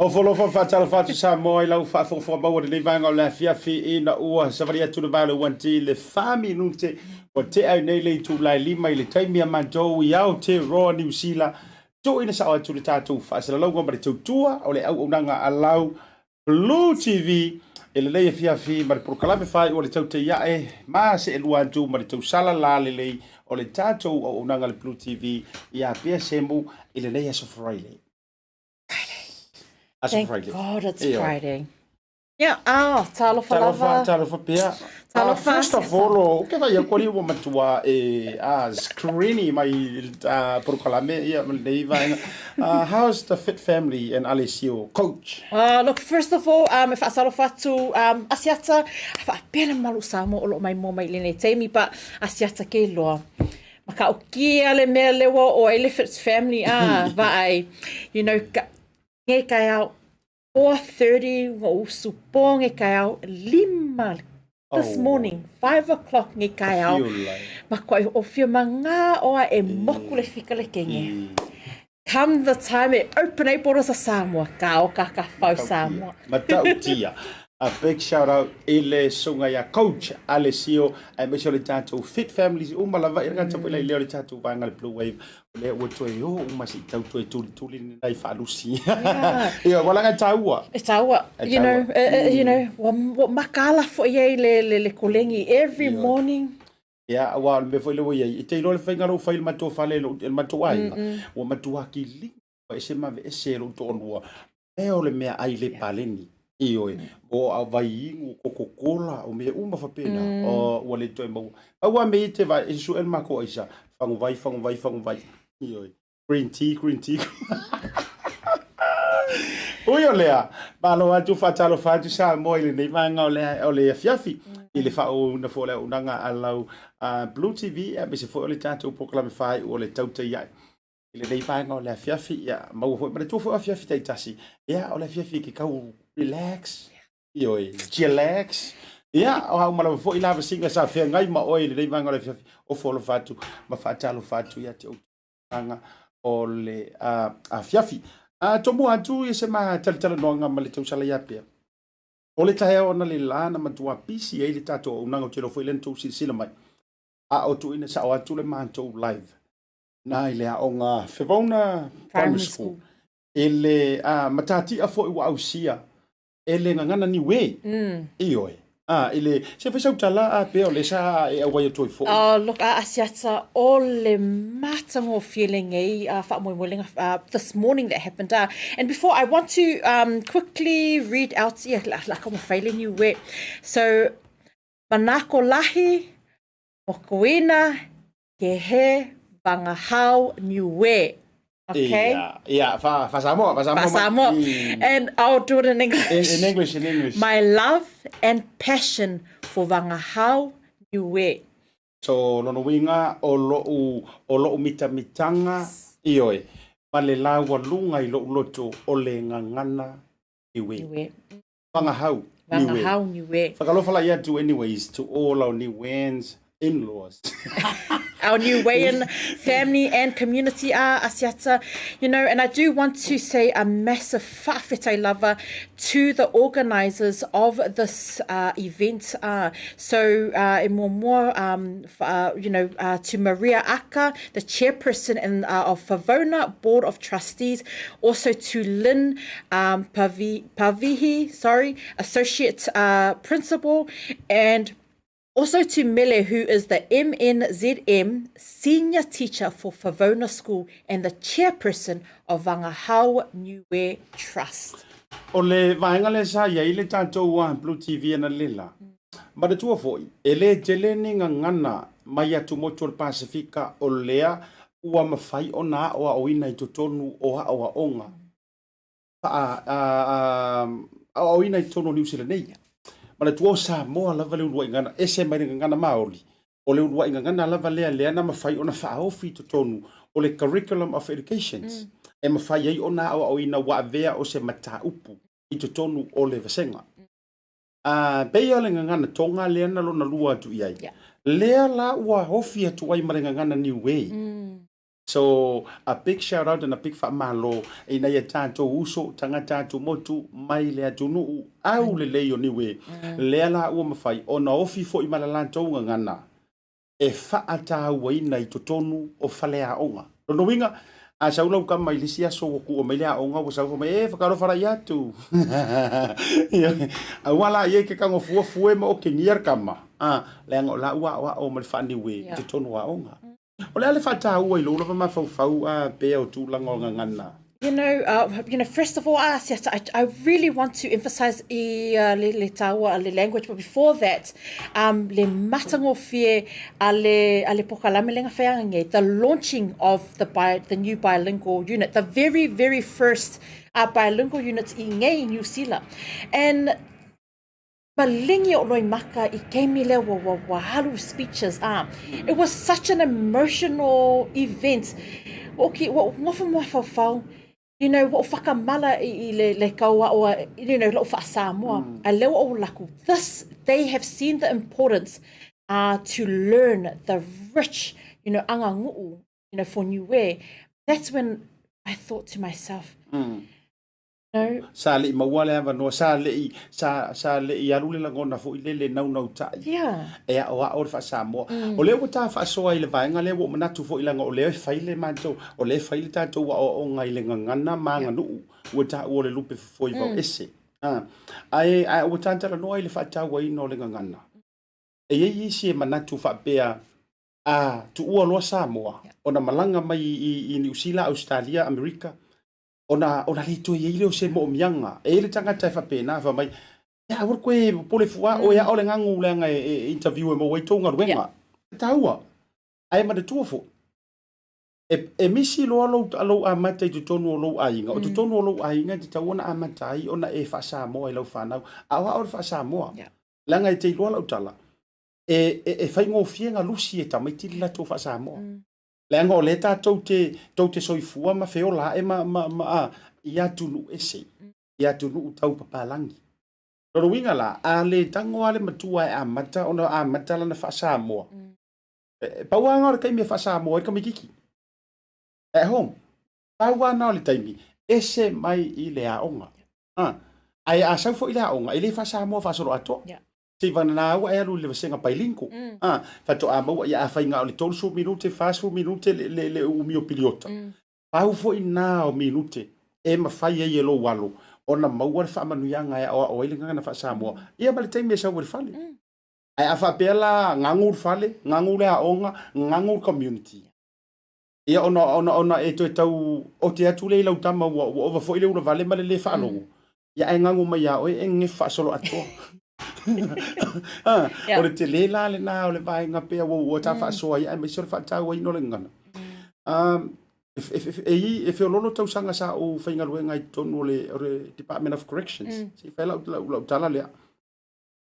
Ofo alofa ma faatalofa atu Samoa i lau faafogafoga maua i lenei vaega o le afiafi ina ua savali atu le va o le 1 i le 4 minute ua tea ai nei le itula e 5 i le taimi a matou i Aotearoa Niu Sila. Tuuina sao atu le tatou faasalalauga ma le tautua o le auaunaga a lau Blue TV i lenei afiafi ma le polokalame faaiu o le tautaiae ma seelua atu ma le tausala la lelei o le tatou auaunaga le Blue TV ia Pea Semu i lenei aso Friday. Aso Thank Friday. God it's Ioe. Friday. Yeah, ah, talofa Talofa, lava. talofa pea. Talofa. Ah, first of all, o ke vai aku ali ua matua e ah, screeny mai ah, polokalame ia ma lenei vaega. Ah, how's the fit family and Alessio, coach? Uh, look, first of all, um, e whaasalofa atu um, Asiata, a whaapea le malu Samoa o lo mai mo mai lenei taimi, but Asiata ke loa. Ma ka o kia le mea lewa o Elephant's family, ah, vaai, you know, ka, nge kai au, 4.30 ngo usu po nge kai au, lima this oh. morning, 5 o'clock nge kai au. Ma koe o whio ma ngā oa e moku le fika le kenge. Come the time e open ai borders a Samoa, ka o ka ka whau Samoa. Matautia. A big shout out i le suga ia Coach Alessio aemaise o le tatou Fit Families uma lava i le gata foi lai lea o le tatou vaega le Blue Wave o lea ua toe o uma se i tau toe tulituli ni nai faalusi. Ia, ua laga e taua. E taua, you know, you know, ua makaala foi ai le, le, le kolegi every morning. Ia, aua o le mea foi lea ua i ai, e te iloa le faiga lea ua fai i le matou fale i le matou aiga, ua matua kiligi ua ese ma aveese e lou toalua, mea o le meaai le paleni. Ioe, o a vaiinu, kokokola, o mea uma faapena, ua le toe maua. Pau lava mea ia e te vaai, e suesue le matou aisa, faguvai, faguvai, faguvai. Ioe. Green tea, green tea. Ui o lea, malo atu faatalofa atu Samoa i lenei vaega o le, o le afiafi i le faaauauina foi o le auaunaga a lau uh, Blue TV aemaise foi o le tatou polokalame faaiu o le Tautai Ae. I lenei vaega o le afiafi, ia, maua foi, manatua foi o afiafi taitasi, ia, o le afiafi e ke kau relax, ioe, chillax, ia, o a uma lava foi la vasinga sa feagai ma oe i lenei vaega o le afiafi, ofo alofa atu ma faatalofa atu ia te outou vaega o le uh, afiafi. Uh, tomua atu ia se ma talatalanoaga ma le tausala ia pea. O le taeao ona le la na matua pisi ai le tatou auaunaga, ou te iloa foi lea na tou silasila mai. A o tuuina sao atu le matou live na i le aoga Fevauna Primary School. I le uh, matatia foi ua ausia e le gagana Niue. Mm. Ioe. Ah, i le, se fai sau tala a pea o le sa e auai atu ai foi. Oh, look, a Asiata, o le matagofie lenei uh, faamoemoelega uh, this morning that happened. Uh, and before, I want to um, quickly read out, ia, la, la ka mawhai le Niue. So, Manako lahi, Mokuina, Ke he vangahau Niue. Okay? Yeah, yeah, fa, fa Samoa, fa Samoa. Fa Samoa. Mm. And I'll do it in English. In, in English, in English. My love and passion for Vangahau Niue. So, lona uiga, o lo'u, o lo'u mitamitanga, ioe, ma le laualuga i lo'u loto o le gagana Niue. Niue. Vangahau, Niue. Vangahau Niue. Whakalofa lai atu anyways to all our Niueans in-laws. our Niuean family and community are Asiata, you know, and I do want to say a massive whawhetai lava to the organisers of this uh, event. Uh, so, uh, e muamua, um, uh, you know, uh, to Maria Aka, the chairperson in, uh, of Favona Board of Trustees, also to Lynn um, Pavi, Pavihi, sorry, Associate uh, Principal, and also to Mele, who is the MNZM Senior Teacher for Favona School and the Chairperson of Vangahau Niue Trust. O le vaega lea sa i ai le tatou uh, Blue TV analeila. Manatua foi, e le tele ni gagana mai atumotu o le Pasefika o lea ua mafai ona aoaoina i totonu o aoaoga aoaoina i totonu o Niu Sila nei. Manatua o Samoa lava le uluai gagana, ese mai le gagana Maoli, o le uluai gagana lava lea lea na mafai ona faaofi i totonu o le Curriculum of Educations, e mafai ai ona aoaoina ua avea o se mataupu i totonu o le vasega. A pei o le gagana Tonga lea na lona lua atu i ai, lea la ua ofi atu ai ma le gagana Niue. So a big shout out and a big faamalo i nai a tatou uso, tagata atumotu mai le atunuu aulelei o Niue, lea la ua mafai ona ofi foi ma la latou gagana e faatauaina i totonu o faleaoga. Lona uiga, a sau lau tama i le isi aso ua kuua mai le aoga ua sau fai mai, e whakalofa rai atu. Aua la ia i ke kago fua fue ma okegia le kama. A, leaga o la ua aoao ma le faaniue i totonu o aoga. O le a le faataua i lou lava mafaufau a pea o tulaga o gagana? First of all, yes, I really want to emphasize i le tāua a le language, but before that, le matagofie a le pokalame lenga whaianga nge, the launching of the new bilingual unit, the very, very first bilingual unit i ngei New Zealand. And malingi o loi maka i keimi lea ua alu speeches. It was such an emotional event. Ua ki, ua ngofo mafaufau, ua whakamala i le kaua o lau whaasamoa. A lea o laku. This, they have seen the importance to learn the rich, angangu'u, for Niue. That's when I thought to myself, no. Sa le i maua le avanoa, sa le i, sa le i alu le lagona foi le le naunau tai. E ao ao le faasamoa. O lea ua ta faasoa i le vaega lea ua ou manatu foi leaga o lea e fai le matou, o lea e fai le tatou aoaoga i le gagana ma aganuu ua taua o le lupe fofoi vao ese. Ae ua ta talanoa i le faatauaina o le gagana. E i ai isi e manatu faapea, a tuua loa Samoa, ona malaga mai i Niu Sila, Ausetalia, Amerika, ona le toe i ai lea o se moomiaga. E i ai le tagata e faapena fai mai, ia aua le koe popole fua oe ao le gagu leaga e interview e maua ai tou galuega. E taua. Ae manatua foi, e misi loa lou amata i totonu o lou aiga, o totonu o lou aiga e tatau ona amata ai ona e faasamoa i lau fanau. A o ao le faasamoa. Leaga e te iloa lau tala, e faigofie galusi e tamaiti le latou faasamoa. Leaga o lea tatou te, tou te soifua ma feola ae ma a, i atunuu ese, i atunuu tau papalangi. Lona uiga la, a le tago lava le matua e amata ona amata lana faasamoa, e pau lava lena o le taimi e faasamoa ai le tamaitiiti. At home. Pau lava lena o le taimi, ese mai i le aoga. Ae a sau foi le aoga, e le faasamoa faasoloatoa. Se i vagana ua e alu i le vasega bilingual. Faatoa maua ia a faiga o le 30 minute, 40 minute le umi o piliota. Pau foi na o minute e mafai ai e lou alo ona maua le faamanuiaga e aoao ai le gagana faasamoa. Ia ma le taimi e sau ai le fale. Ae a faapea la gagu le fale, gagu le aoga, gagu le community. Ia ona e toe tau ote atu lea i lau tama ua ova foi le ulavale ma le le faalogo. Ia ae gagu mai ia oe e gefe faasoloatoa. O le tele la lena o le vaega pea ua ta faasoa ai aemaise o le faatauaina o le gagana. E feololo tausaga sa ou faigaluega i totonu o le Department of Corrections. Se i fai lau tala lea.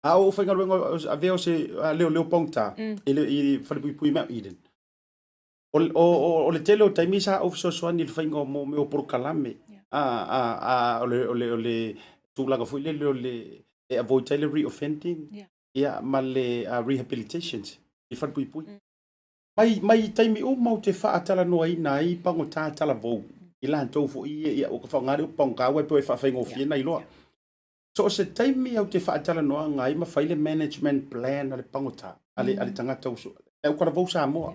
A o ou faigaluega avea o se leoleo pogata i le falepuipui Mount Eden. O le tele o taimi sa ou fesoasoani i le faiga o mea o polokalame. O le tulaga foi lele o le e avoid ai le reoffending ia ma le rehabilitations i falepuipui. Mai taimi uma ou te faatalanoaina ai pagota talavou i latou foi ia, ia ua ka faaaoga le upu pagota aua e pei e faafaigofie ona iloa. So o se taimi au te faatalanoaga ai ma fai le management plan a le pagota, a le tagata le au talavou Samoa.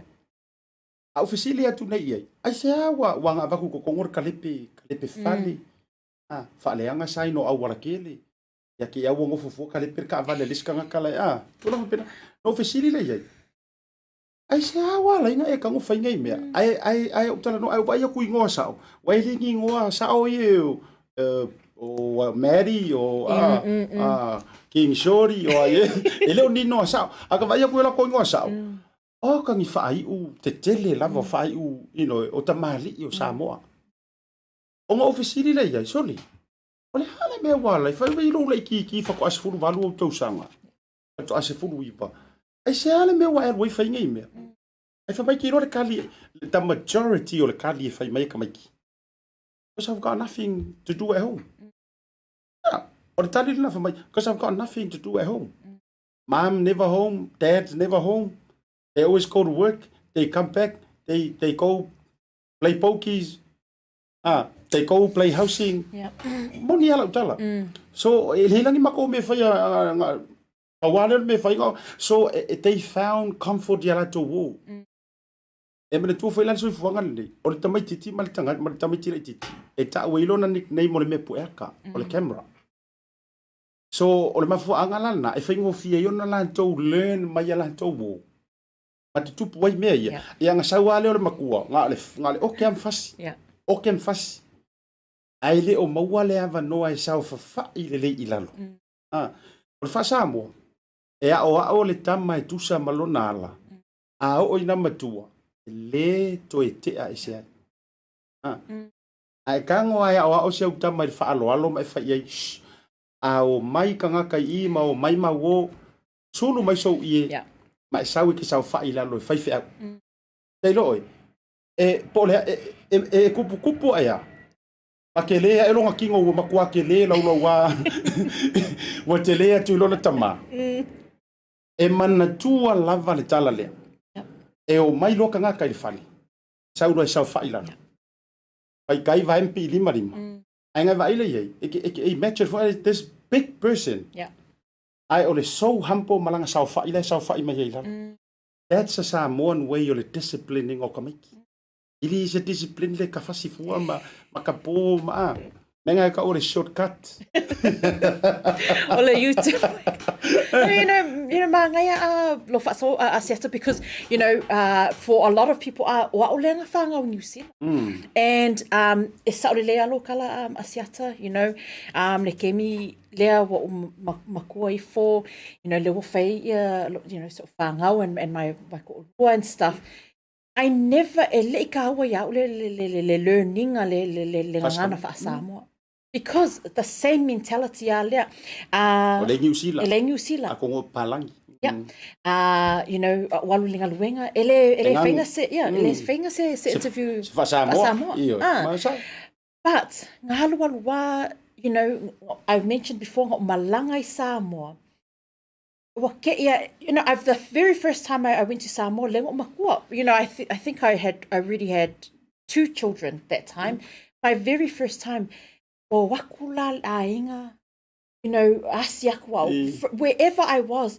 A ou fesili atu nei i ai, aisea ua aga avatu i totonu o le kalepe fale, faaleaga sign o auala tele, ia te i lava ua nofo fua kalepe le taavale a le isi tagata la e, tulaga faapena. Na ou fesili lea i ai, aisea ua ala ai ona e tago fai nei mea, ae ou talanoa, ae ou vaai atu i igoa sao, ua e le ni igoa sao ia o Maddie, o King Shorty, o ai e, e le o ni igoa sao. A ka vaai atu i latou igoa sao, o ka ni faaiu tetele lava, faaiu, o tamalii o Samoa. Ona ou fesili lea i ai, sole, o le a le mea ua ala ai, fai mai lou laitiiti faatoa 18 ou tausaga, faatoa 19, aisea le mea ua e alu ai fai nei mea? Ae fai mai te iloa le tali, the majority o le tali e fai mai e tamaiti, "Because I've got nothing to do at home." Yeah, o le tali lena fai mai, "Because I've got nothing to do at home. Mom never home, dad's never home. They always go to work, they come back, they go." Play pokies, ah, they go play housing. Yeah. Moni a lau tala. So, e leai la ni makou mea e faia, pau lava lea o le mea e fai, so they found comfort i a latou uō. E manatua foi la le soifuaga lenei, o le tamaitiiti ma le tagata ma le tamaiti laitiiti, e ta'u ai lona nickname o le mea pueaka, o le camera. So, o le mafuaaga la lena e faigofie ai ona latou learn mai a latou uō ma tutupu ai mea ia. Ia, na sau lava lea o le matua, na o le, na o le oke lava ma fasi, oke ma fasi, ae le o maua le avanoa e saofafai lelei i lalo. Ah, o le faa-Samoa, e aoao le tama e tusa ma lona ala, A oo ina matua, e lē toe tea ese ai. A. A e tago lava e aoao si au tama i le faaaloalo ma e fai i ai, Shh! A o mai tagata i i ma o mai mau o, sulu mai sou ie ma e sau e te saofai i lalo e fai feau. Tailo oe, e, po o le a, e, e, e kupukupu ae a, ma tele ae lona kino ua matua tele laulauā, ua tele atu i lona tama. E manatua lava le tala lea. E omai loa tagata i le fale, sau loa e saofai i lalo. Fai tai vae ma pii lima lima. Ae na vaai lea i ai, e te, e te imagine foi this big person. Ae o le so humble ma lana saofai la e saofai mai ai i lalo. That's a Samoan way o le disciplining o tamaiti. E le se discipline le ka fasi fua ma, ma ka pō ma a. Mea ngai ka o le shortcut. O le YouTube. No, you know, māngaia a lo whaaso a Asiata because, you know, for a lot of people, o ao lea nga whāngau New Zealand. And e sao le lea lo kala Asiata, you know, le kemi lea wa o makua ifo, you know, le ua whai ia, you know, so whāngau and my, my ko'olua and stuff. I never, e leʻi kāua iā ʻu le, le, le, le, le learning a le, le, le, le gagana faa-Samoa. Because the same mentality a lea. O le Niu Sila. E le Niu Sila. A kongo palangi. Yeah. You know, o alu le galuega, e le, e le whainga se, yeah, e le whainga se, se interview. Se faa-Samoa. Faa-Samoa. Ioe. Ma sa. But, ngā alualu wā, you know, I've mentioned before, ngā malanga i Samoa, Ua keia, you know, I've, the very first time I went to Samoa, le makua, you know, I think I had, I really had two children that time. My very first time, o aku la aiga, you know, asi aku au, wherever I was,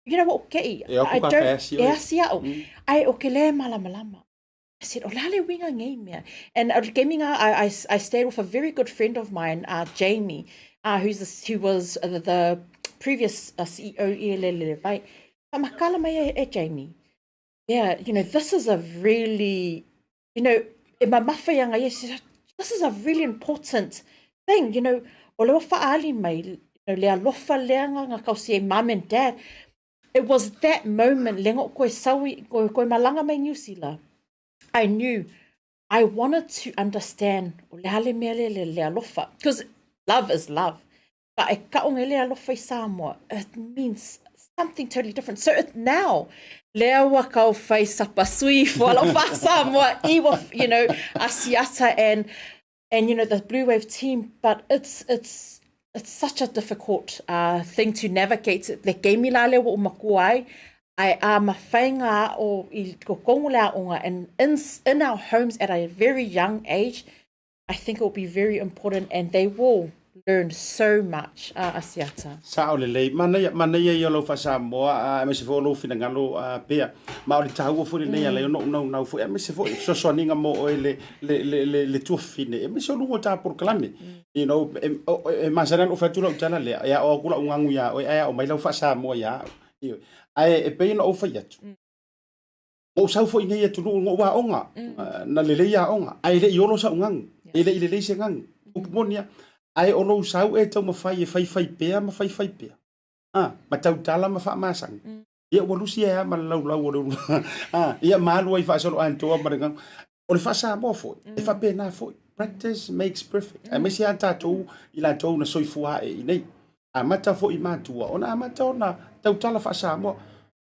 you know, o kei, E aku I ka don't, ka asi e oe. asi au. Ai, o ke le malamalama. I said, o la le winga ngei mea. And kemi nga, I stayed with a very good friend of mine, Jamie, who's the, who was the previous CEO i le le vai. Fa makala mai e Jamie. Yeah, you know, this is a really, you know, e mamafa ia ngai, she said, this is a really important thing, you know, o le ofa ali mai, you know, le alofa lea nga nga kausi e mom and dad. It was that moment, le ngo koe saui, koe malanga mai New Zealand. I knew I wanted to understand o le hale mea le le, le alofa, because love is love. But e kaonga le alofa i Samoa, it means something totally different. So it, now, lea ua kau fai sapa sui fo alofa Samoa i wa, you know, Asiata and you know, the Blue Wave team, but it's such a difficult thing to navigate. Le keimi la lea ua o makua ai, ai a mawhainga o i ko kongo le aonga, and in our homes at a very young age, I think it will be very important and they will learn so much, Asiata. Sao lelei. Manaia, manaia ia o lau faa-Samoa, aemaise foi o lou finagalo pea. Ma o le taua foi lenei ala ai ona ou naunau foi, aemaise foi fesoasoaniga mo oe le, le, le, le, le tuafafine, aemaise o luga o ta polokalame. You know, e, e, e masani ona ou fai atu lau tala lea, e ao atu lau gagu iā oe, ae ao mai lau faa-Samoa iā au. Ioe. Ae e pei ona ou fai atu, Ou sau foi nei atunuu ngo'u aoga, na lelei aoga, ae le i olo sa'u gagu, e le i lelei se gagu. Upu moni a, ae o lou sau e taumafai e faifai pea ma faifai pea, a, ma tautala ma faamasani. Ia ua lusi ai lava ma le laulau o le ulu, a, ia ma alu ai faasoloatoa ma le gagu. O le faa-Samoa foi, e faapena foi. Practice makes perfect. Aemaise lava tatou i latou na soifua ae i nei. Amata foi i matua, ona amata ona tautala faa-Samoa.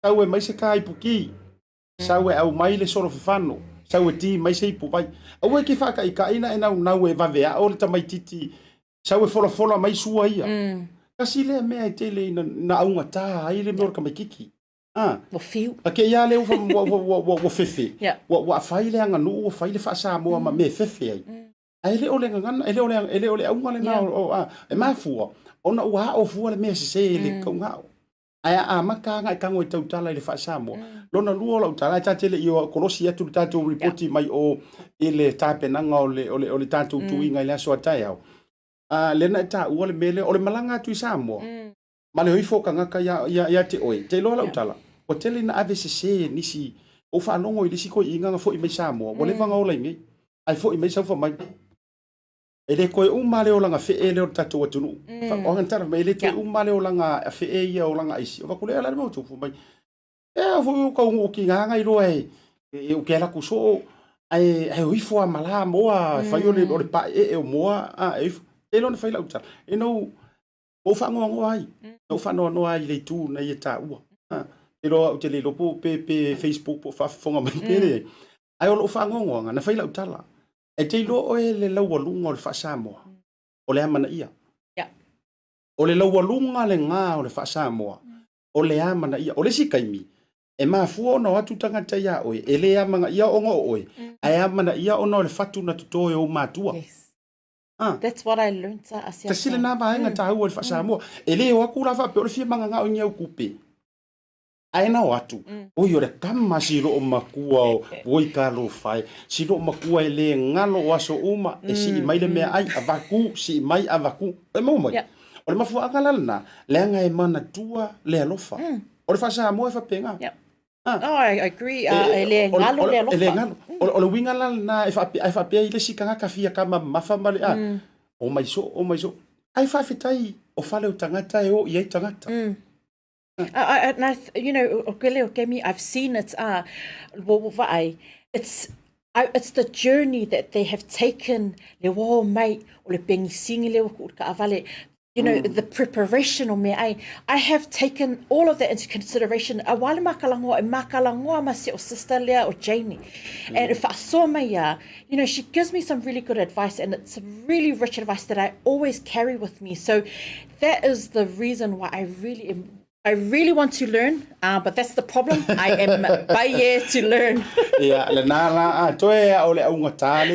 Sau e mai se kaipuki, sau e aumai le solo fefano, sau e ti mai se ipuvai. Aua e ke faakaʻikaʻi na e naunau e vaveaʻo le tamaititi, sau e folafola mai sua ia. Kasi lea mea e tele ina na augatā ai le mea o le tamaititi. A. Ua fiu. A kēia lea ua, ua, ua, ua, ua, ua fefe. Yeah. Ua, ua fai le aganuu, ua fai le faa-Samoa ma mea e fefe ai. Ae le o le gagana, e le o le, e le o le auga lena Yeah. o, o, a, e mafua, ona ua aʻo fua le mea sesē i le kauga'o. Ae a amata agai tago e tautala i le faa-Samoa. Lona lua o lau tala, e ta te le i o kolosi atu le tatou ripoti mai o i le tapenaga o le, o le, o le tatou tuiga i le aso a taeao. A, lea na e taua le mea lea, o le malaga atu i Samoa, ma le o ifo o tagata ia, ia, ia te oe, te iloa lau tala, ua tele ina ave sesē e nisi, ua ou faalogo i le isi toeaiina na foi mai Samoa, ua leva ona ola i inei, ae foi mai sau fai mai, e le toe uma le olaga fee lea o le tatou atunuu. O ana tala fai mai, e le toe uma le olaga fee ia, olaga aisi. Ou fai atu, o le a le mea ua tupu mai? E a foi o taunuu tiga na iloa e e ou te alu atu soo, ae ae o ifo lava ma la moa, e fai o le o le paeee o moa, a e ifo. E iloa na fai lau tala, ina ua ou faanoanoa ai, na ou faanoanoa ai i le itu na ia taua. Iloa ou te le iloa po pe pe Facebook po o faafofoga mai pe leai. Ae o lou faanoanoaga, na fai lau tala, e te iloa oe le laualuga o le faa-Samoa, o le amanaia. Yeah. O le laualuga lena o le faa-Samoa, o le amanaia. O le isi taimi, e mafua ona o atu tagata iā oe, e le amanaia ona o oe, ae amanaia ona o le fatu na toto e ou matua. Yes. Ah. That's what I learnt a Asiata. Tasi lena vaega taua i le faa-Samoa. E le o atu la faapea o le fia mananao i ni au tupe. Ae na o atu, oi o le kama si loo matua o oi talofa e, si loo matua e le galo o aso uma, e sii mai le meaai, avatu, sii mai, avatu. E maua mai? O le mafuaaga la lena, leaga e manatua le alofa. O le faa-Samoa e faapena. Ah. Oh, I agree. E le galo le alofa. E le galo. O le uiga la lena e faapea, ae faapea i le isi tagata fia kama mamafa ma le, a, o mai soo, o mai soo. Ae faafetai o fale o tagata e o i ai tagata. I, and I, you know, o kele o kemi, I've seen it, vaai, it's, I, it's the journey that they have taken, le wō mai, o le pengisingi le o ku kaavale, you know, the preparation o mea ai. I have taken all of that into consideration. A wale makalangoa, e makalangoa ma se o sister lea o Janie. And e whaasoa mai ia, you know, she gives me some really good advice, and it's really rich advice that I always carry with me. So that is the reason why I really am, I really want to learn, but that's the problem. I am paie to learn. Ia, lena la, a toe a o le augata le,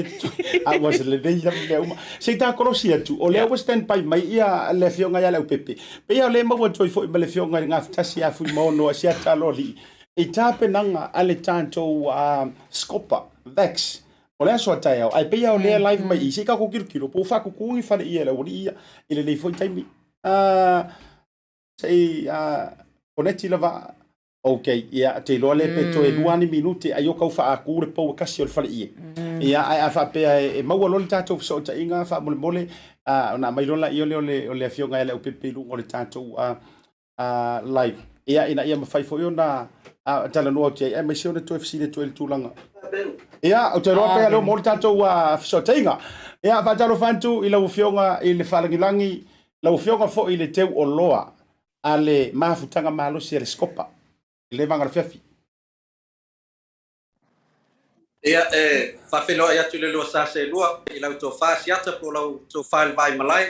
a ua se lelei lava mea uma. Se i tā kolosi atu, o lea ua stand by mai ia le afioga ia Leaupepe. Pei o lea maua atu ai foi ma le afioga i le Gafatasi ia Fuimaono Asiata Aloalii, i tapenaga a le tatou Scopa, Vax, o le aso a taeao, ae pei lava o lea e live mai i i, se i tatou tilotilo, po ua faakuku ni fale ia e le aualii ia i lenei foi taimi. Se i koneti lava. Ok, ia, te iloa lea pe toe lua ni minute, ai o kau faakū le pou e kasi o le fale ie. Ia, ae a faapea e maua loa le tatou fesootaiga faamolemole, ona aumai loa laia lea o le, o le afioga ia Leaupepe i luga o le tatou live. Ia, ina ia mafai foi ona talanoa atu i ai, aemaise ona toe fesili atu ai i le tulaga. Ia, ou te iloa pea lea ua maua le tatou fesootaiga. Ia, faatalofa atu i lau Afioga i le Faalagilagi, lau Afioga foi i le teu oloa a le mafutaga malosi a le Scopa i le vaega o le afiafi. Ia, e faafeiloai atu i le lua sa seelua i lau tofa Asiata po o lau tofa i le Vaimalae,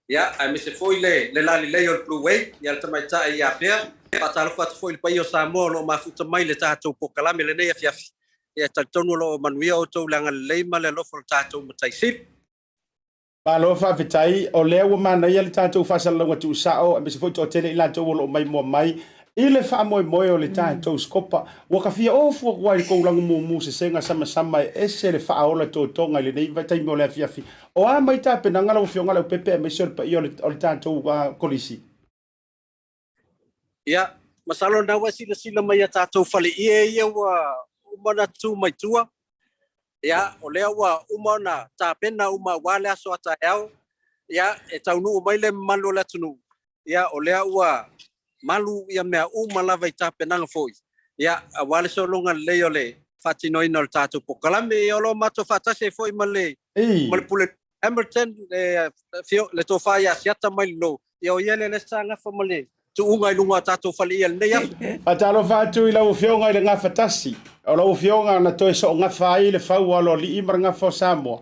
ia, aemaise foi le le lalelei o le Blue Wave, ia le tamaitai ia Pea. Faatalofa atu foi i le paia o Samoa o lo o mafuta mai le tatou polokalame i lenei afiafi. Ia, e talitonu o lo o manuia outou i le agalelei ma le alofa o le tatou Matai Sili. Malo faafetai, o lea ua manaia le tatou faasalalauga tuusao, aemaise foi toatele i latou o lo o maimoa mai i le faamoemoe o le tatou Scopa. Ua ta fia ofu atu lava i le tou lagumumu sesega samasama e ese le faaola totoga i lenei taimi o le afiafi. O a mai tapenaga lau Afioga Leaupepe aemaise o le paia o le tatou Kolisi? Ia, masalo o lena ua e silasila mai i a tatou faleie ia ua uma ona tu mai tua. Ia, o lea ua uma ona tapena uma aua le aso a taeao. Ia, e taunuu mai le mamalu o le atunuu. Ia, o lea ua malu ia mea uma lava i tapenaga foi. Ia, aua le sologa lelei o le faatinoina o le tatou polokalame. Ia, o lo o matou faatasi ai foi ma le, ma le Pule Hamilton, le, le tofa ia Asiata mai le Lo. Ia o ia lea lea sa gafa ma le tuuga i luga o tatou faleia i lenei aso. Faatalofa atu i lau Afioga i le Gafa Tasi, o lau Afioga na toe soogafa ai le fau o Aloalii ma le gafa o Samoa.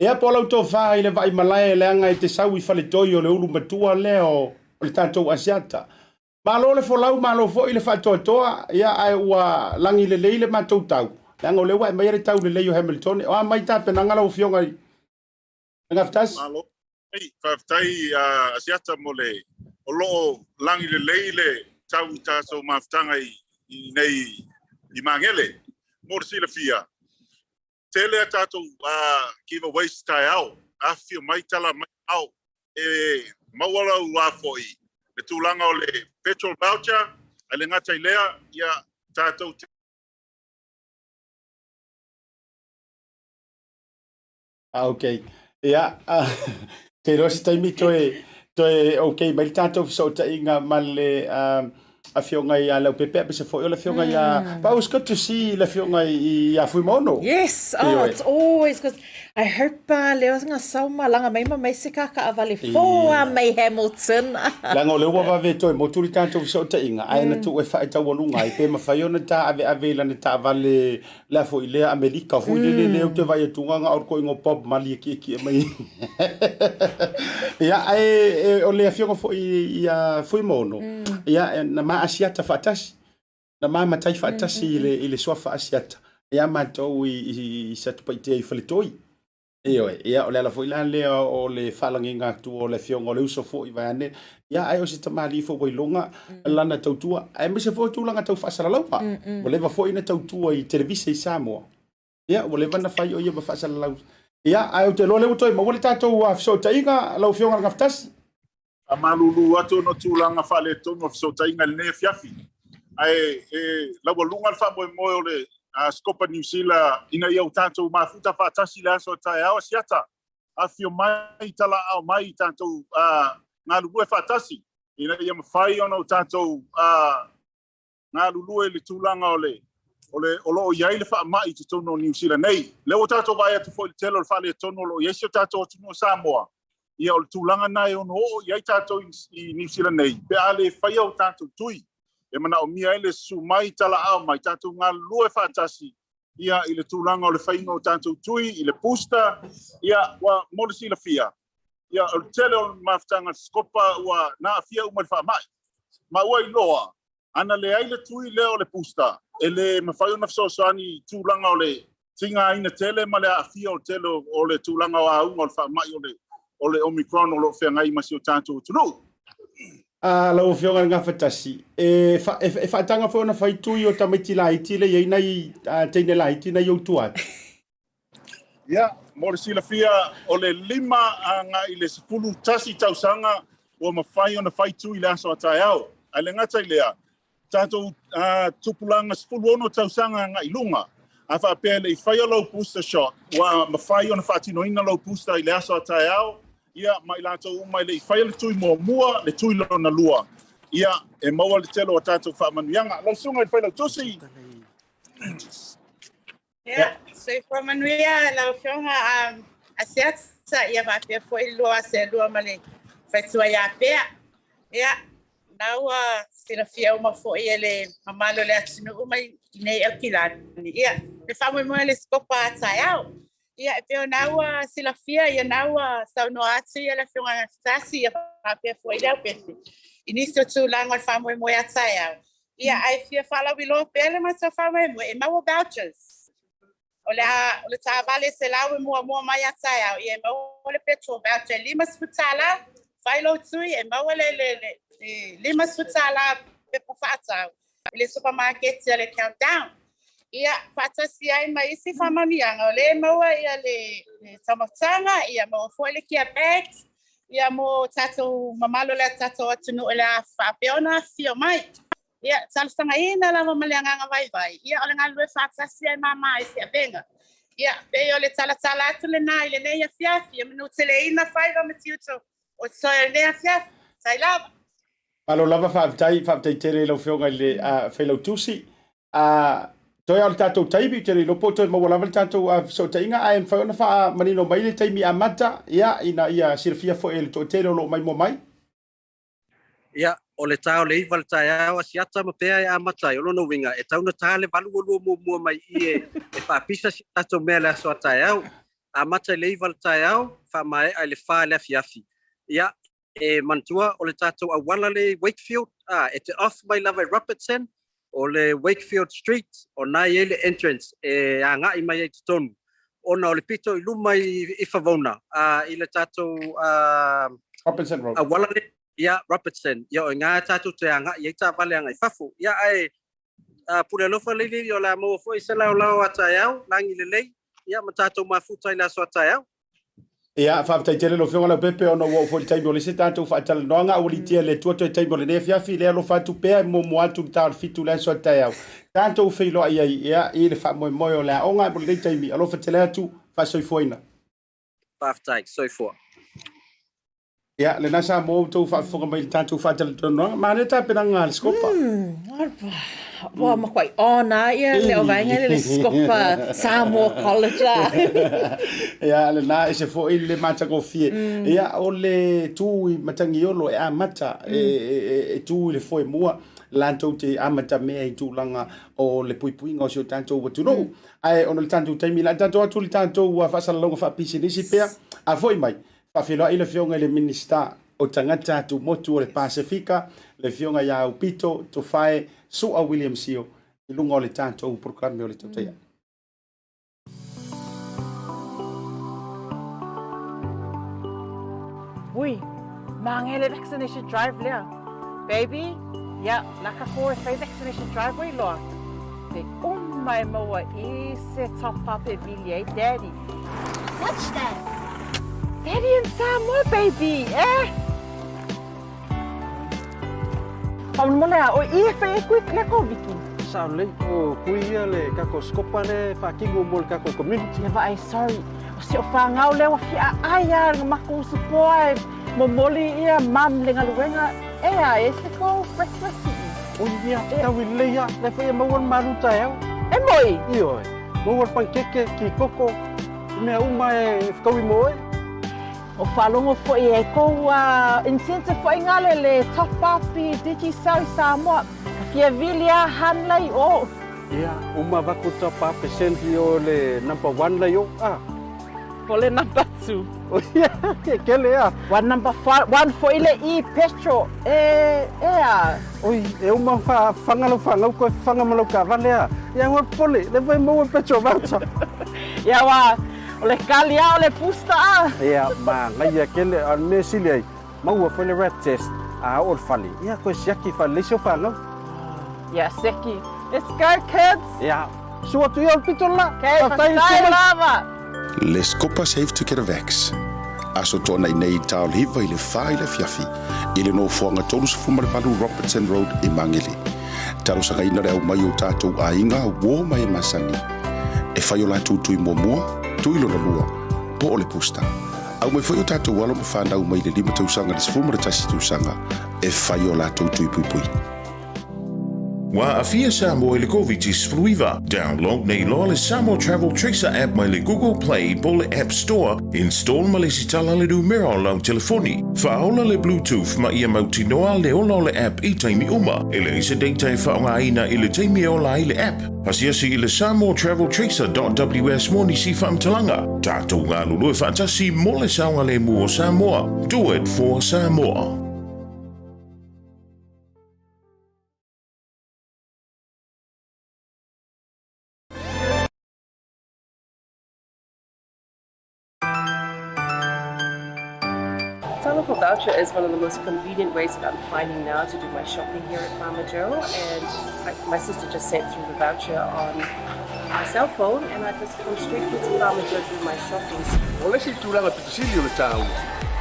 Ia po o lau tofa i le Vaimalae leaga e te sau i faletoi o le ulu matua lea o le tatou Asiata. Malo le folau, malo foi le faatoatoa, ia ae ua lagi lelei le matou tau, leaga o lea ua e aumaia le tau lelei o Hamilton. O a mai tapenaga lau Afioga i le Gafatasi? Malo, faafetai Asiata mo le o lo o lagi lelei le tau i tatou mafutaga i nei i Magele. Mo le silafia, tele a tatou giveaways taeao, afifio mai tala mai ao e maua lau foi le tulaga o le petrol voucher, ae le gata i lea, ia tatou te Ah, ok. Ia, te iloa se taimi toe, toe ok mai le tatou fesootaiga ma le afioga ia Leaupepe aemaise foi o le afioga ia But it was good to see le afioga ia Fuimaono. Yes, oh, it's always good. I hope leo nga sau malaga mai ma mai se kakaavale fo a mai Hamilton. Leaga o lea ua vave toe motu le tatou fesootaiga, ae na tuu e faataualuga ai pe mafai ona ta aveave i lana taavale lea foi lea Amerika foi lele lea ou te vaai atu ga o le koiga o Bob Marley e kiekie mai. Ia, ae o le afioga foi ia Fuimaono, ia na ma Asiata faatasi. Na ma matai faatasi i le suafa Asiata. Ia matou i Satupaitea i Faletoi. Ioe, ia o le ala foi la lea o le faalagiga atu o le afioga o le uso foi vaeane, ia ae o se tamalii foi ua iloga lana tautua, aemaise foi o tulaga tau faasalalauga. Ua leva foi ona tautua i televise i Samoa. Ia, ua leva ona fai o ia ma faasalalau. Ia, ae ou te iloa lea ua toe maua le tatou fesootaiga, lau Afioga i le Gafatasi. Faamalulu atu ona o tulaga faaletonu o fesootaiga i lenei afiafi. Ae e laualuga le faamoemoe o le Scopa Niu Sila ina ia o tatou mafuta faatasi i le aso a taeao Asiata. Afifio mai, talaaao mai tatou galulue faatasi ina ia mafai ona o tatou galulue i le tulaga o le o le o lo o i ai le faamai i totonu o Niu Sila nei. Lea ua tatou vaai atu foi i le tele o le faaletonu o lo o i ai si o tatou atunuu o Samoa, ia o le tulaga lena e ono oo i ai tatou i Niu Sila nei pe a le faia o tatou tui e manaomia ai le susu mai talaaao mai tatou galulue faatasi ia i le tulaga o le faiga o tatou tui i le booster ia ua mo le silafia ia o le tele o le mafutaga a le Scopa ua na aafia uma i le faamai ma ua iloa Ana leai le tui lea o le booster, e le mafai ona fesoasoani i tulaga o le tigaina tele ma le aafia o le tele o le tulaga o auga o le faamai o le Omicron o lo o feagai ma si o tatou atunuu. A lau Afioga i le Gafatasi, e faataga foi ona fai tui o tamaiti laiti lea e i ai nai teine laiti na i ou tua atu. Ia, mo le silafia, o le 5 agai i le 11 tausaga ua mafai ona fai tui i le aso a taeao. Ae le gata i lea, tatou tupulaga 16 tausaga agai i luga, a faapea e le i faia lou booster shot, ua mafai ona faatinoina lou booster i le aso a taeao, ia, ma i latou uma e le i faia le tui muamua, le tui lona lua, ia, e maua le tele o a tatou faamanuiaga. Lau Susuga i le Failautusi. Ia, soifua manuia lau Afioga Asiata, ia faapea foi le lua seelua ma le faletua ia Pea. Ia, na ua silafia uma foi e le mamalu o le atunuu mai nei Aukilani, ia, le faamoemoe o le Sikopa a taeao. Ia, e pei ona ua silafia, ia na ua saunoa atu ia le Afioga Anastasie, ia faapea foi le Leaupepe, i nisi o tulaga o le faamoemoe a taeao. Ia, ae fia faalauiloa pea le matou faamoemoe e maua vouchers. O le a, o le taavale 100 e muamua mai a taeao, ia e maua le petrol voucher e $50, fai lou tui e maua le, le, le, le $50 pepa faatau i le supamaketi a le Countdown. Ia, faatasi ai ma isi faamanuiaga, o lea e maua ia le, le taumafataga, ia maua foi le gear bags, Ia mo tatou mamalu o le tatou atunuu o le a faapea ona afifio mai. Ia, talosagaina lava ma le agaga vaivai, ia o le galulue faatasi ai mama i se avega. Ia, pei o le talatala atu lena i lenei afiafi, ia manuteleina faiva ma tiute o totoe o lenei afiafi. Tai lava. Malo lava faafetai, faafetai tele i lau Afioga i le Failautusi. Toe lava o le tatou taimi, ou te le iloa po o toe maua lava le tatou fesootaiga, ae mafai ona faamanino mai le taimi amata, ia, ina ia silafia foi e le toatele o lo o maimoa mai. Ia, o le ta o le 9 le taeao Asiata ma pea e amata ai, o lona uiga, e tau na ta le 8 ua lua muamua mai i i e faapisa si tatou mea i le aso a taeao. Amata i le 9 le taeao, faamaea i le 4 i le afiafi. Ia, E manatua, o le tatou auala lea i Wakefield, a, e te off mai lava i Robertson, o le Wakefield Street, o na e i ai le entrance e agai mai ai i totonu, ona o le pito i luma i Favona, a, i le tatou a, Robertson Road. auala lea, ia, Robertson, ia, o i ina tatou te agai ai taavale agai i fafo. Ia, ae, a, pule alofa Lili, o le a maua foi se laolao a taeao, lagi lelei, ia, ma tatou mafuta i le aso a taeao. Ia, faafetai tele lau Afioga Leaupepe ona ua oo foi i le taimi o le isi tatou faatalanoaga, a ua litia e le Atua toe taimi o lenei afiafi, lea alofa atu pea e muamua atu le ta o le 7 i le aso a taeao, tatou feiloai ai, ia, i le faamoemoe o le aoga mo lenei taimi. Alofa tele atu, faasoifuaina. Faafetai. Soifua. Ia, lena sa mo outou faafofoga mai i le tatou faatalanoaga. Manaia tapenaga a le Scopa. Ua makuai ona ia le o vaega le Scopa Samoa College a. Ia, lena ese foi le matagofie. Ia, o le tu i Matagiolo e amata, e tu i le foemua, latou te amatamea i tulaga o le puipuiga o si o tatou atunuu. Ae ona o le tatou taimi, o le a tatou atu i le tatou faasalalauga faapisinisi pea, a foi mai, Faafeiloai le Afioga i le Minisita o Tagata Tumotu o le Pasefika, le Afioga ia Aupito Tofae Su'a William Sio i luga o le tatou polokalame o le Tautaia. Ui, māngai le vaccination drive lea. Baby, ia, laka ko e whai vaccination drive wei loa. Te uma e maua i se top up e vili ai daddy. What's that? Daddy in Samoa, baby, eh? Faamolemole a o i e whai e kui le Koviti. Sao lelei, o kui ia le kako scopa le faatino mo le kako community. Ia vaai, sorry. O si o whangau lea ua fia ai a nga mako usu poa e momoli ia mum le galuega e a e se ko breakfast i. O ia, tau i lelei a, le whai e maua le malu taeao. E moi? Ioe, maua le pankeke, ki koko, i mea uma e whakaui mo oe. O faalogo foi e kou incentive foi ngale le top up i Digicel i Samoa. Ka fia vili a han lei o. Ia, uma vaku top up e send i o le number one lei o, ah. Po le number two. O ia, ke kele a. One number one foi le e petrol e, e a. Oi, e uma wha, whanga lau whangau koe whanga ma lau kaavale a. Ia ua pole, le foi maua petrol voucher. Ia wa, O le kali a, o le booster a. Ia, manaia kele, a o le mea sili ai, maua foi le rat test, a oo le fale, ia koe siaki faalelei si au fanau. Ia, siaki. Let's go kids! Ia, sua atu ia o le pito le la. Okay, faafetai lava. Le Scopa Safe to Get a Vax. Aso Toanai nei i Taoliva i le 4 i le afiafi i le nofoaga 38 Robertson Road i Magele. Talosagaina le aumai o tatou aiga, uo ma e masani e fai o latou tui muamua, tui lona lua, po o le booster. Aumai foi o tatou alo ma fanau mai le 5 tausaga i le 11 tausaga e fai o latou tui puipui. Ua aafia Samoa i le Koviti-19. Download nei loa le Samoa Travel Tracer app mai le Google Play po o le App Store, install ma lesitala le numera o lau telefoni. Faaola le Bluetooth ma ia mautinoa le ola o le app i taimi uma. E leai se data e faaaogaina i le taimi e ola ai le app. Asiasi i le samoatraveltracer.ws mo nisi faamatalaga. Tatou galulue faatasi mo le saogalemu o Samoa. Do it for Samoa. Talofa voucher is one of the most convenient ways that I'm finding now to do my shopping here at Farmer Joe. And I, my sister just sent through the voucher on my cell phone and I just come straight here to Farmer Joe to do my shopping. O le isi tulaga pito sili o le taua,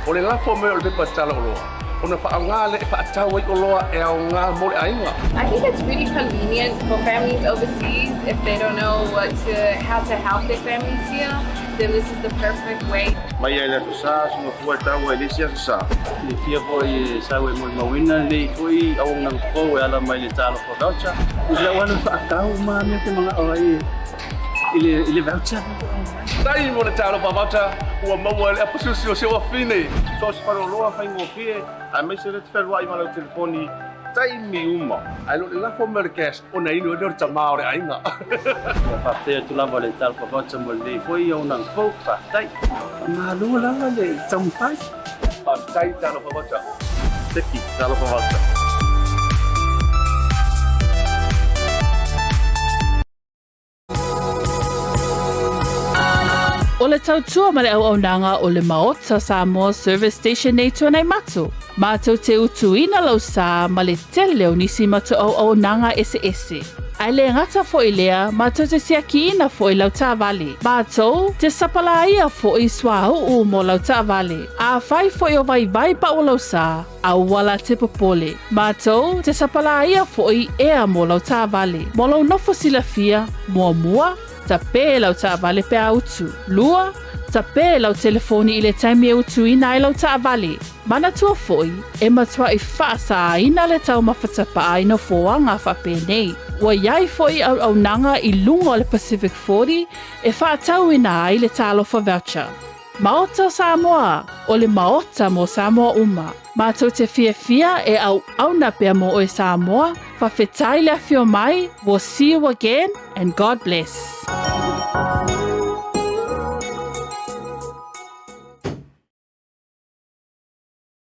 o le lafo mai o le pepa tala oloa, ona faaaoga lea e faatau ai oloa e aoga mo le aiga. I think it's really convenient for families overseas if they don't know what to, how to help their families here, then this is the perfect way. Mai lava i le Aso Sa, suga fua e taua i le isi Aso Sa. Silafia foi e sau e molimauina lenei foi auaunaga fou e ala mai le Talofa Voucher. I lau alu faatau ma mea te manao ai i le voucher. Faafetai mo le Talofa Voucher ua maua e le aposiosi o si ou afine. So o se faleoloa faigofie aemaise lea te fealuai ma lau telefoni taimi uma. Ae le o le lafo mai o le cash ona inu ai lea o le tama o le aiga. Ua faafetai atu lava le Talofa Voucher mo lenei foi auaunaga fou. Faafetai. Malo lava le taumafai. Faafetai Talofa Voucher. Teki, Talofa Voucher. O le tautua ma le auaunaga o le Maota Samoa Service Station nei Tuanaimato, mātou te utuina lau sā ma le tele o nisi matou auaunaga eseese. Ae le gata foi lea, mātou te siakiina foi lau taavale. Mātou te sapalāia foi suauu mo lau taavale. Afai foi o vaivai pau o lau sā, aua la te popole. Mātou te sapalāia foi ea mo lau taavale. Mo lou nofo silafia, muamua, tapē lau taavale pe a utu. Lua, tapē lau telefoni i le taimi e utuina ai lau taavale. Manatua foi, e matuai faasāina le taumafa tapaa i nofoaga faapenei. Ua i ai foi auaunaga i luga o le Pacific 40 e faatauina ai le Talofa Voucher. Maota o Samoa, o le Maota mo Samoa uma. Matou te fiafia e auauna pea mo oe Samoa, fafetai le afio mai, we'll see you again and God bless.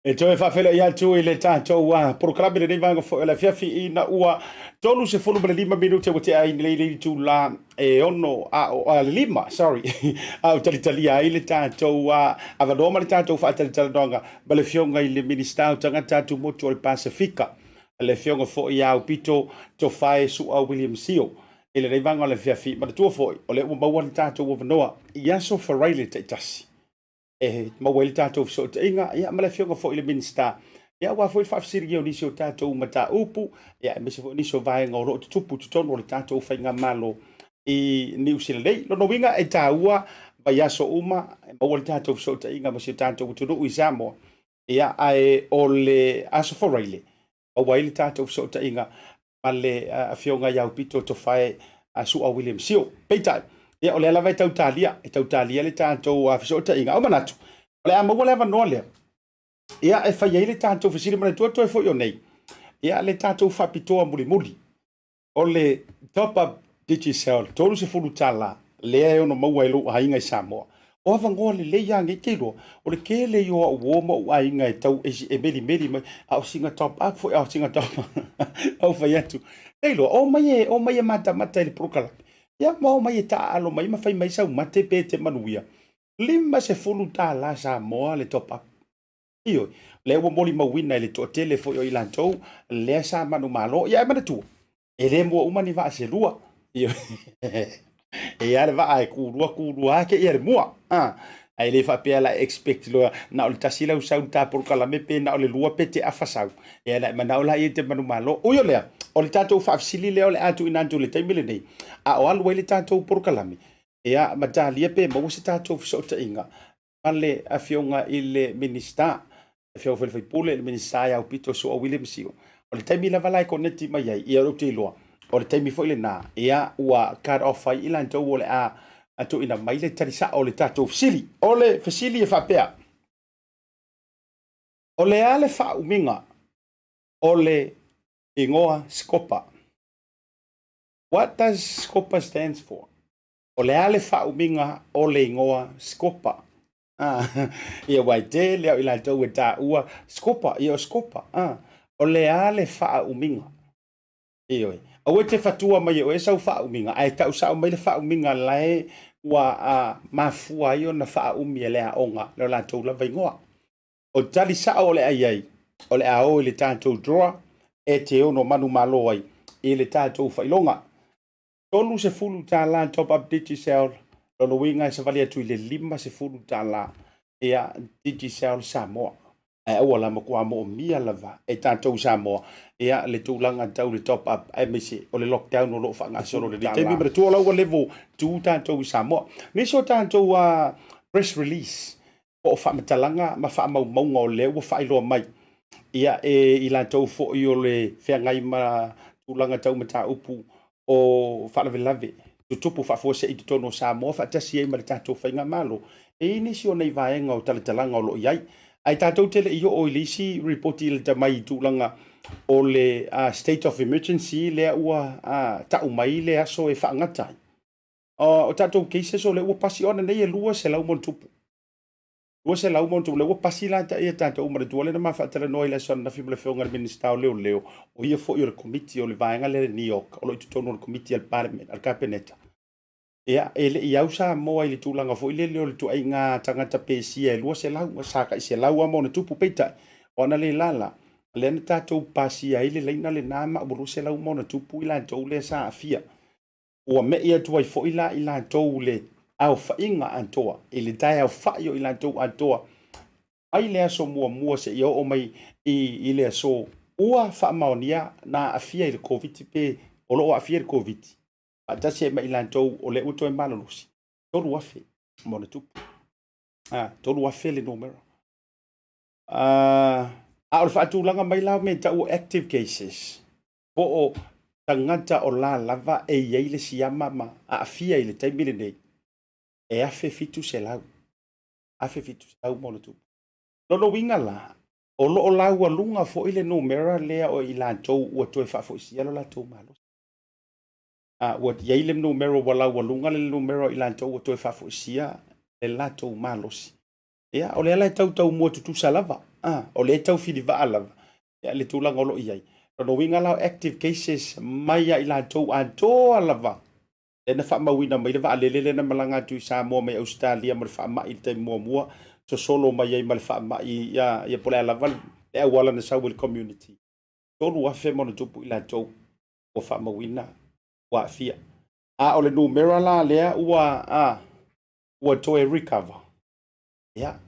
E toe faafeiloai atu i le tatou polokalame lenei vaega foi o le afiafi ina ua 35 minute ua tea ai nei le itulā e ono a o a le lima, sorry, a o talitalia ai le tatou avanoa ma le tatou faatalatalanoaga ma le Afioga i le Minisita o Tagata Atumotu o le Pasefika, le Afioga foi ia Aupito Tofae Su'a William Sio i lenei vaega o le afiafi. Manatua foi, o lea ua maua le tatou avanoa i aso Faraile taitasi e maua ai le tatou fesootaiga ia, ma le afioga foi i le Minisita, ia, aua foi le faafesiligia o nisi o tatou mataupu, ia, aemaise foi nisi o vaega o lo o tutupu i totonu o le tatou faigamalo i Niu Sila nei. Lona uiga e taua vaiaso uma e maua le tatou fesootaiga ma si o tatou atunuu i Samoa, ia, ae o le Aso Faraile maua ai le tatou fesootaiga ma le Afioga ia Aupito Tofae Su'a William Sio. Peitai, ia, o lea lava e tau talia, e tau talia le tatou fesootaiga. O manatu, o le a maua le avanoa lea, ia, e fai ai le tatou fesili manatua toe foi o nei, ia, le tatou faapitoa mulimuli. O le top up Digicel $30 lea e ono maua e lou aiga i Samoa. O avanoa lelei lava nei te iloa, o le tele ia o au uo ma ou aiga e tau e melimeli mai, a o sina top up foi, a o sina top up, au fai atu. Te iloa, omai e, omai e matamata i le polokalame. Ia, ma omai e taaalo mai ma fai mai sau mate pe te manuia. $50 Samoa le top up. Ioe, lea ua molimauina e le toatele foi o i latou lea sa manumalo. Ia, ae manatua, e le mua uma ni vaa se lua. Ioe, e i ai le vaa e kulua kulua ake ia le mua. Ah, ae le faapea la expect loa na o le tasi lau sau ta polokalame pe na o le lua pe te afa sau. Ia na e manao la ia te manumalo. Ui o lea, o le tatou faafesili lea o le a tuuina atu i le taimi lenei, a o alu ai le tatou polokalame, ia ma talia pe maua se tatou fesootaiga ma le Afioga i le Minisita, le Afioga foi i le Faipule, le Minisita ia Aupito Su'a William Sio. O le taimi lava la e koneti mai ai, ia ou te iloa, o le taimi foi lena, ia ua cut off ai i latou o le a tuuina mai le tali sa'o o le tatou fesili. O le fesili e faapea, o le a le faaumiga o le igoa Scopa? What does Scopa stands for? O le a le faaumiga o le igoa Scopa? Ah, ia aua e tele au i latou e taua Scopa, ia o Scopa. Ah, o le a le faaumiga? Ioe. Aua e te fatua mai e oe sau faaumiga, ae tau sao mai le faaumiga lae ua mafua ai ona faaumi e le aoga le latou lava igoa. O tali sao o le a i ai, o le a o i le tatou drawer e te ono manumalo ai i le tatou failoga. $30 top up Digicel, lona uiga e savali atu i le $50 ia Digicel Samoa. Ae aua la matua moomia lava e tatou i Samoa ia le tulaga tau le top up aemaise o le lockdown o lo o faagasolo i lenei taimi. Manatua o la ua level 2 tatou i Samoa. Nisi o tatou press release po o faamatalaga ma faamaumauga o lea ua faailoa mai ia e i latou foi o le feagai ma tulaga tau mataupu o faalavelave tutupu faafuasei i totonu o Samoa faatasi ai ma le tatou faigamalo. E i ai nisi o nei vaega o talatalaga o lo o i ai, ae tatou te le i oo i le isi ripoti i lata mai i tulaga o le state of emergency lea ua tau mai le aso e faagata ai. O tatou cases o lea ua pasi ona nei e 200 ma ona tupu. 200 ma ona tupu, lea ua pasi la ia tatou ma le tua lea na ma faatalanoa i le aso ananafi ma le Afioga i le Minisita o Leoleo, o ia foi o le Komiti o le vaega lea a le NEOC o lo o i totonu o le Komiti a le Palemene, a le Kapeneta. Ia, e le i au Samoa i le tulaga foi lele o le ituaiga tagata pesia e 200, sa tai 100 lava ma ona tupu, peitai, o analeila la, lea na tatou pasia ai le laina lena ma ua 200 ma ona tupu i latou lea sa aafia. Ua me'i atu ai foi la i latou le aofaiga atoa, i le taeaofai o i latou atoa, mai le aso muamua seia oo mai i le aso ua faamaonia na aafia i le Koviti pe o lo o aafia i le Koviti, faatasi ai ma i latou o lea ua toe malolosi, 3,000 ma ona tupu. A, 3,000 le numera. A, a o le faatulaga mai la o mea e tau o active cases, po o tagata o la lava e i ai le siama ma aafia i le taimi lenei, e 1,700. 1,700 ma ona tupu. Lona uiga la, o lo o laualuga foi le numera lea o i latou ua toe faafoisia lo latou malosi. A, ua i ai le numera ua laualuga le numera o i latou ua toe faafoisia le latou malosi. Ia, o lea la e tau taumua tutusa lava, a, o lea e tau filivaa lava ia, le tulaga o lo o i ai. Lona uiga la o active cases mai ia i latou atoa lava, lea na faamauina mai le vaalele lea na malaga atu i Samoa mai Ausetalia ma le faamai i le taimi muamua, sosolo mai ai ma le faamai, ia, ia po o le a lava le auala na sau ai i le community. 3,000 ma ona tupu i latou ua faamauina ua aafia. A o le numera la lea ua, a, ua toe recover, ia,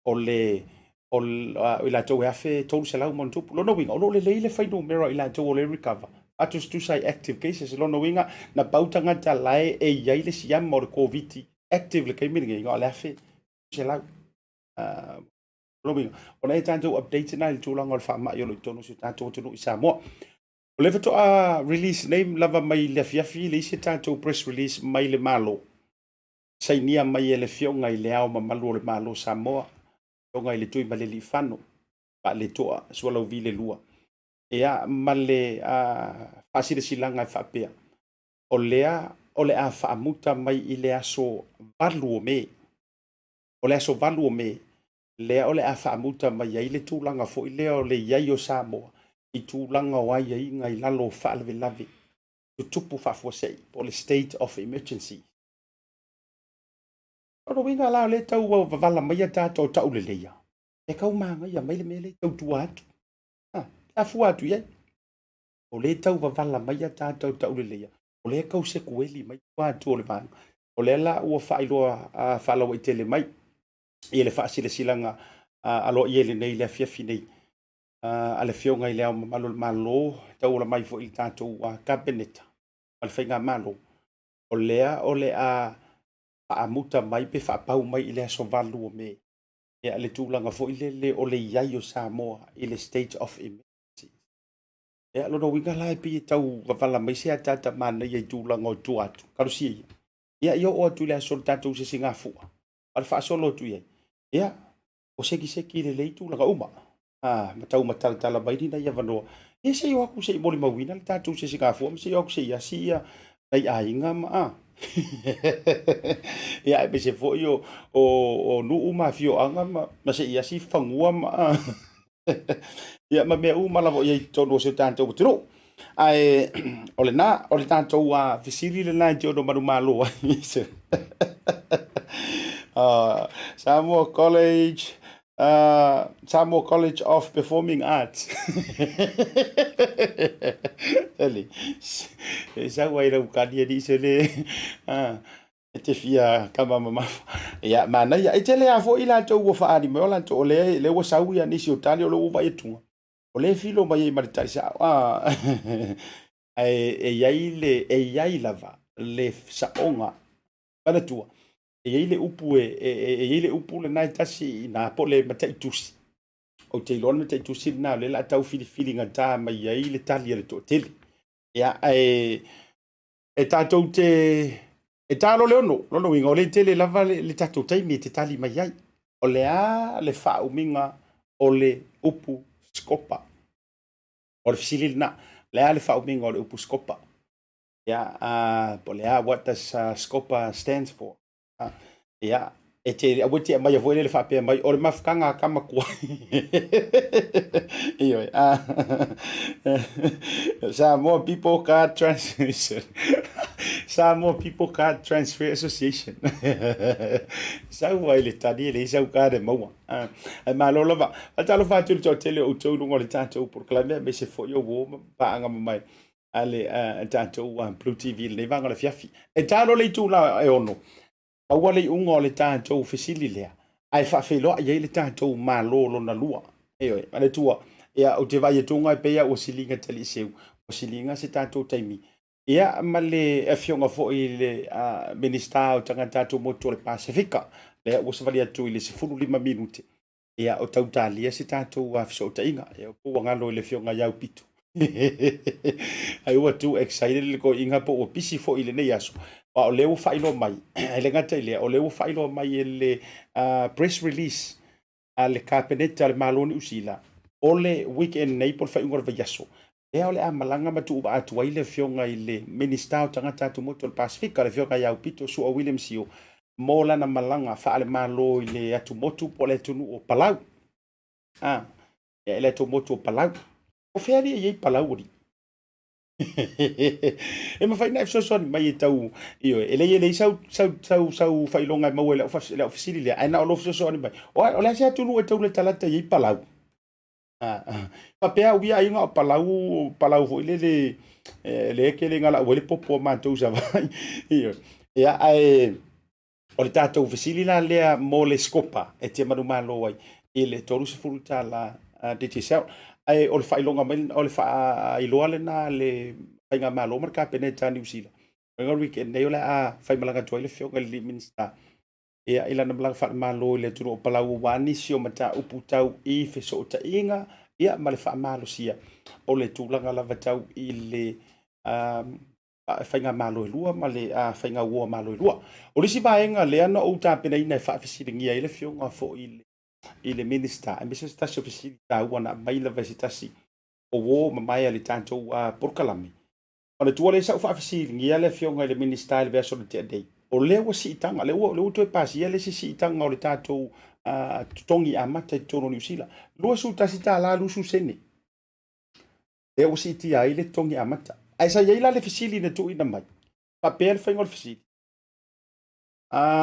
o le, o, o i latou e 1,300 ma ona tupu. Lona uiga, o lo o lelei le fuainumera o i latou o lea e recover, faatusatusa i active cases. Lona uiga, na pau tagata la e e i ai le siama o le Koviti active le taimi lenei, na o le 1,300. Uh, lona uiga, o lea e tatou update na i le tulaga o le faamai o lo o i totonu o si o tatou atunuu i Samoa. O lea faatoa release nei lava mai le afiafi le isi tatou press release mai le Malo, sainia mai e le Afioga i Le Ao Mamalu o le Malo o Samoa, Afioga i le Tuimalealiifano Vaaletoa Sualauvi le Lua, ia ma le faasilasilaga e faapea, o lea o le a faamuta mai i le aso 8 o Me. O le aso 8 o Me, lea o le a faamuta mai ai le tulaga foi lea o le i ai o Samoa i tulaga o aiaiga i lalo o faalavelave tutupu faafuasei, po o le state of emergency. O lona uiga la o lea e tau vavala mai a tatou tauleleia, e tau manaia mai le mea lea e tau tua atu. Ha, pe a fua atu i ai. O lea e tau vavala mai a tatou tauleleia, o lea e tau sekueli mai tua atu o le vaega. O lea la ua faailoa faalauaitele mai i le faasilasilaga aloaia i lenei le afiafi nei a le Afioga i Le Ao Mamalu o le Malo, e tauala mai foi i le tatou Kapeneta ma le Faigamalo, o lea o le a faamuta mai pe faapau mai i le aso 8 o Me ia le tulaga foi lele o le i ai o Samoa i le state of emergency. Ia, lona uiga la e pei e tau vavala mai se ataata manaia i tulaga o tua atu. Talosia ia. Ia, ia oo atu i le aso o le tatou sisigafua, ma le faasolo atu i ai. Ia, o sekiseki lelei tulaga uma. A, ma tau matalatala mai ni nai avanoa. Ia se i o atu se i molimauina le tatou sisigafua ma se i o atu se i asi ia nai aiga ma a. Ia, aemaise foi o, o, o nuu ma afioaga ma, ma se i asi fanua ma a. Ia, ma mea uma lava o i ai i totonu o si o tatou atunuu. Ae o lena, o le tatou uh, fesili lena e te ono manumalo ai. uh, Samoa College, uh, Samoa College of Performing Arts. Eli, e sau ai lau kani e se le. Uh, e te fia kama mamafa. Ia, manaia. E tele a foi latou ua faali mai o latou, o lea, lea ua sau ia nisi o tali o lea ua vaai atuga. O lea e filo mai ai ma le tali sao. Ah. Ae e i ai le, e i ai lava le saoga. Manatua, e i ai le upu e, e, e, e i ai le upu lena e tasi i nā po o le mataitusi. Ou te iloa le mataitusi lena o lea o le a tau filifiligatā mai ai le tali a le toatele. Ia, ae e tatou te e ta loa le ono, lona uiga o lea e tele lava le, le tatou taimi e te tali mai ai. O le a le faaumiga o le upu skopa? O le fesili lena. O le a le faaumiga o le upu skopa? Ia, uh, po o le a, what does uh, skopa stands for? Uh, ia, E te, aua e te aumaia foi lele faapea mai, o le mafutaga a tama tuai. Ioe. Samoa People Card Transmission. Samoa People Card Transfer Association. Sau ai le tali e leai sau card e maua. Ae malo lava. Faatalofa atu i le toatele o outou i luga o le tatou polokalame aemaise foi o uo ma paaga mamae a le tatou Blue TV i lenei vaega o le afiafi. E ta loa le itula e 6, maua le iuga o le tatou fesili lea, ae faafeiloai ai le tatou Malo lona lua. Ioe, manatua, ia, ou te vaai atu e pei lava ua siliga taliiseu, ua siliga se tatou taimi. Ia, ma le afioga foi i le Minisita o Tagata Atumotu o le Pasefika, lea ua savali atu i le 15 minute, Ia, o tau talia se tatou fesootaiga. Ia, po ua galo i le afioga ia Aupito. Ai ua too excited le toeaina po ua pisi foi i lenei aso. Aua o lea ua faailoa mai, e le gata i lea, o lea ua faailoa mai e le press release a le Kapeneta a le Malo o Niu Sila, o le weekend nei po o le faaiuga o le vaiaso, lea o le a malaga ma tuuvaa atu ai le afioga i le Minisita o Tagata Atumotu o le Pasefika, le afioga ia Aupito Su'a William Sio, mo lana malaga faale-Malo i le atumotu po o le atunuu o Palau. A, ia, i le atumotu o Palau. O fea alii e i ai Palau alii? E mafai ona e fesoasoani mai e tau, ioe, e leai e leai sau, sau, sau, sau faailoga e maua i lau, lau fesili lea, ae na o lou fesoasoani mai. O, o le a se atunuu e tau latalata i ai Palau? Faapea au ia aiga o Palau, Palau foi lele lea e tele ina lau ai le popo a matou i Savaii. Ia, ae o le tatou fesili la lea mo le Scopa e te manumalo ai i le $30 Digicel. Ae o le faailoga mai, o le faailoa lena a le Faigamalo ma le Kapeneta a Niu Sila. O le weekend nei o le a faimalaga atu ai le afioga i le Minisita Ia, i lana malaga faale-Malo i le atunuu o Palau aua nisi o mataupu tau i fesootaiga, ia, ma le faamalosia o le tulaga lava tau i le faigamalo e lua ma le faigauoa malo e lua. O le isi vaega lea na ou tapenaina e faafesiligia ai le afioga foi i le Minisita, aemaise se tasi o fesili taua na aumai lava e se tasi o uo mamae a le tatou polokalame, Manatua lea sa ou faafesiligia le afioga i le Minisita i le vaiaso na tea nei, o lea ua siitaga, lea ua, lea ua toe pasia le isi siitaga o le tatou totogi amata i totonu o Niu Sila, $21 20 sene. Lea ua siitia ai le totogi amata. Ae sa i ai la le fesili na tuuina mai, faapea le faiga o le fesili,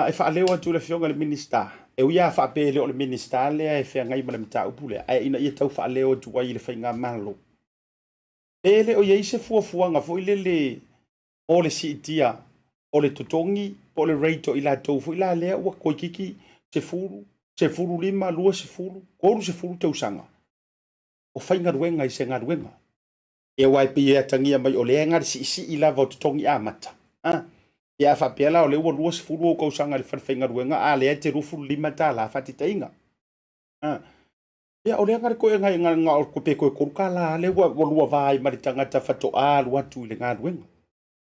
e faaleo atu i le afioga i le Minisita, e ui lava faapea e le o le Minisita lea e feagai ma le mataupu lea, ae ina ia tau faaleo atu ai i le faigamalo. Pe le o i ai se fuafuaga foi lele mo le siitia o le totogi po o le rate o i latou foi la lea ua toeitiiti 10, 15, 20, 30 tausaga o faigaluega i se galuega. Ia aua e pei e atagia mai o lea e na le siisii lava o totogi amata. A, ia a faapea la o lea ua 20 ou tausaga i le falefaigaluega a lea e te $25 faataitaiga. A, Ia, o lea na toe na na na o pe toe $3 lea ua ua lua va ai ma le tagata faatoa alu atu i le galuega.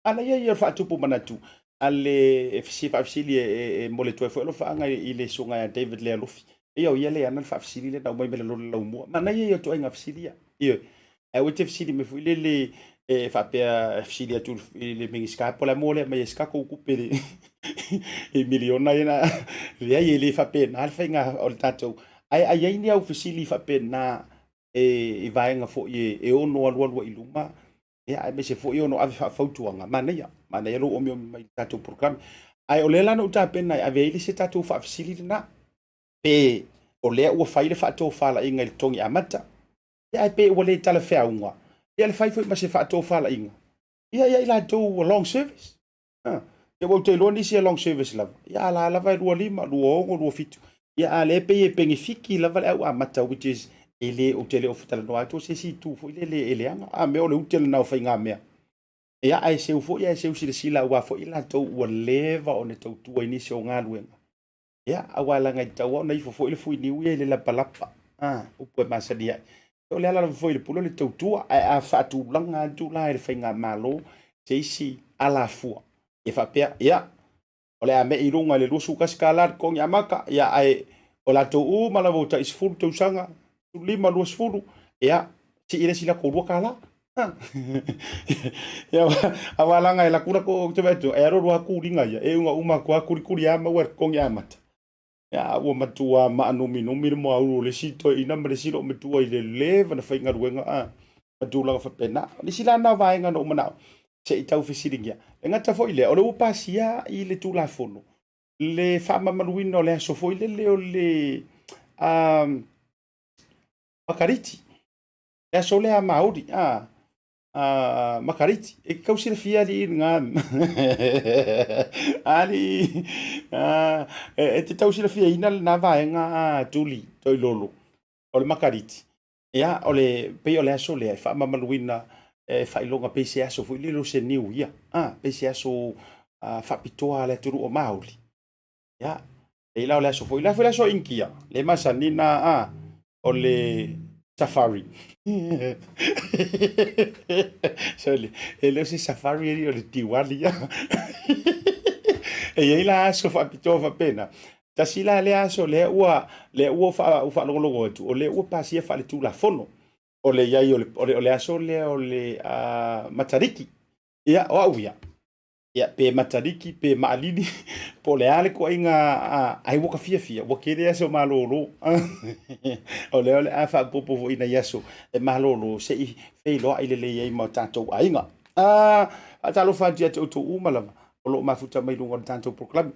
A na ia ia o le faatupu manatu a le e fesi faafesili e, e, e mole atu ai foi alofaaga i, i le susuga ia David Lealofi. Ia o ia lea ana le faafesili lea na aumai mai le lole laumua. Manaia ia o ituaiga fesili ia. Ioe. Ae aua e te fesili mai foi lele e faapea e fesili atu i le Minisita po o le a mo lea aumai ai se tatou tupe i le i miliona ia na leai e le faapena le faiga o le tatou ae a i ai ni au fesili faapena e i vaega foi e, e ono alualu ai i luma ia aemaise foi e ono ave faafautuaga manaia manaia lou omiomi mai i le tatou polokalame ae o lea la na ou tapena e ave ai le se tatou faafesili lena pe o lea ua fai le faatofalaiga i le totogi amata ia ae pe ua le talafeauga ia le fai foi ma se faatofalaiga ia ia i latou ua long service. Ha. Ia ua ou te iloa nisi e long service lava. Ia a la lava e 25, 26, 27. Ia a lea e pei e penefiki lava le au amata which is e le ou te le o talanoa atu o se isi itu foi lele e leaga. A mea o le ute lena o faigamea. Ia ae seu foi ae seu silasila aua foi i latou ua leva ona tautua i nisi o galuega. Ia, aua leaga e tatau lava ona ifo foi le fuiniu ia i le lapalapa, a, upu e masani ai. O le ala lava foi i le pule o le tautua, ae a faatulaga atu la e le faigamalo se isi alafua, ia faapea, ia, o le a me'i i luga i le $21 le totogi amata, ia, ae o latou uma lava ua tai 10 tausaga, 15, 20, ia, sii le isi latou $2. Ia, aua leaga e lakulako, ou te vaai atu, e alu alu lava kuliga ia, e iu ina uma atu lava kulikuli lava maua e le totogi amata. Ia, ua matua maanuminumi le moaulu o le isi toeaina ma le isi loomatua i le leva ona faigaluega a ma tulaga faapena. O le isi la lena o vaega na ou manao se i tau fesiligia. E gata foi i lea, o lea ua pasia i le Tulafono le faamamaluina o le aso foi lele o le Makariti, le aso lea a Māori, a Makariti. E te tau silafia alii lena, alii, e te tau silafiaina lena vaega a Tuli Toilolo o le Makariti. Ia, o le, pei o le aso lea e faamamaluina e faailoga pei se aso foi lele o se Niu Ia, a, pei se aso faapitoa a le atunuu o Māori. Ia, pei la o le aso foi, la foi le aso Initia, le masani na, a, o le safari. Sorry, e le o se safari alii o le Diwali. E i ai la aso faapitoa faapena. Tasi la lea aso lea ua lea ua faalogologo atu, o lea ua pasia faaletulafono o le i ai o le, o le, o le aso lea o le Matariki. Ia, o au ia, ia, pe Matariki, pe Maalili, po o le a le ituaiga, ai ua ka fiafia, ua tele aso malolo. O lea o le a faaopoopo foi i nai aso e malolo se i feiloai lelei ai ma o tatou aiga. Faatalofa atu ia te outou uma lava o lo o mafuta mai luga o le tatou polokalame.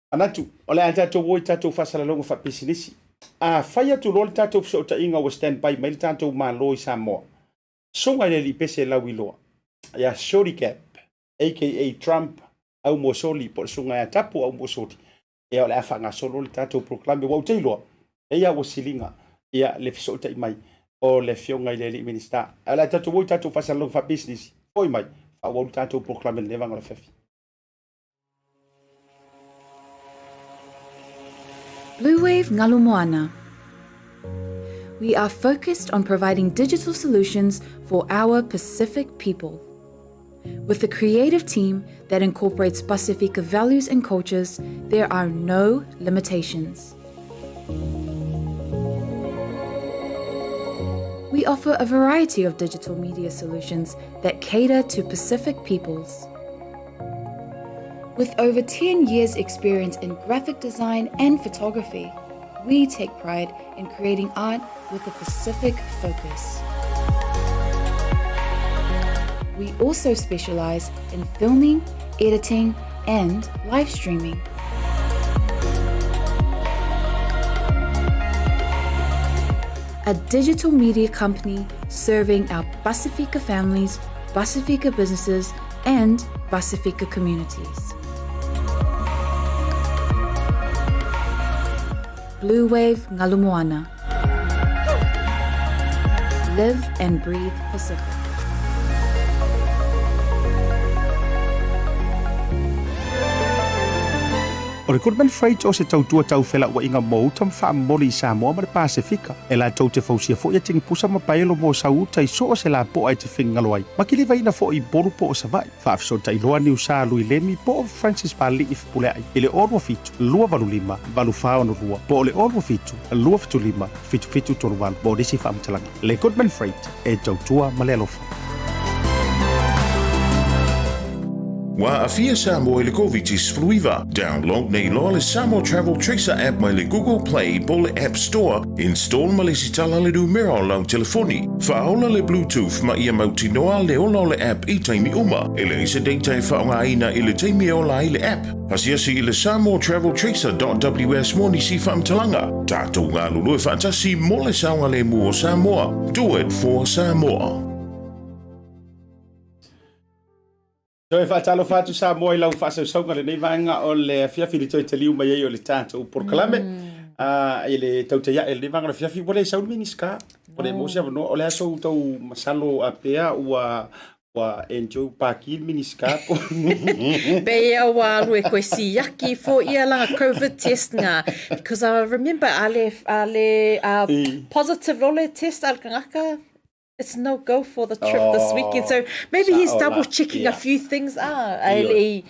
Manatu, o le a tatou o i tatou faasalalauga faapisinisi. A fai atu loa le tatou fesootaiga ua stand by mai le tatou Malo i Samoa, susuga i le Alii Pese Lauiloa, ia Shorty Cap, aka Trump Aumuasoli, po o le susuga ia Tapu Aumuasoli, ia o le a faagasolo le tatou polokalame. Ua ou te iloa, e ia ua siliga ia le fesootai mai o le Afioga i le Alii Minisita. Ae o le a tatou o i tatou faasalalauga faapisinisi, foi mai, faaauau le tatou polokalame i lenei vaega o le afiafi. Bluewave Ngalu We are focused on providing digital solutions for our Pacific people. With a creative team that incorporates Pasifika values and cultures, there are no limitations. We offer a variety of digital media solutions that cater to Pacific peoples. With over 10 years' experience in graphic design and photography, we take pride in creating art with a Pacific focus. We also specialize in filming, editing, and live streaming. A digital media company serving our Pasifika families, Pasifika businesses, and Pasifika communities. Blue Wave Ngalu Moana. Live and breathe Pacific. O le Goodman Freight o se tautua taufelauaiga mo uta ma faamomoli i Samoa ma le Pasefika. E latou te fausia foi atigi pusa ma paelo mo sau uta i so o se lapoa e te finagalo ai, ma kilivaina foi i Upolu po o Savaii. Faafesootai loa Niusa Lui Lemi po o Francis Pali'i Fepulea'i i le 027 285 8462 po o le 027 275 7738 mo nisi faamatalaga. Le Goodman Freight e tautua ma le alofa. Ua aafia Samoa i le Koviti-19. Download nei loa le Samoa Travel Tracer app mai le Google Play po o le App Store. Install ma lesitala le numera o lau telefoni. Faaola le Bluetooth ma ia mautinoa le ola o le app i taimi uma. E leai se data e faaaogaina i le taimi e ola ai le app. Asiasi i le samoatraveltracer.ws mo nisi faamatalaga. Tatou galulue faatasi mo le saogalemu o Samoa. Do it for Samoa. Toe faatalofa atu Samoa i lau faasausauga lenei vaega o le afiafi le toe taliu mai ai o le tatou polokalame. I le tautai ae lenei vaega o le afiafi, ua le sau le Minisita, ua le maua se avanoa. O le a sou tau masalo a pea ua ua enjoy paki le Minisita po. Pe ia ua alu e koe siaki fo ia langa COVID test nga. Because I remember a le, a le positive lole test a le kangaka. It's no go for the trip oh, this weekend. So maybe he's double checking yeah. a few things. Ah, ai le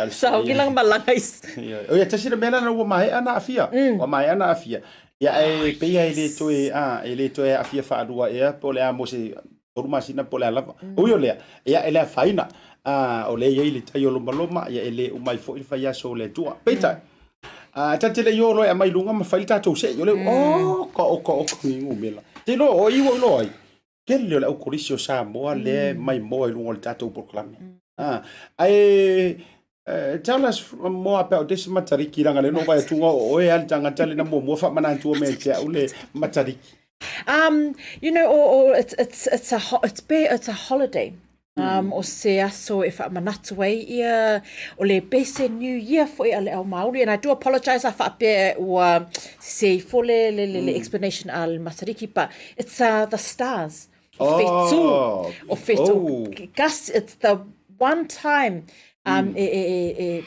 sa o kilang malanga is. O ia tasi le mea lana ua maea na afia. Ua maea na afia. Ia e pei e le toe a e le toe afia whaalua ea po le a mo se tolu masina po le a lava. Ui o lea, ia e le afaina. A o le iai le tai o lomaloma ia e le umai foi le whai aso o le Atua. Peitai. A ta te le i o loa e aumai i luga ma fai le tatou se'i, o le, oka, oka, oka, ni numela. Te iloa, o i ua iloa ai, tele o le au kolisi o Samoa lea e maimoa i luga o le tatou polokalame. Ah, ae tell us more about this Matariki, leaga lea na ou vaai atu o oe lava le tagata lea na muamua faamanatua mai ia te au le Matariki. You know, o, o, it's, it's, it's, a, it's, be, it's a holiday. Um, o se aso e whaamanatu ai ia, o le bese New Year foi a le au Māori. And I do apologise a whaapea ua se ifo le, le, le, le explanation a le Matariki, but it's the stars. O whetū. O whetū. Oh. Gus, it's the one time um, e, e, e, e,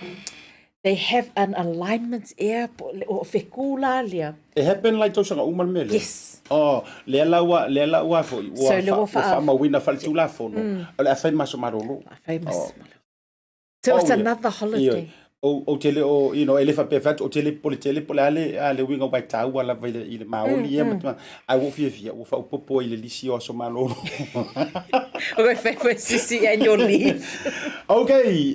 they have an alignment ea, o whekū la lea. E happen la i tausaga uma le mea lea? Yes. Oh, lea la ua, lea la ua foi, ua, so, ua faamauina faaletulafono, o le a fai ma aso malolo. A fai ma aso malolo. So it's another holiday. Ou te le o, you know, e le faapea fai atu, ou te le popole tele po o le a le, a le uiga aua e taua lava i le, i le maoli ia ma tulaga, ae ua ou fiafia, ua faaopoopo ai i le lisi o aso malolo. O koe fai foi sisi annual leave. Ok,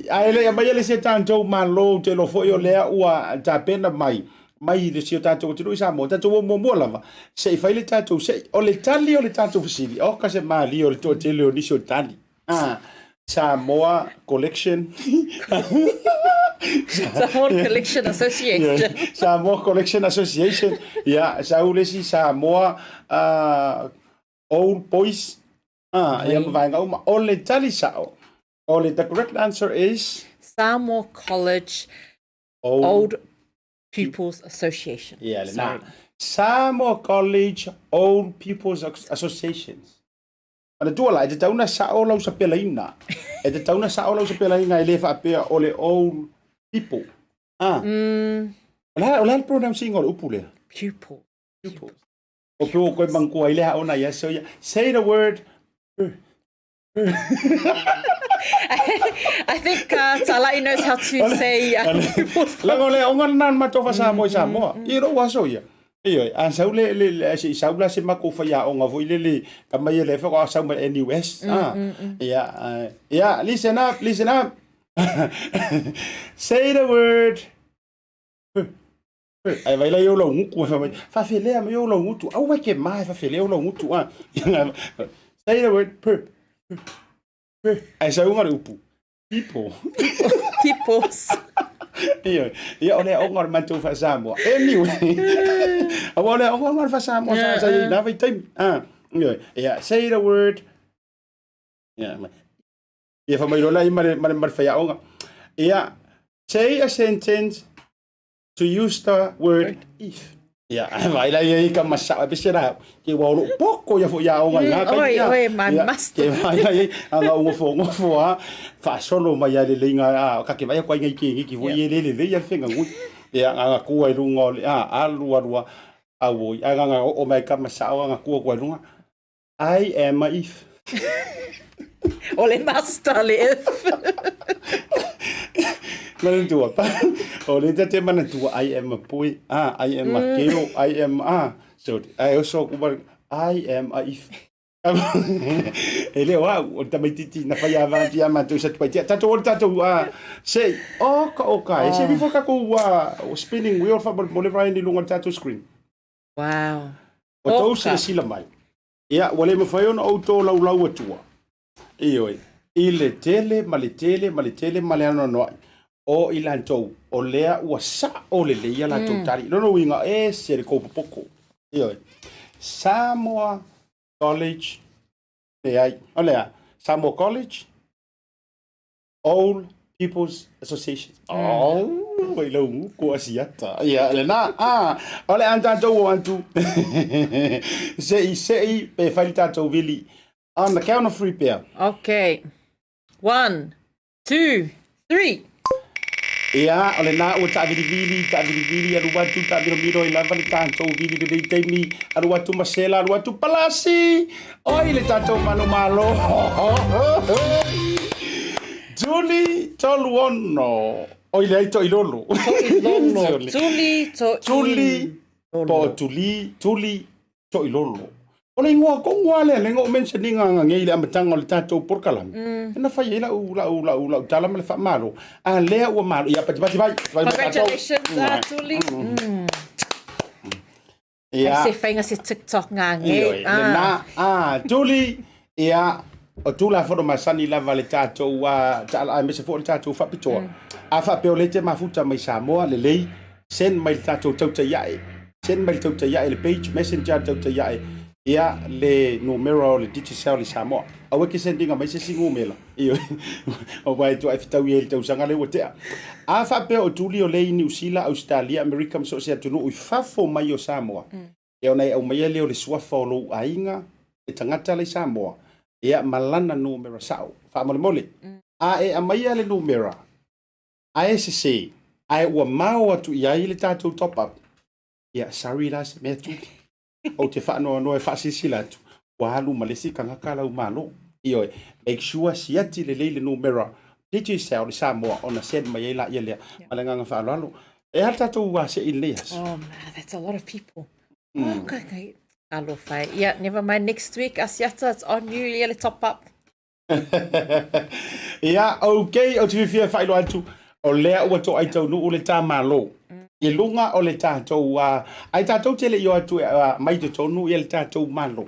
ae le i aumaia le isi a tatou Malo, ou te iloa foi o lea ua tapena mai, mai i le si o tatou atunuu i Samoa, tatou o muamua lava, se i fai le tatou sei. O le tali o le tatou fesili, oka se malie o le toatele o nisi o tali. Ah, Samoa Collection. Samoa Collection Association. Yeah. Samoa Collection Association. Yeah, sau le isi Samoa Old Boys. Ah, ia ma vaega uma. O le tali sao. O le, the correct answer is? Samoa College Old Pupils Association. Yeah, le na. Samoa College Old Pupils Association. Manatua la, e tatau ona sao lau sapelaina. E tatau ona sao lau sapelaina e le faapea o le old people. Ah. O le a, o le a le pronouncing o le upu lea? Pupil. Pupil. O pe o koe mangkua i le haona ia so ia. Say the word. I think Talai knows how to say pupils. Laga o le aoga lena na matou faa-Samoa i Samoa. I lou aso ia. Ioe, a sau le, le, le, se i sau la se makou faiaoga foi lele, ka mai e le fa sau mai NUS. Ah, ia, ia, listen up, listen up. Say the word. Ai vai lai o lau ngutu, e mai, fafelea mai o lau ngutu, aua ke ma e fafelea o lau ngutu. Ah. Say the word, per, per, per. Ai sau nga le upu. People. Peoples. Ia, ia o le aoga o le matou faa-Samoa. Anyway, aua o le aoga o le faa-Samoa sa sa i nā vaitaimi. Ah, ia, ia, say the word. Ia, ia fa mai lola i ma le ma le ma le whaiaoga. Ia, say a sentence to use the word if. Ia, vai la ia i ka masao, e pese la, ke ua o lou poko ia foi aoga i ngā taimi. Oi, oi, my master. Ke vai la ia, a ngā ungofo ngofo a, faasolo mai a le leinga, a, ka ke vai a koa inga i ke ngiki foi e lele lei a le whenga ngui. Ia, ngā ngā kua i lunga o le, a, alu alu a, a oi, a ngā ngā o mai ka masao a ngā kua kua i lunga. I am a if. O le master le if. Manatua pa. O le tate manatua I am a boy. Ah, I am a girl. I am a. So, I also I am a if. E le o au, o le tamaititi na whai a vāti a mātou sa tupai tia. Tātou o le tātou, se, o ka o ka, e se before kākou spinning wheel wha mo le Ryan i lunga o le tātou screen. Wow. O tou silasila mai. Ia, ua le mafai ona ou tolaulau atua. Ioe, i le tele ma le tele ma le tele ma le anoanoai o i latou, o lea ua sao lelei a latou tali. Lona uiga, e ese le kou popoko. Ioe, Samoa College, leai, o le a? Samoa College, Old People's Association. Oh, i lau nguku asiata. Ia, lena, ah, o le an tātou o antu. Se i, se i, pe whai tātou vili. On the count of three pea. Okay. 1, 2, 3. Ia, o lena ua taavilivili, taavilivili, alu atu, taamiromiro i lava le tātou vili lenei taimi, alu atu Masela, alu atu Palasi, oi le tātou manumalo. Tuli 36, oi leai Toilolo. Toilolo, Tuli Toilolo. Tuli, po o Tuli, Tuli Toilolo. O le igoa tonu lava lea, lea na ou mention ina ananei i le amataga o le tatou polokalame, na fai ai lau, lau, lau, lau tala ma le faamalo. A lea ua malo. Ia, pati pati vai. Vai ma tatou. Congratulations, ah, Tuli. Ia. Ai se faiga se TikTok ngā ngei. Ioe, lena. Ah, Tuli, ia, o Tulafono masani lava le tatou, ah, taala, aemaise foi o le tatou faapitoa. A faapea o lea e te mafuta mai Samoa, lelei, send mai le tatou tautai ae, send mai le tautai ae, le page messenger le tautai ae, ia le numera o le Digicel i Samoa. Aua e te send ina mai se isi numera, ioe, aua e toai fetaui ai i le tausaga lea ua tea. A faapea o Tuli o lea i Niu Sila, Ausetalia, Amerika ma so o se atunuu i fafo mai o Samoa, ia ona e aumaia lea o le suafa o lou aiga, le tagata la i Samoa, ia ma lana numera sao. Faamolemole, a e aumaia le numera, ae sese, ae ua mao atu i ai le tatou top up, ia sorry la se mea Tuli. Ou te faanoanoa e faasilasila atu, ua alu ma le isi tagata lau malo. Ioe, make sure siati lelei le numera Digicel i Samoa ona send mai ai laia lea. Ma le agaga faaaloalo. E a le tatou asei i lenei aso? Oh man, that's a lot of people. Oh, okay, okay. Alofa e. Yeah, never mind. Next week, Asiata, it's on you, ia le top up. Ia, ok, ou te fiafia e faailoa atu, o lea ua toai taunuu le tā Malo i luga o le tatou, uh, ai tatou te le i o atu e uh, mai totonu ia le tatou Malo.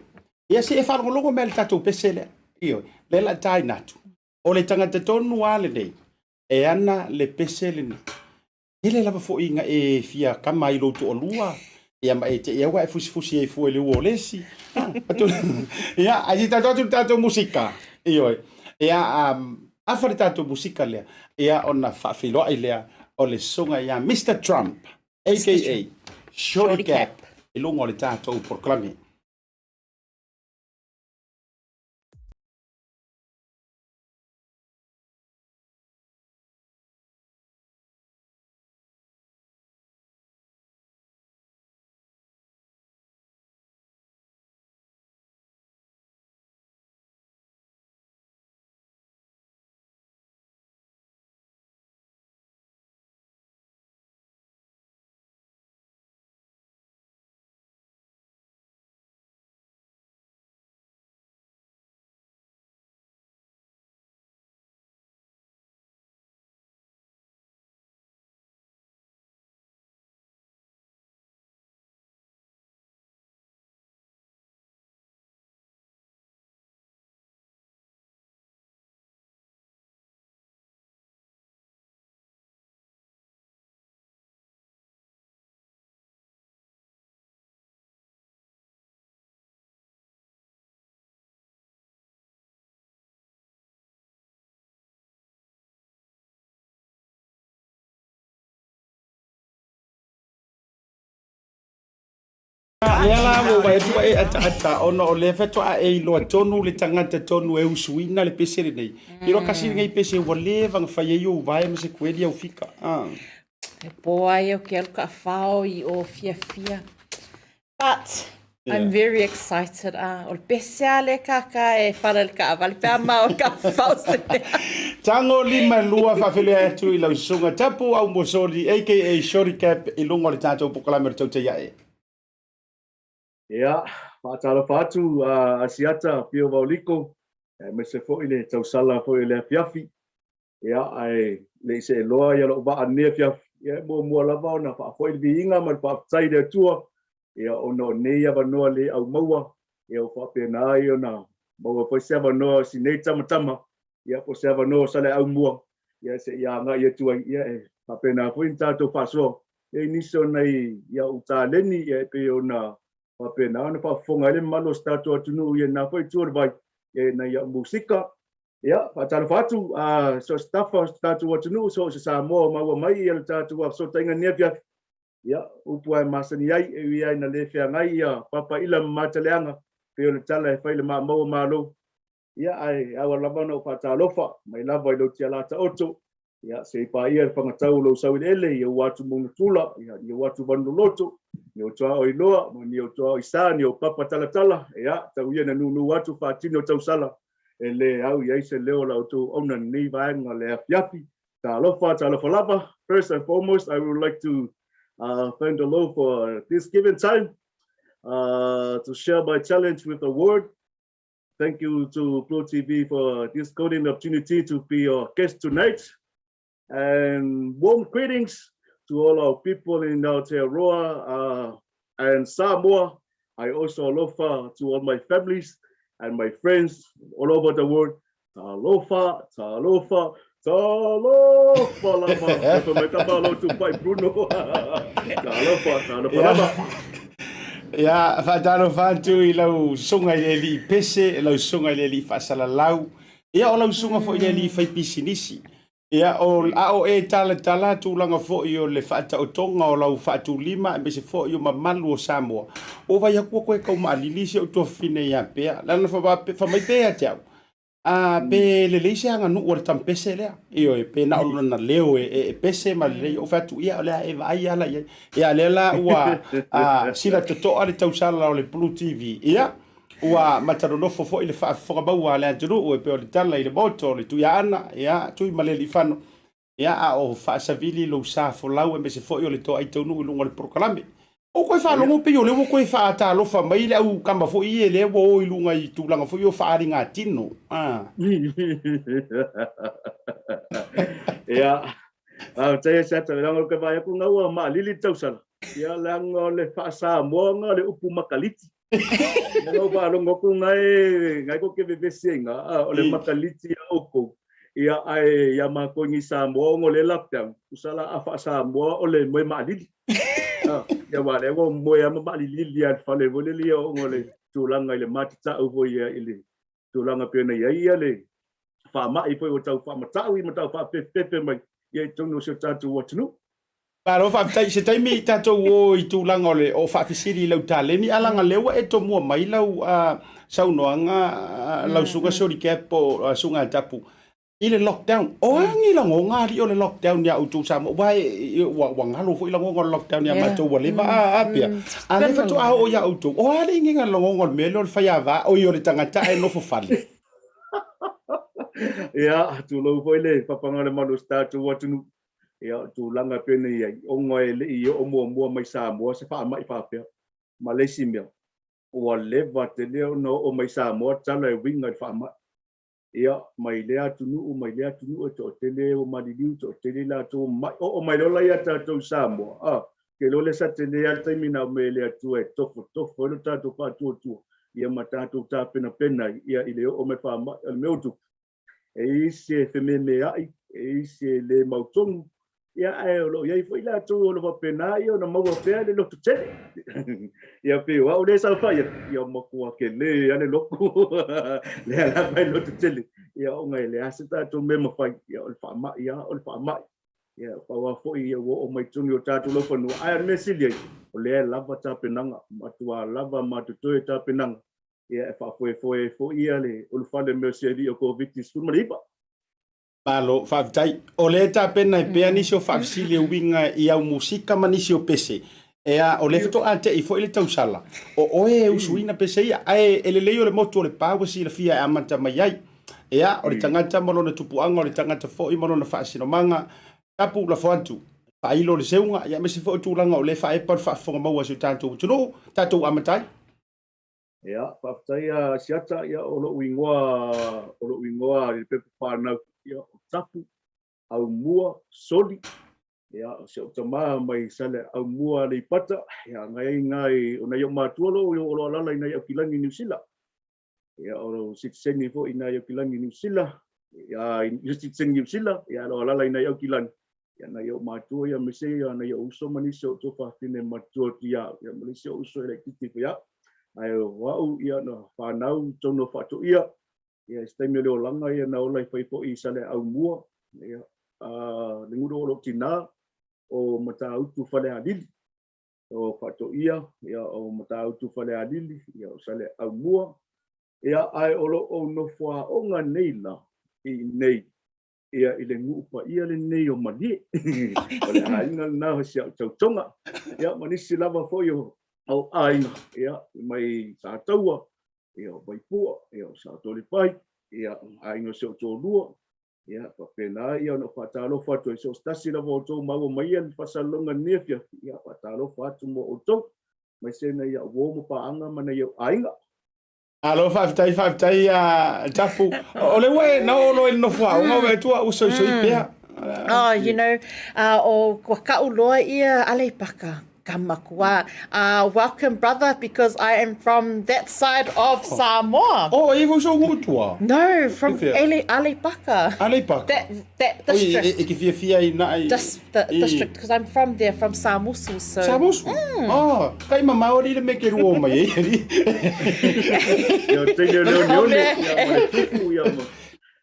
Ia se e faalogologo mea le tatou pese lea. Ioe, lea la taina atu. O le tagata tonu lava lenei, e ana le pese lenei. Tele lava foi ina e fia kama ai i lou toalua, ia ma e te i aua e fusifusi ai fua i le ua o le isi. Ia, ae se i tatou atu i le tatou musika. Ioe. Ia, um, afa le tatou musika lea, ia ona faafeiloai lea o le susuga ia Mister Trump, aka Shorty Cap, i luga o le tatou polokalame. Lea la ua vaai atu ua e ataata ona o lea faatoa e iloa tonu le tagata tonu e usuina le pese lenei. Iloa kasi lenei pese ua leva ona fai ai ou vae ma se kueli au fika. Ah. E poa ai au ke alu kaʻawhao i o fiafia. But I'm very excited. Ah, o le pese a le kaka e whara le kaʻawale pe a ma o kaʻawhao se mea. Tango lima lua faafeiloai atu i lau susuga Tapu Aumosoli aka Shorty Cap i luga o le tatou polokalame o le Tautai Ae. Ia, faatalofa atu a Asiata Pio Vaoliko, aemaise foi le tausala foi o le afiafi. Ia, ae le i see loa ia lou vaa lenei afiafi, ia e muamua lava ona faafoi le viiga ma le faafetai i le Atua, ia ona o nei avanoa le aumaua, ia ua faapena ai ona maua foi se avanoa o si nei tamatama, ia po o se avanoa o Saleaaumua, ia se i agai atu ai, ia e faapena foi ona tatou faasoa i nisi o nai ia ou taleni, ia e pei ona faapena ona faafofoga ai le mamalu o si tatou atunuu i lena foi itu o le vai, ia i nai au musika. Ia, faatalofa atu a so o se tafa o se tatou atunuu, so o se Samoa o maua mai ia le tatou fesootaiga nei afiafi. Ia, upu lava e masani ai, e ui lava ina le feagai ia papaila ma mataleaga, pei o le tala e fai i le maamau o Malo. Ia, ae ao lava ona ou faatalofa mai lava i lou tialā taoto, Ia, se i paia le fagatau o lou sau eleele, i ou atu maunatula, ia, i ou atu vanuloloto, ni ou tuaoi loa, ma ni ou tuaoi sa, ni ou papa talatala, ia, tau ia na nūnū atu faatino tausala, e le au i ai se leo o la outou auauna i lenei vaega o le afiafi. Talofa, talofa lava. First and foremost, I would like to thank the Lord for this given time. uh, to share my challenge with the world. Thank you to Blue TV for this golden opportunity to be your guest tonight. And warm greetings to all our people in Aotearoa uh, and Samoa. I also alofa to all my families and my friends all over the world. Talofa, talofa, talofa lava. Fai mai tama lo tupai Bruno. Talofa, talofa lava. Ia, faatalofa atu i lau susuga i le alii pese, lau susuga i le alii faasalalau, ia o lau susuga foi i le alii faipisinisi. Ia, o, a o e talatala tulaga foi o le faataotoga o lau faatulima aemaise foi o mamalu o Samoa, ua vaai atu ua toe tau maalili si ou tuafafine ia Pea. Leaga na fa mai pea ia te au, a, pe lelei se aganuu a le tama pese lea. Ioe, pe na o lona leo e, e, e pese ma lelei. Ou fai atu, ia, o le a e vaai ala i ai. Ia, lea la ua a, sila totoa le tausala o le Blue TV. Ia, Ua matanonofo foi le faafofoga maua a le atunuu e pei o le tala i le moto o le Tuiaana, ia, Tuimalealiifano, ia, a o faasavili lou sa folau aemaise foi o le toai taunuu i luga o le polokalame. Ua toe faalogo pei o lea ua toe faatalofa mai le au kama foi ia lea ua o i luga i tulaga foi o faaaligatino. Ah. Ia, faafetai Asiata, leaga o le vaai atu na ua maalili le tausala. Ia, leaga o le faa-Samoa na o le upu makaliti. Ia na ou faalogo atu na e tou te vevesi ai na, o le makaliti a outou. Ia, ae ia matou i Samoa ona o le lockdown, tusa la a faa-Samoa o le moe maalili. Ia aua o lea ua moe lava ma maalilili lava i le fale foi lele ona o le tulaga i le matatau foi i le tulaga pei ona i ai ia le faamai foi ua tau faamatau ma tau faapefepefe mai ia i totonu o si o tatou atunuu. Malo faafetai. Se taimi tatou o i tulaga o le o faafesili i lau taleni, a leaga lea ua e tomua mai lau saunoaga lau susuga Shorty Cap po o Susuga Tapu i le lockdown. O a ni lagoga alii o le lockdown iā outou Samoa? Aua e ua ua galo foi lagoga o le lockdown iā matou ua leva a a pea. A lea faatoa oo iā outou, o a le iniga lagoga o le mea lea o le faiava, oi o le tagata ae nofo fale? Ia, tulou foi le papaga o le malu o si tatou atunuu. Ia, o le tulaga e pei ona i ai, ona e le i oo muamua mai Samoa se faamai faapea. Ma le isi mea, ua leva tele ona oo mai Samoa tala e uiga i le faamai. Ia, mai lea atunuu, mai lea atunuu e toatele ua maliliu, toatele i latou ua mamai. Oo mai loa la ia tatou i Samoa, a, ke iloa lea sa tele lava le taimi na aumai e le Atua e tofotofo ai lo tatou faatuatua, ia ma tatou tapenapena ai, ia, i le oo mai faamai. O le mea ua tupu, e i ai isi e fememeai, e i ai isi e le mautonu, ia ae o lo o i ai foi latou o lo o faapena ia ona maua pea le loto tele. Ia pei o au lea e saofai atu, ia matua tele lava le loto, lea lava e loto tele, ia ona e leai se tatou mea e mafai, ia o le faamai lava o le faamai. Ia pau lava foi ia ua oo mai totonu i o tatou laufanua, ae o le mea sili ai, o lea e lava tapenaga, matua lava ma totoe tapenaga ia e faafoefoe ai foi ia le ulufale mai o si alii o Koviti-19. Malo, faafetai. O lea e tapena ai pea nisi o faafesili e uiga i au musika ma nisi o pese. Ea, o lea faatoa tei foi le tausala, o oe e usuina pese ia, ae e lelei o le motu o Lepa ua silafia e amata mai ai. Ea, o le tagata ma lona tupuaga, o le tagata foi ma lona faasinomaga, tapu lafo atu, faailo le seuga, ia aemaise foi o tulaga o lea e faaepa le faafofoga maua a si o tatou atunuu, tatou amata ai. Ia, faafetai a Asiata, ia, o lou ingoa, o lou ingoa i le pepa whānau, ia, o Tapu, Aumua, Soli, ia, o si au tamā mai Sale Aumua Aleipata, ia, ngai ai ngai, o nai ou mātua lo, o lo alala i nai Aukilani Niu Sila. Ia, o lou sitiseni foi i nai Aukilani Niu Sila, ia, i sitiseni Niu Sila, ia, o lo alala i nai Aukilani, Ia, nai ou matua ia, aemaise ia nai ou uso ma nisi o ou tuafafine matua atu ia au, ia ma le isi ou uso e laitiiti foi au. Ae o au, ia, na whanau i tonu o Faatoia, ia, i se taimi o le olaga, ia, na ola i fai foi i Saleaaumua, ia, a, le gulo o lou tinā, o Matautu Falealili, o Faatoia, ia, o Matautu Falealili, ia, o Saleaaumua, ia, ae o lo o nofo aoga nei la, i nei, ia i le nuu paia lenei o Malie. O le aiga lena o si au tautoga. Ia, ma nisi lava foi o o aiga, ia, mai Sataua, ia, o Vaipua, ia, o Satoalepai, ia, aiga o si ou toalua, ia, faapena ia ona faatalofa atu ai. So, se tasi lava o outou maua mai ia le faasalalauga i lenei afiafi, ia, faatalofa atu mo outou. Aemaise nai au uo ma paaga ma nai ou aiga. Malo faafetai faafetai a Tapu. O le ua e na o loa i le nofo aoga ua e tua usoisoi pea. Oh, you know, o kua kaʻu loa ia Aleipaka ka makua. Welcome brother because I am from that side of Samoa. Oh, e fau sou nuu tua? No, from Aleipaka. Aleipaka? That, that district. Oi, e ke fiafia i na i... The district, because I'm from there, from Samusu, so... Samusu? Oh, kai mamao ali le me ke rua o mai e ali. Ia, teine o leo ni one, ia, ma le tupu, ia, ma...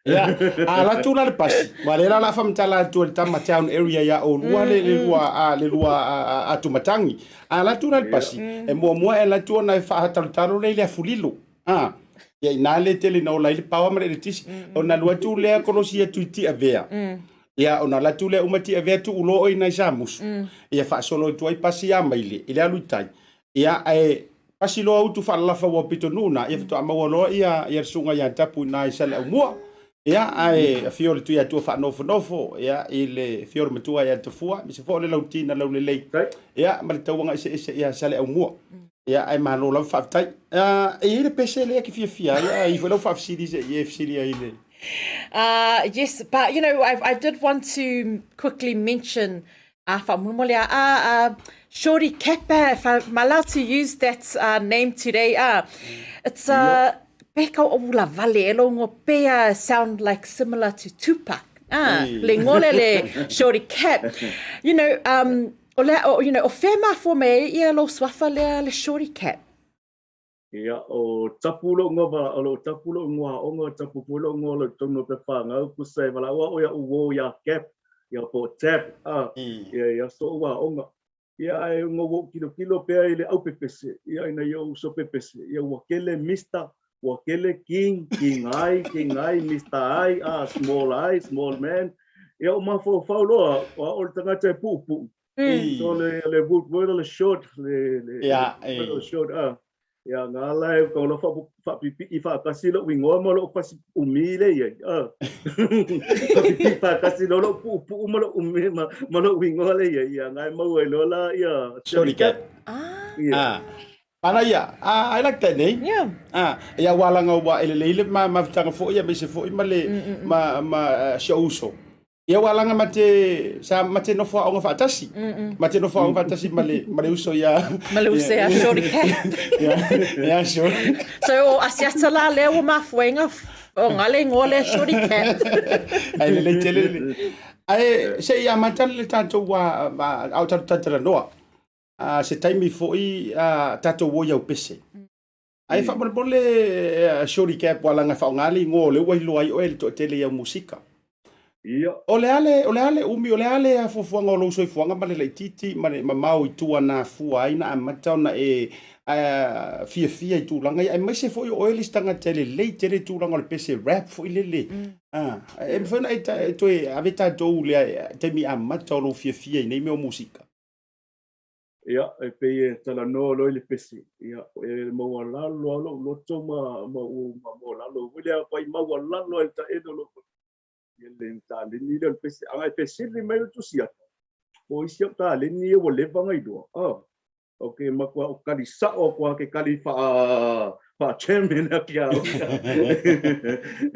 Ia, a la tu la le pasi. Wa le la la whamtala atu le tama town area ia o lua le le lua a le lua a tumatangi. A la tu la le pasi. E mua mua e la tu ona e whahatalutalo le le afulilo. A, ia ina le tele na ola i le pawa ma le eletisi. Ona lua tu lea kolosi atu i Tiavea. Ia ona la tu lea uma Tiavea tu ulo oi nai Samusu. Ia whaasolo atu ai pasi ia maile i le alu i tai. Ia ae pasi loa utu faalalafa ua pitonuu na, ia faatoa maua loa ia ia le susuga ia Tapu i na i Saleaaumua. Ia ae afio le Tuiatua faanofonofo ia i le afio o le matua ia Tafua, aemaise foi o le Lautina Laulelei. Ia ma le tauaga eseese ia Saleaaumua. Ia ae malo lava faafetai. Ia e i ai le pese lea e te fiafia ai, a i ai foi lau faafesili se i e fesili ai i le Yes, but you know, I did want to quickly mention faamolemole a a Shorty Kappa, if I'm allowed to use that name today, it's a pe kau o la vale e longo pea sound like similar to Tupac. Le ngole le Shorty Cap. You know, o le, o, you know, o whea mafua mai ai ia lou suafa lea le Shorty Cap? Ia, o tapu lou ingoa vala, o lou tapu lou ingoa aoga, o tapu foi lou ingoa o lou tonu o Pepa-ngau, pusa e valaau au ia uo ia Cap, ia po o Tab, a, ia i aso ou aoga. Ia, ae ona ua ou kilokilo pea i le aupepese, ia ina ia ou uso pepese, ia ua kele Mister, ua kele King, King ai, King ai, Mister ai, a, Small ai, Small man. Ia, o mafaufau loa, o au o le tagata e puupuu, So le le root word o le short le le yeah, le eh. short ah. Ia ngā la e kau la fa fa pipi i fa kasi lo wingoa ma lo pasi umi le ia. Ah. Fa pipi fa kasi lo lo pu pu ma lo umi ma ma lo wingoa le ia. Ia ngai mau ai lo la ia. Shorty cat. Ah. Yeah. Ah. Manaia, ah, I like that name. Yeah. Ah, ia ua langa ua ele le ile ma ma vitanga fo ia me se fo ma le ma ma si uso. Ia ua langa ma te sa ma te nofo aoga faatasi. Ma te nofo aoga faatasi ma le ma le uso ia. Ma le uso ia Shorty Cat. Ia, ia Shorty. So o Asiata la lea ua mafuaiga o ngale ingoa lea Shorty Cat. Ai lelei tele le. Ae se i amata le tatou ua a o tatou talatalanoa. Se taimi foi tatou o i Aupese. Ae faamolemole Shorty Cap ua laga e faaaoga le igoa o lea ua iloa ai oe e le toatele i au musika. Ia. O le a le, o le a le umi, o le a le fuafuaga o lou soifuaga ma le laitiiti ma le mamao i tua na afua ai na amata ona e fiafia i tulaga ia, aemaise foi o oe le isi tagata e lelei tele i tulaga o le pese rap foi lele. E mafai ona e toe ave tatou i le taimi amata o lou fiafia i nei mea o musika? Ia, e pei e talanoa loa i le pese, ia, e maualalo lava lou loto ma, ma, ma maualalo foi lea, pai maualalo ai le taele o lou loto. Ia le taleni lea o le pese. A e fesili mai le tusi atu, o isi au taleni ia ua leva ona iloa. Ah, o ke matua o kali sao aku a ke kali wha, wha chairman a ki a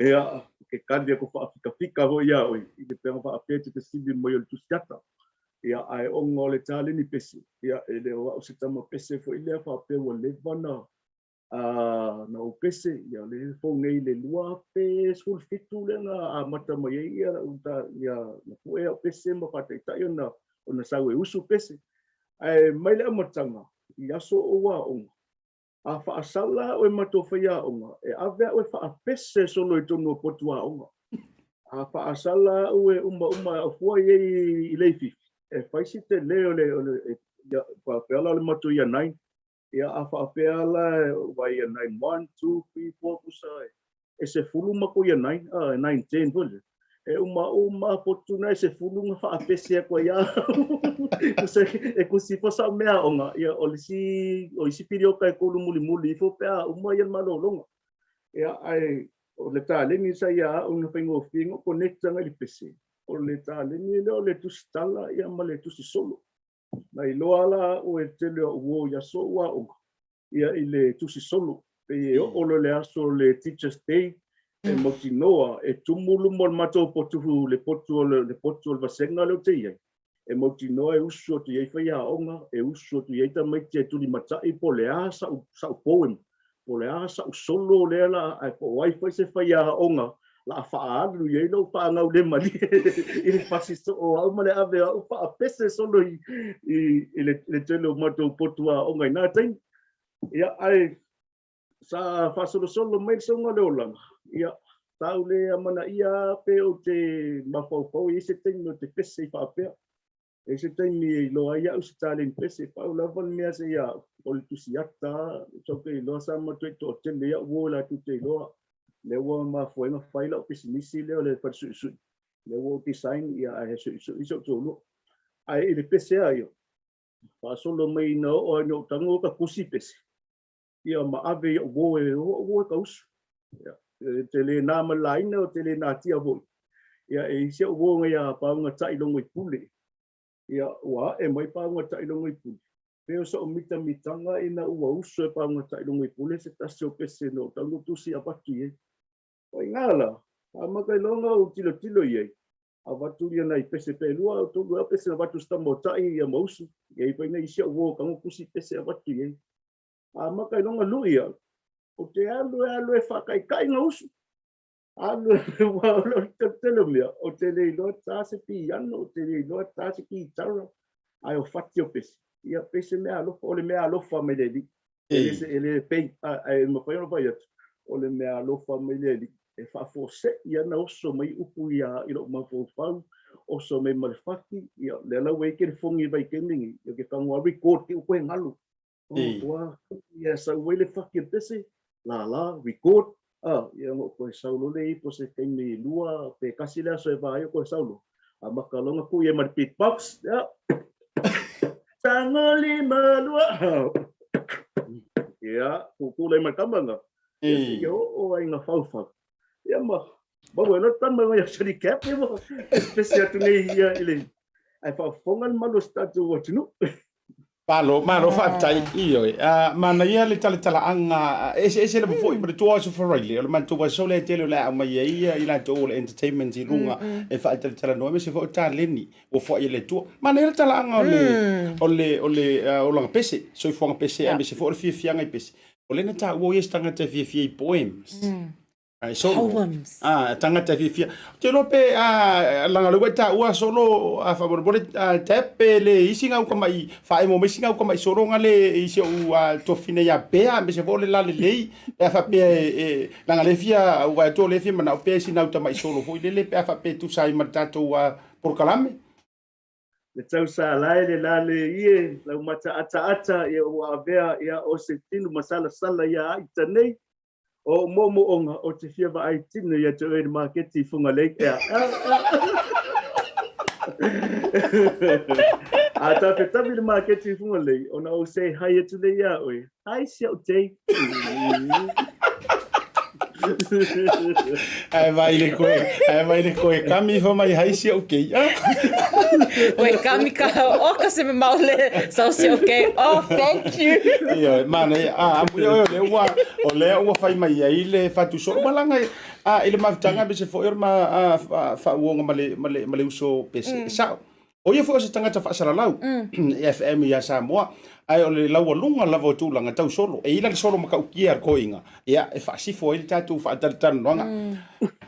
Ia, ke kali aku whaafikafika hoi ia oi, i le pea whaapea te fesili mai o le tusi ata. Ia, ae ona o le taleni pese, ia, e le o au se tama pese foi lea faapea ua leva na, a, na ou pese, ia, le fou nei le 2017 lea na amata mai ai ia lau ta, ia, na pue au pese ma faataitai ona, ona sau e usu pese. Ae mai le amataga, i aso o ou aoga, A faasala oe ma tō whaiaonga, e ave au e whaapese solo i tonu o potu aonga. A faasala au e umauma e aufua i ei i leififi, e whai si te le o le, o le, e, ia, whaapea la o le matou ia nine, ia a whaapea la e wai ia nine, one, two, three, four, pusa e, e sefulu ma ko ia nine, a, e nine, ten foi le. E uma uma potu na e sefulu nga faapese aku ai au. Kusa e kusi fo sa mea aoga, ia o le isi, o isi pilioka e kolu mulimuli ifo pe a uma ia le malologa. Ia ae o le taleni sa ia au na faigofie nga connect nga i le pese. O le taleni lea o le tusi tala ia ma le tusi solo. Na iloa la a'u e le tele o a'u uo i aso ou aoga, ia i le tusi solo, pei e oo loa i le aso o le Teachers Day, e mautinoa e tumu luma o le matou potu, le potu o le, le potu o le vasega lea ou te i ai, e mautinoa e usu atu i ai faiaoga, e usu atu i ai tamaiti e tulimatai po o le a sa'u, sa'u poem, po o le a sa'u solo lea la, ae po o ai foi se faiaoga la a faaalu i ai lou faagaulemalie i le pasi soo o au ma le ave o au faapese solo i, i, i le, le tele o matou potu aoga i na taimi. Ia, ae sa faasolosolo mai le sauga o le olaga, ia, sa ou le amanaia pe ou te mafaufau e i ai se taimi ou te pese i faapea. E i ai se taimi e iloa ai au se taleni pese, pau lava le mea se ia o le tusi ata, sa ou te iloa sa matuai toatele i au uo latou te iloa. Lea ua mafua ai ona fai lau pisinisi lea o le fale suisui. Lea ua ou design ia ae he suisui si ou toalua. Ae i le pese lava ia, faasolo mai ina oo ai ina ou tago ka tusi pese, ia ma ave i au uo e o au uo e ka usu. Ia, e te le nā ma le laina, o te le natia foi. Ia, e i ai si au uo ngai a Pauga Ta'ilogo i Pule. Ia, ua a'e mai Pauga Ta'ilogo i Pule. Pei o so'u mitamitaga ina ua usu e Pauga Ta'ilogo i Pule se tasi o pese na ou tago tusi avatu i ai. O iga la, amata iloa ona ou tilotilo i ai, avatu ia nai pese pe lua au tolu ea pese na avatu si tama o Ta'i ia ma usu. Ia i ai foi nai isi au uo tago tusi pese avatu i ai. Amata iloa ona lu'i au, ou te alu e alu e faataitai na usu. Alu aua o le tele o mea, ou te le iloa ta se piano, ou te le iloa ta se kitara, ae o fati o pese. Ia pei se mea alofa, o le mea alofa mai le Alii. E le se, e le pei, ae e mafai ona fai atu, o le mea alofa mai le Alii. E faafuasei ana oso mai upu ia i lou mafaufau, oso mai ma le fati, ia lea la ua i ai telefoni i vaitaimi nei, ia ke tago lava record te upu e galo. Ua ia sau ai le faki o le pese, lala, record, a, ia ona ou toe sau loa lea i po o se taimi lua pe tasi le aso e va ai ou toe sau loa. Amata loa ona tuu i ai ma le beatbox, ia. Tagolima lua. Ia, tuutuu lea ma le tama lena. Ia, seia oo ai ina faufau. Ia ma maua ai loa le tama mai o Johnny Cap, ia ma pese atu nei ia i le ae faafofoga le malu o si tatou atunuu. Malo, malo faafetai. Ioe. Manaia le talatalaga eseese lava foi ma le tua o Aso Faraile. O le matou aso lea tele o le a aumai ai i latou o le entertainment i luga e faatalatalanoa aemaise foi o taleni ua foai e le Atua. Manaia le talaaga o le, o le, o le olaga pese, soifuaga pese aemaise foi o le fiafiaga i pese. O lea na taua o ia se tagata e fiafia i poems. Ai solo. Poems. Ah, tagata e fiafia. Ou te iloa pe ah, leaga o lea ua e taua solo ah, faamolemole ah, Tab pe le isi gauta mai faaemo mai isi gauta mai solo nga le i si ou ah, tuafafine ia Bea aemaise foi o le lalelei pe a faapea e, e leaga lea fia ua atu o lea fia manao pea i sina uta mai solo foi lele pe a faapea e tusa ai ma le tatou ah, polokalame. Le tausala e le lale ie lau mataataata ia ua avea ia o se tino masalasala ia a'ita nei. O ou moomooga ou te fia vaai tino ia te oe i le maketi i Fugalei ea. A tawhetawi i le maketi i Fugalei, ona ou say hi atu lea ia oe. Hi si au Jay. Ae vai le koe, ae vai le koe kami ifo mai hai si au kei. Koe kami ka o ka se mamao le sau si au kei. Oh, thank you. Ia, mana ia, a amuia oe o lea ua, o lea ua fai mai ai le fatu solo malaga a i le mafutaga aemaise foi o le ma faauoga ma le, ma le, ma le uso pese. E sao. O ia foi o se tagata faasalalau i FM ia Samoa, ae o le laualuga lava o tulaga tau solo. E i ai la le solo matautia a le toeaina, ia, e faasifo ai le tatou faatalatalanoaga.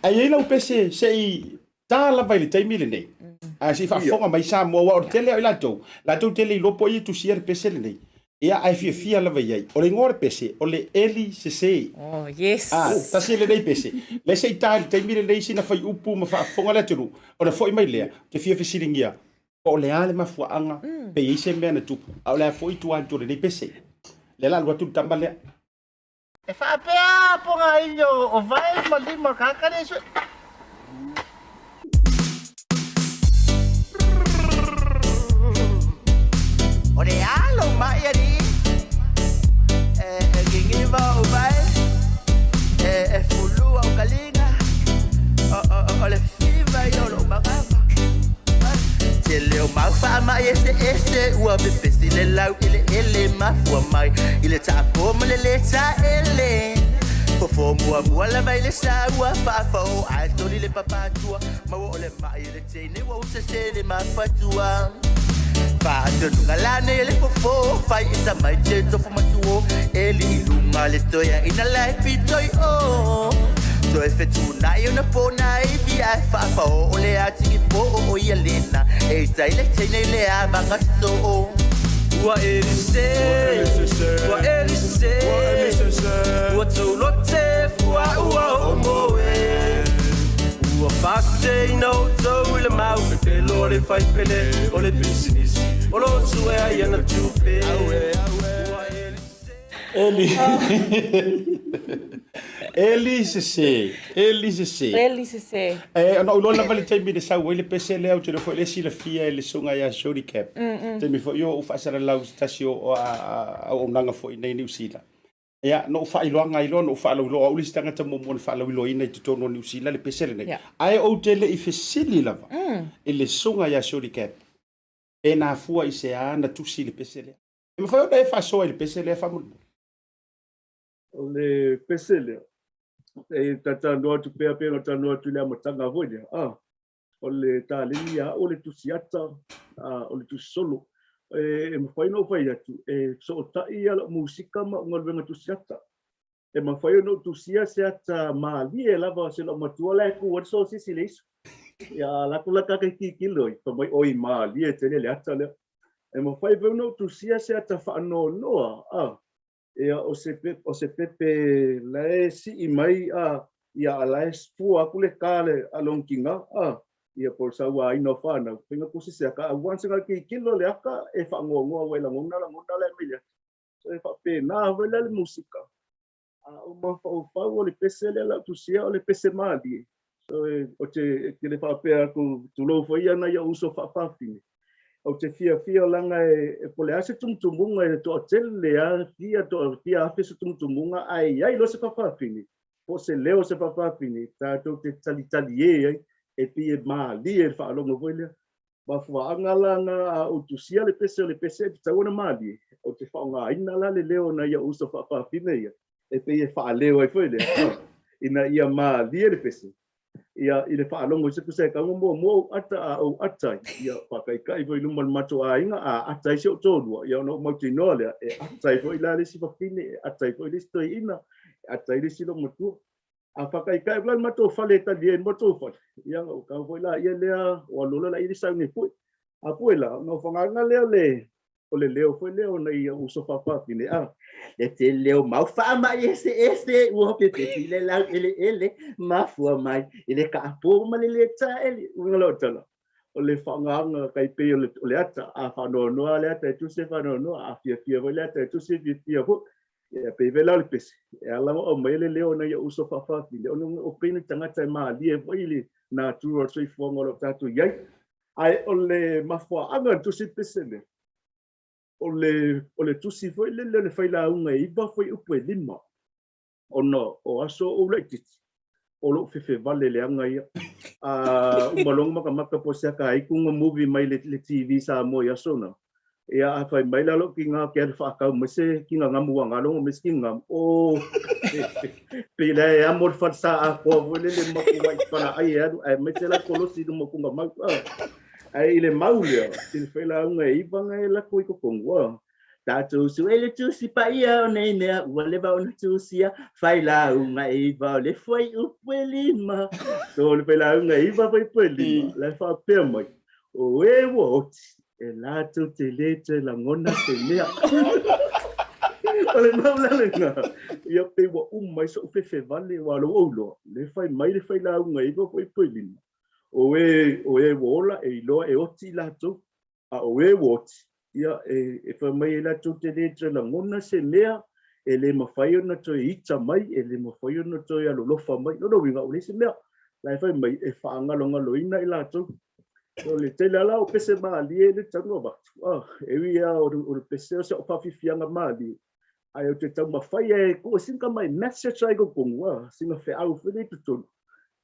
Ae i ai lau pese se i ta lava i le taimi lenei, ae se i faafofoga mai Samoa, aua o le tele lava o i latou, latou te le iloa po o ai e tusia le pese lenei. Ia, ae fiafia lava i ai. O le igoa o le pese, o le Eli Sese. Oh, yes. Ah, tasi lenei pese. Lea se i ta i le taimi lenei sina fuaiupu ma faafofoga le atunuu, ona foi mai lea, ou te fia fesiligia, po o le a le mafuaaga, pe i ai se mea na tupu, a o le a foi tua atu o lenei pese. Lea o le a alu atu le tama lea. E faapea pogaini o vae ma lima kaka le sue. O le a lou ma'i alii e gigiva o'u vae e fulua o'u kaliga o le fiva ia o lo'u magava. Tele o mau faama'i eseese ua. mai i le taapo ma le le taele. Fofo muamua lava i le sa ua faafao ae toli le papatua maua o le mai le teine ua uta se le mafatua. Faatonuga la nei le fofo fai i tamai te tofo matuo e li i luga le toea ina la e pitoi o. Toe fetuunai ona pona ivi ae faafao o le atigi po o ia lena e i tai le teine i le avaga soo. Ua elise, ua elise, ua taulote fua ua o moe. Ua faaseseina outou i le mau pepelo o le faipele o le pisinisi o lo o suea i ana tupe. Eli. Eli sese. Eli sese. Eli sese. E, ona ou iloa lava le taimi na sau ai le pese lea, ou te iloa foi lea e silafia e le susuga ia Shorty Cap. Taimi foi o ou faasalalau i se tasi o auaunaga foi i inei i Niu Sila. Ia, na ou faailoaga ai loa, na ou faalauiloa, o au le isi tagata muamua na faalauiloaina i totonu o Niu Sila le pese lenei. Ae ou te le i fesili lava i le susuga ia Shorty Cap, pe na afua i se a na tusi le pese lea. E mafai ona e faasoa i le pese lea faamolemole? O le pese lea, e talanoa atu pea pei ona talanoa atu i le amataga foi lea, a, o le taleni ia au o le tusi ata, a, o le tusi solo. E, e mafai ona ou fai atu, e fesootai ia lau musika ma au galuega tusi ata. E mafai ona ou tusia se ata malie lava o se loomatua la e ku ai le sosisi i le isu. Ia, a alu atu la tagata e tilotilo ai, fai mai, oi, malie tele le ata lea. E mafai foi ona ou tusia se ata faanoanoa, a, ia, o se, o se pepe la e sii mai, a, ia, a la e fua atu le ka le, a lona tiga, a, ia, po o le sauaina o fanau, faiga tusi se ata, a once na tilotilo le ata, e faanoanoa ua e lagona, lagona la e mai le ata. So e faapena foi la le musika. A o mafaufau o le pese lea la ou tusia o le pese malie. So e, o te, e te le faapea atu, tulou foi ia nai ou uso faafafine. Ou te fiafia leaga e, e po o le a se tumutumuga e toatele a fia, toa, fia afe se tumutumuga ae i ai loa se faafafine, po o se leo o se faafafine, tatou te talitali e ai, e pei e malie le faalogo foi lea. Mafuaaga la na a ou tusia le pese o le pese e tatau ona malie, ou te faaaogaina la le leo o nai ou uso faafaafine ia, e pei e faaleo ai foi lea, ina ia malie le pese. Ia, i le faalogo i se pese e tatau ona muamua ou ata a ou ata ai, ia, faataitai foi i luma o le matou aiga, a ata ai si ou toalua, ia ona ou mautinoa lea, e ata ai foi la le isi fafine, e ata ai foi le isi toeaina, e ata ai le isi loomatua. A faataitai atu la le matou fale e tali ai le matou fale, ia ona ou tau foi laia lea, ua alu loa laia le sauni e pue. A pue la, ona fagaga lea o le, o le leo foi lea o nai ou uso faafafine, a. Le tele o mau faamai eseese ua pepesi le lau eleele, mafua mai i le kaapo ma le le taele. Uiga la o tala, o le faagaga tai pei o le, o le ata, a faanoanoa le ata e tusi e faanoanoa, a fiafia foi le ata e tusi e fiafia foi. Ia, pei foi la o le pese, e ala ona aumai le leo o nai ou uso faafafine, ona o pei ni tagata e malie foi i le natura o le soifuaga o lo o tatou i ai. Ae o le mafuaaga o le tusi pese lea, o le, o le tusi foi lele o le failauga e iva fuaiupu e lima. Ona o aso o ou laitiiti, o lou fefevale leaga ia. A uma loa ona matamata po o se ata aitu ona movie mai le, le TV Samoa i aso na. Ia, a fai mai la lou tiga ke alu faatau mai se kinagamu ua galo mai se kinagamu. O, pei la e amo le falesa atoa foi lele matuai palaai e alu, aemaise la kolosi i luma o kona mau. Ae i le mau lea, i le failauga e iva na e lako i totonu, ah. Tatou sue le Tusi Paia o nei mea ua leva ona tusia, failauga e iva o le fuaiupu e lima. So o le failauga e iva fuaiupu e lima, la e faapea mai, o e ua oti, e latou te le toe lagona se mea. O le mau la lena, ia pei ua uma ai so'u fefevale, ua lou ou loa, le fai mai le failauga e iva fuaiupu e lima, o e, o e ua ola e iloa e oti i latou, A o e ua oti, ia, e, e fai mai e latou te le toe lagona se mea, e le mafai ona toe ita mai, e le mafai ona toe alolofa mai. Lona uiga, ua leai se mea. La e fai mai, e faagalogaloina i latou. O le tele lava la o pese malie le tatau ona avatu. Ah, e ui lava o le, o le pese o se faafiafiaga malie, ae ou te taumafai e tuu sina tamai message ai i totonu, ah, sina feau foi lea i totonu,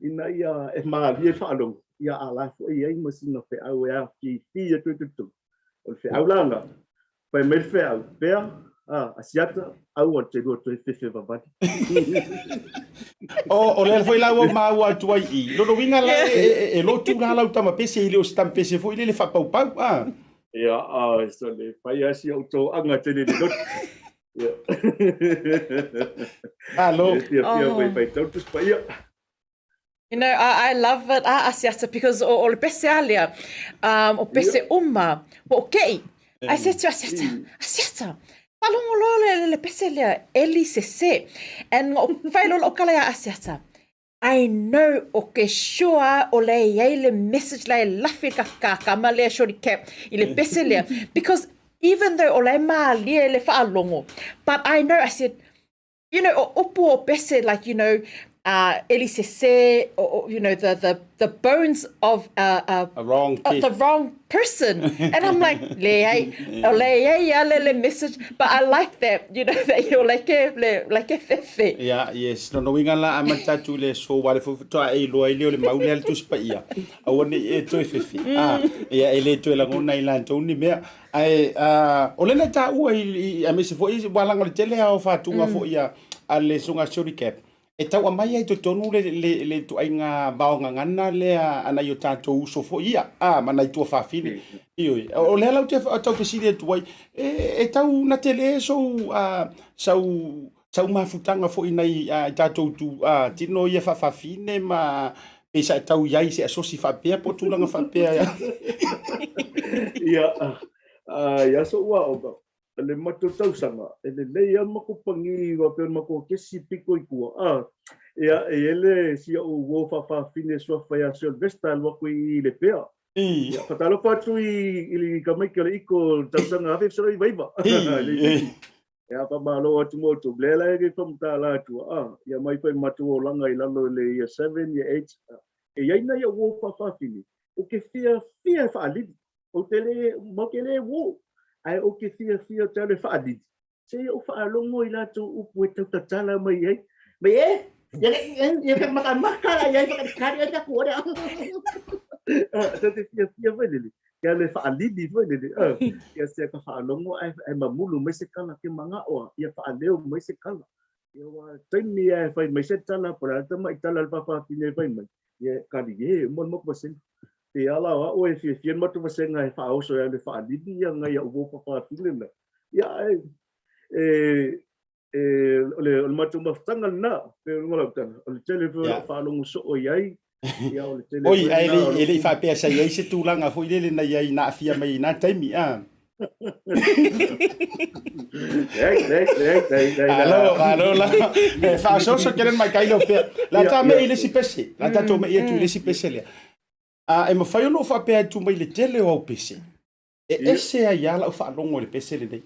ina ia e malie le faalogo, ia a la foi e i ai ma sina feau e afifi atu ai totonu. O le feau la lena, fai mai le feau, pea, Asiata, aua te lua toe fefe vavali. O lea foi la ua maua atu ai i lona uiga la e lotu la lau tama pese e le o se tama pese foi lele faapaupau a. Ia, a so le fai lava si ou toaga tele i le lotu. Ia. Malo. E fiafia foi e faitau le Tusi Paia. You know, I love it, Asiata, because o le pese a lea, o pese uma, ua o keʻi. Ai se atu Asiata, Asiata, faalogo loa le pese lea, Eli sese. And o fai loa lou kala ia Asiata, I know o ke sure a o lea e iai le message la e lafi i le kakama lea Shorty Cap i le pese lea. Because even though o la e mālie le faalogo, but I know, I said, you know, o upu o pese, like, you know, Eli sese, o, you know, the bones of a wrong the wrong person. And I'm like, leai, o leai a le message, but I like that, you know, that you're like e, le, like e fefe. Yeah, yes. Lona uiga la amata atu i le aso ua le faatoa e iloa ai lea o le mau lea a le Tusi Paia, aua ne i e toe fefe. Ah, ia e le toe lagona i latou ni mea. Ae o lea na taua i aemaise foi ua laga o le tele lava o fatuga foi a le Susuga Shirley Cap e tau aumai ai i totonu le ituaiga vaogagana lea a nai o tatou uso foi ia ma nai tuafafine. Ioe, o lea la ou te tau fesili atu ai, e tau na tele sou sau mafutaga foi i nai tatou tino ia faafafine ma pei sa e tau i ai i se asosi faapea po o tulaga faapea. Ia, i aso ua aoga, le matou tausaga, e lelei lava le matou pagi faapea o le matou kesi pito i tua, a, ia, e i ai le si ou uo faafafine suafa ia Sylvester e alu atu i Lepea. Ia, faatalofa atu i le tamaiti o le Iko o le tausaga 1999. Ia faamalo atu mo outou. Lea la e le faamatala atu, a, ia mai foi matou olaga i lalo i le year 7, year 8, e i ai nai au uo faafafine, ou te fiafia e faalili. Ou te le, matou te le uo, ae ou te fiafia ou te alu e faalili, seia ou faalogo i latou upu e tau tatala mai ai. Mai e, ia, ia, ia ka makamaka la ia whakatikari ai taku ore. Ta te fiafia foi lele. Ke alu e faalili foi lele. Ia sea ka faalogo ae, ae mamulu mai se kala ke manga'o a, ia faaleo mai se kala. Ia ua taimi ae fai mai se tala, po o le a le tamai tala a le faafafine e fai mai, ia kali e uma le matou vasega. Pe ala o a'u e fiafia le matou vasega e faaoso e alu e faalili ia ngai a'u uo faafafine la. Ia ae, e, e, o le, o le matou mafutaga lena, pe o luga lau tala, o le tele foi o lau faalogo soo i ai, ia o le tele Oi, ae le, e le i faapea sa i ai se tulaga foi lele na i ai na aafia mai i na taimi, a. Leai, leai, leai, leai, leai. Alo, alo la. E faasoso tele mai kai leo pea. La ta me i le isi pese. La tatou me i atu i le isi pese lea. A e mafai ona ou faapea atu mai le tele o au pese. E ese ai lava lau faalogo i le pese lenei.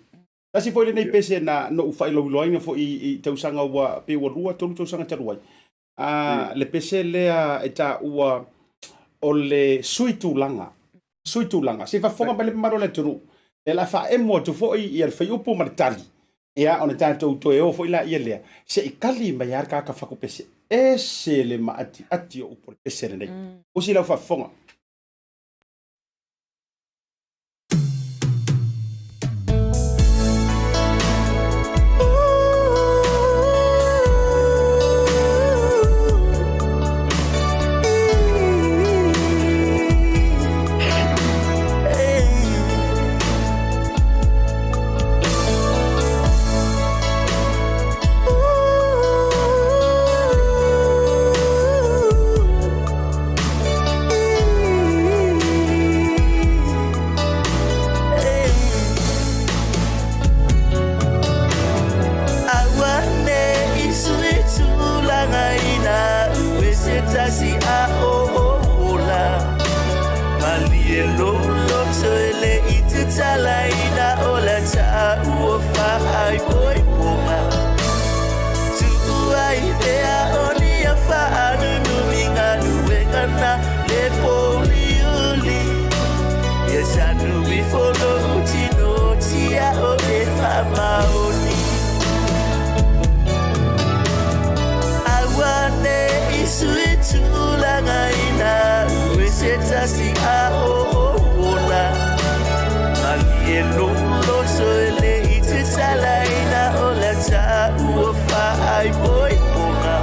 Tasi foi lenei pese na noʻu faailoiloaina foi i tausaga ua pei ua 2 3 tausaga talu ai. A le pese lea e taua o le sui tulaga. Sui tulaga. Se i faafofoga mai le mamalu o le atunuu. Lea o le a faaemo atu foi ia le fuaiupu ma le tali. Ia ona tatou toe o foi laia lea, se i kali mai lava le tagata fakupese. Ese le maatiati o upu o le pese lenei. Usi lau faafofoga. gata ua faaipoipoga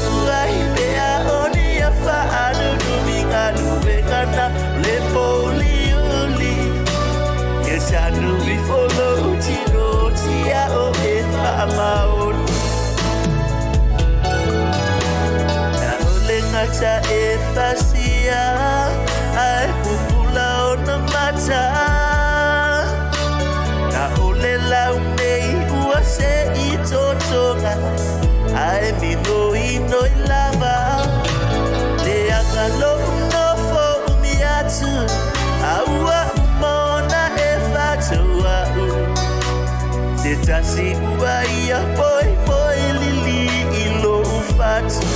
Tuai pea o ni a faalunumi galuega na le pouliuli Ia tanu ifo lou tino tia o e faamaoni Na o le gata e fasia ae pupula ona mata Na o le laumei ua se i totoga ae minoinoi lava Leaga lou nofo umi atu a ua uma ona e faataua'u Se tasi ua ia poipoi lili i lou fatu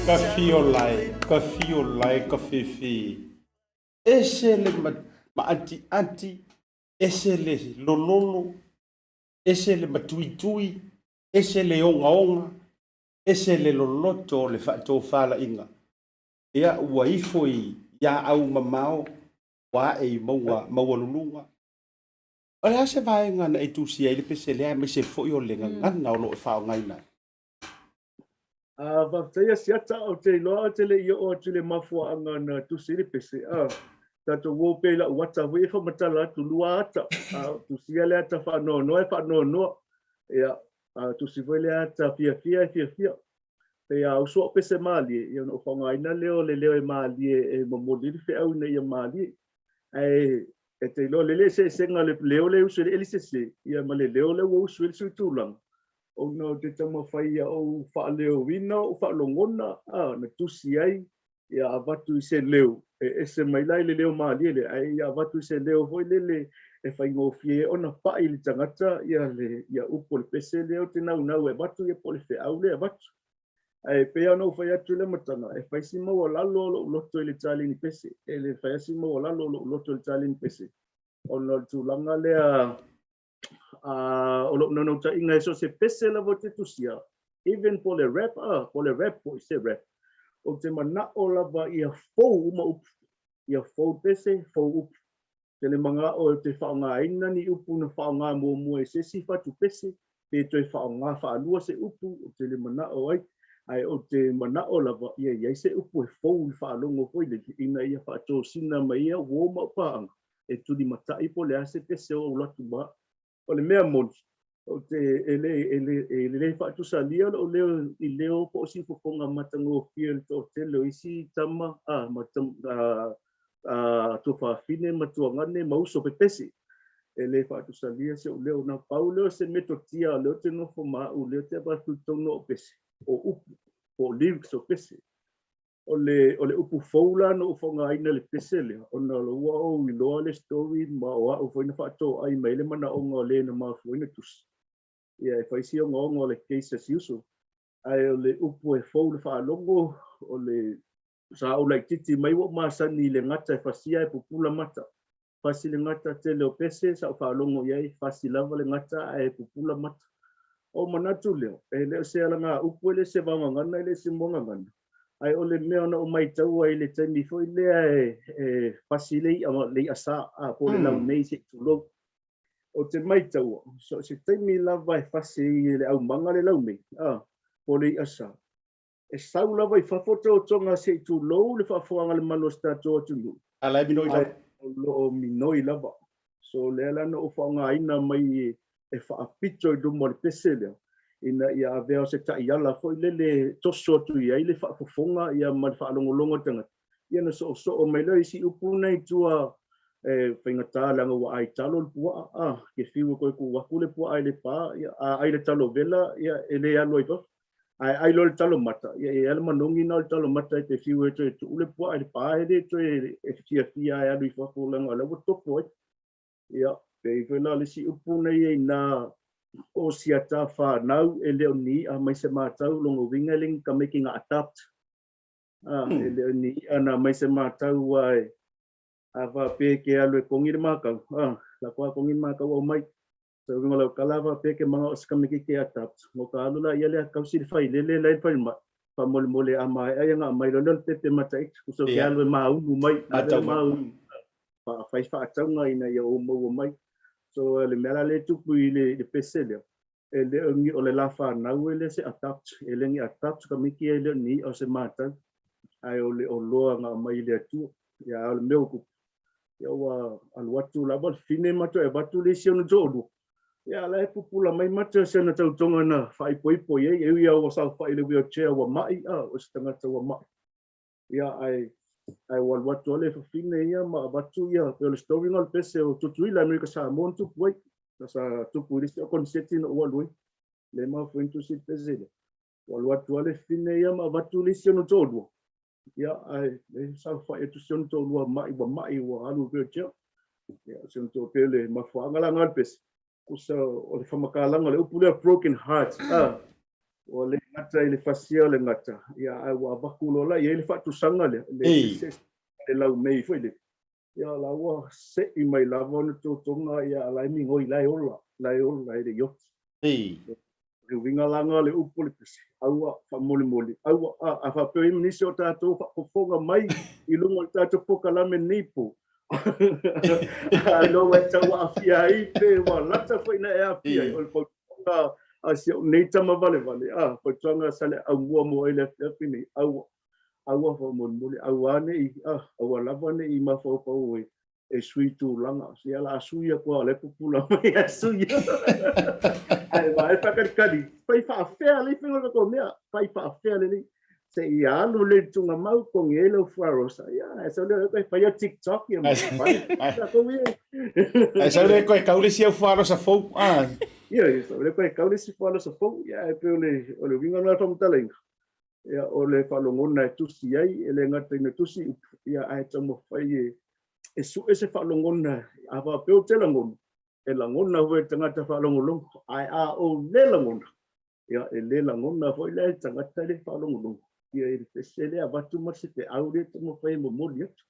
Ka fio lae, ka fio lae ka fefe. Ese le maatiati, ese le lololo, ese le matuitui, ese le ogaoga, ese le loloto o le faatofalaiga. Ia, ua ifo i aau mamao, ua ae i mauga maualuluga. O le a se vaega na e tusia ai le pese lea aemaise foi o le gagana o lo o e faaaogaina ai? A, faafetai Asiata, ou te iloa ou te le i oo atu i le mafuaaga na tusi ai le pese. A, tatou uo pea i lau ata foi e faamatala atu, lua ata. A tusia le ata faanoanoa e faanoanoa. Ia, a tusi foi le ata fiafia e fiafia. Pei a usu au pese malie, ia ona ou faaaogaina lea o le leo e malie e momoli ai le feau ina ia malie. Ae e te iloa lele eseesega o le leo lea e usu ai le elisese, ia ma le leo lea ua usu ai le sui tulaga. Ona ou te taumafai ia ou faaleoina ou faalogona a, na tusi ai ia avatu i se leo e ese mai la i le leo malie lea, ae ia avatu i se leo foi lele e faigofie ai ona paʻi i le tagata ia le ia upu o le pese lea ou te naunau e avatu ia po o le feau lea e avatu. Ae pei lava ona ou fai atu i le amataga, e fai si maualalo o lou loto i le taleni pese, e le fai lava si maualalo o lou loto i le taleni pese, ona o le tulaga lea o lou naunautaiga e so o se pese lava ou te tusia, even po o le rap, po o le rap foi, se rap, ou te manao lava ia fou uma upu, ia fou pese, fou upu. Te le manao ou te faaaogaina ni upu na faaaoga muamua e se isi fatu pese, pe toe faaaoga faalua se upu, ou te le manao ai, ae ou te manao lava ia i ai se upu e fou i le faalogo foi lele, ina ia faatosina mai ai au uo ma au paaga e tulimatai po o le a se pese o ou latu ma O le mea moni, ou te, e le, e le, e lelei faatusalia lou leo i leo po o siufofoga matagofie o le toatele o isi tama, a, ma, a, a, tuafafine ma tuagane ma uso pepese. E le faatusalia si ou leo. Na pau lea o se metotia o lea ou te nofo ma au, lea ou te avatu i totonu o pese, o upu, po o lyrics o pese. O le, o le upu fou la na ou faaaogaina i le pese lea, ona o ua ou iloa le story ma o au foi na faatoai mai ai le manaoga o le na mafua ai na tusi. Ia, e fai si ogaoga o le case a si uso. Ae o le upu e fou i le faalogo, o le, sa ou laitiiti mai ua ou masani i le gata e fasia ae pupula mata. Fasi le gata tele o pese sa ou faalogo i ai, fasi lava le gata ae pupula mata. Ou manatu lea, e le o se alagaupu, e le o se vaogagana, e le o se muagagana, ae o le mea na ou maitaua i le taimi foi lea e fasi le i'a, le i'a sa, a, po o le laumei se i tulou. Ou te maitaua, so o se taimi lava e fasi ai e le aumaga le laumei, a, po o le i'a sa, E sau lava i fafo te otoga se i tulou le faafofoga a le malu o se tatou atunuu. A la e minoi lava. Ae o lo o minoi lava. So lea la na ou faaaogaina mai e faapito i luma o le pese lea, ina ia avea o se taiala foi lele e toso atu i ai le faafofoga ia ma le faalogologo a le tagata, ia ona soosoo mai lea o isi upu na i tua e faigata leaga ua ai talo le puaa, a, ke fiu e toe tuu atu le puaa i le pa, ia, a ai le talo vela, ia, e le alu ai i fafo. Ae ai loa le talo mata, ia e i ai le manogi na o le talo mata e te fiu e toe tuu le puaa i le pa e le toe e fiafia e alu i fafo leaga o la ua topo ai. Ia, pei foi la o le isi upu na ia inā o siata whānau e le o ni i'a mai se mātau, lona uiga e le ni tamaiti na adopt. A, e le o ni i'a na mai se mātau ua e a faapea ke alu e kongi le mākau, a, la koa kongi le mākau au mai. Sa uiga o lau tala faapea ke manao o se tamaititi e adopt, no ka alu la ia lea kausi le failele la i le falemai, faamolemole a maea ia na aumai loa lea o le pepe mataiti, uso ke alu e māunu mai, ave le māunu. Fai faatauga ina ia ou maua mai. So o le mea la lea e tupu i le pese lea, e le o ni o le la fanau e le se adopt, e le ni adopt tamaiti ia e le o ni i'a o se matau, ae o le oloa na aumai e le Atua. Ia a o le mea ua tupu, ia ua alu atu lava le fine ma toe avatu le isi ona toalua, ia la e pupula mai mata o si ana tautoga na faaipoipo i ai, e ui lava ua saofai i le wheelchair ua ma'i, a o se tagata ua ma'i. Ia, ae, ae ua alu atu lava le fafine ia ma avatu ia, pei o le story na o le pese o Tutuila, Amerika Samoa na tupu ai. Na sa tupu i le isi au koniseti na ou alu ai. Le mafua ai na tusi le pese lea. Ua alu atu lava le fafine ia ma avatu le isi ona toalua. Ia, ae le saofai atu si ona toalua ma'i, ua ma'i, ua alu i wheelchair. Ia, si ona toalua, pei o le mafuaaga la na o le pese. Kusa o le whamakalaga o le upu lea broken heart a ua le gata i le fasia o le gata ia ae ua avaku loa la i ai le faatusaga lea le le laumei foi lele ia la ua se'i mai lava ona totoga ia la e migoi la e ola la e ola e le i oti. Le uiga la lena o le upu o le pese, aua faamolemole, aua, a, a faapea ai ma nisi o tatou faafofoga mai i luga o le tatou polokalame nei po, ailoga ua e tau aafia ai pe ua lata foi na e aafia ai, o le fautuaga a si ou nei tama valevale, a, fautuaga sa le aumua mo ai le afiafi nei, aua, aua faamolemole, aua ne i, a, aua lava ne i mafaufau e e sui tulaga. Ia la sui atu lava o lea e pupula mai ae sui. Ae vaai faakalikali, fai faafea lelei faiga o le tatou mea, fai faafea lelei. Se i alu lelei i le tugamau, togi ai lau fuarosa, ia ae sau lea toe fai au TikTok ia ma fai. Tatou ia. Ae sau lea toe kau le isi au fuarosa fou. Ah. Ia, sau lea toe kau le isi fuarosa fou, ia ae pei o le o le uiga lena o le faamatalaina. Ia, o le faalogona e tusi ai, e le gata ina tusi upu, ia, ae taumafai e, e suʻe se faalogona, a faapea ou te lagona, e lagona foi e le tagata faalogologo, ae a ou le lagona, ia, e le lagona foi la e le tagata le faalogologo, ia, i le pese lea avatu ma se feau lea e taumafai e momoli atu.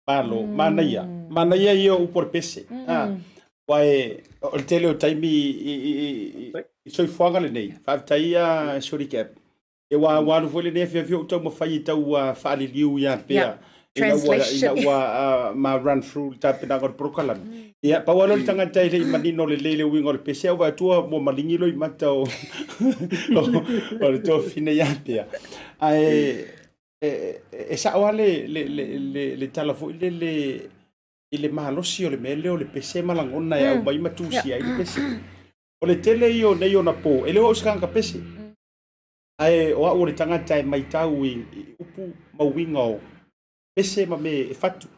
Malo, manaia, manaia ia o upu o le pese. Ah, aua e, o le tele o taimi i, i, i, i, i soifuaga lenei, faafetai ia Shorty Cap, E ua ua alu foi lenei afiafi o ou taumafai e tau faaliliu ia Pea ina ua ina ua ma run through le tapenaga o le polokalame. Ia, pau lava lea o le tagata e le i manino lelei le uiga o le pese, ae ua vaai atu ua maligi loimata o o le tuafafine ia Pea. Ae e sao lava le le le le tala foi lele i le malosi o le mea lea o le pese ma lagona e aumai ma tusia ai le pese. O le tele ia o nei ona po, e le o au o se tagata pese. Ae o au o le tagata e maitau i upu ma uiga o pese ma mea e fatu.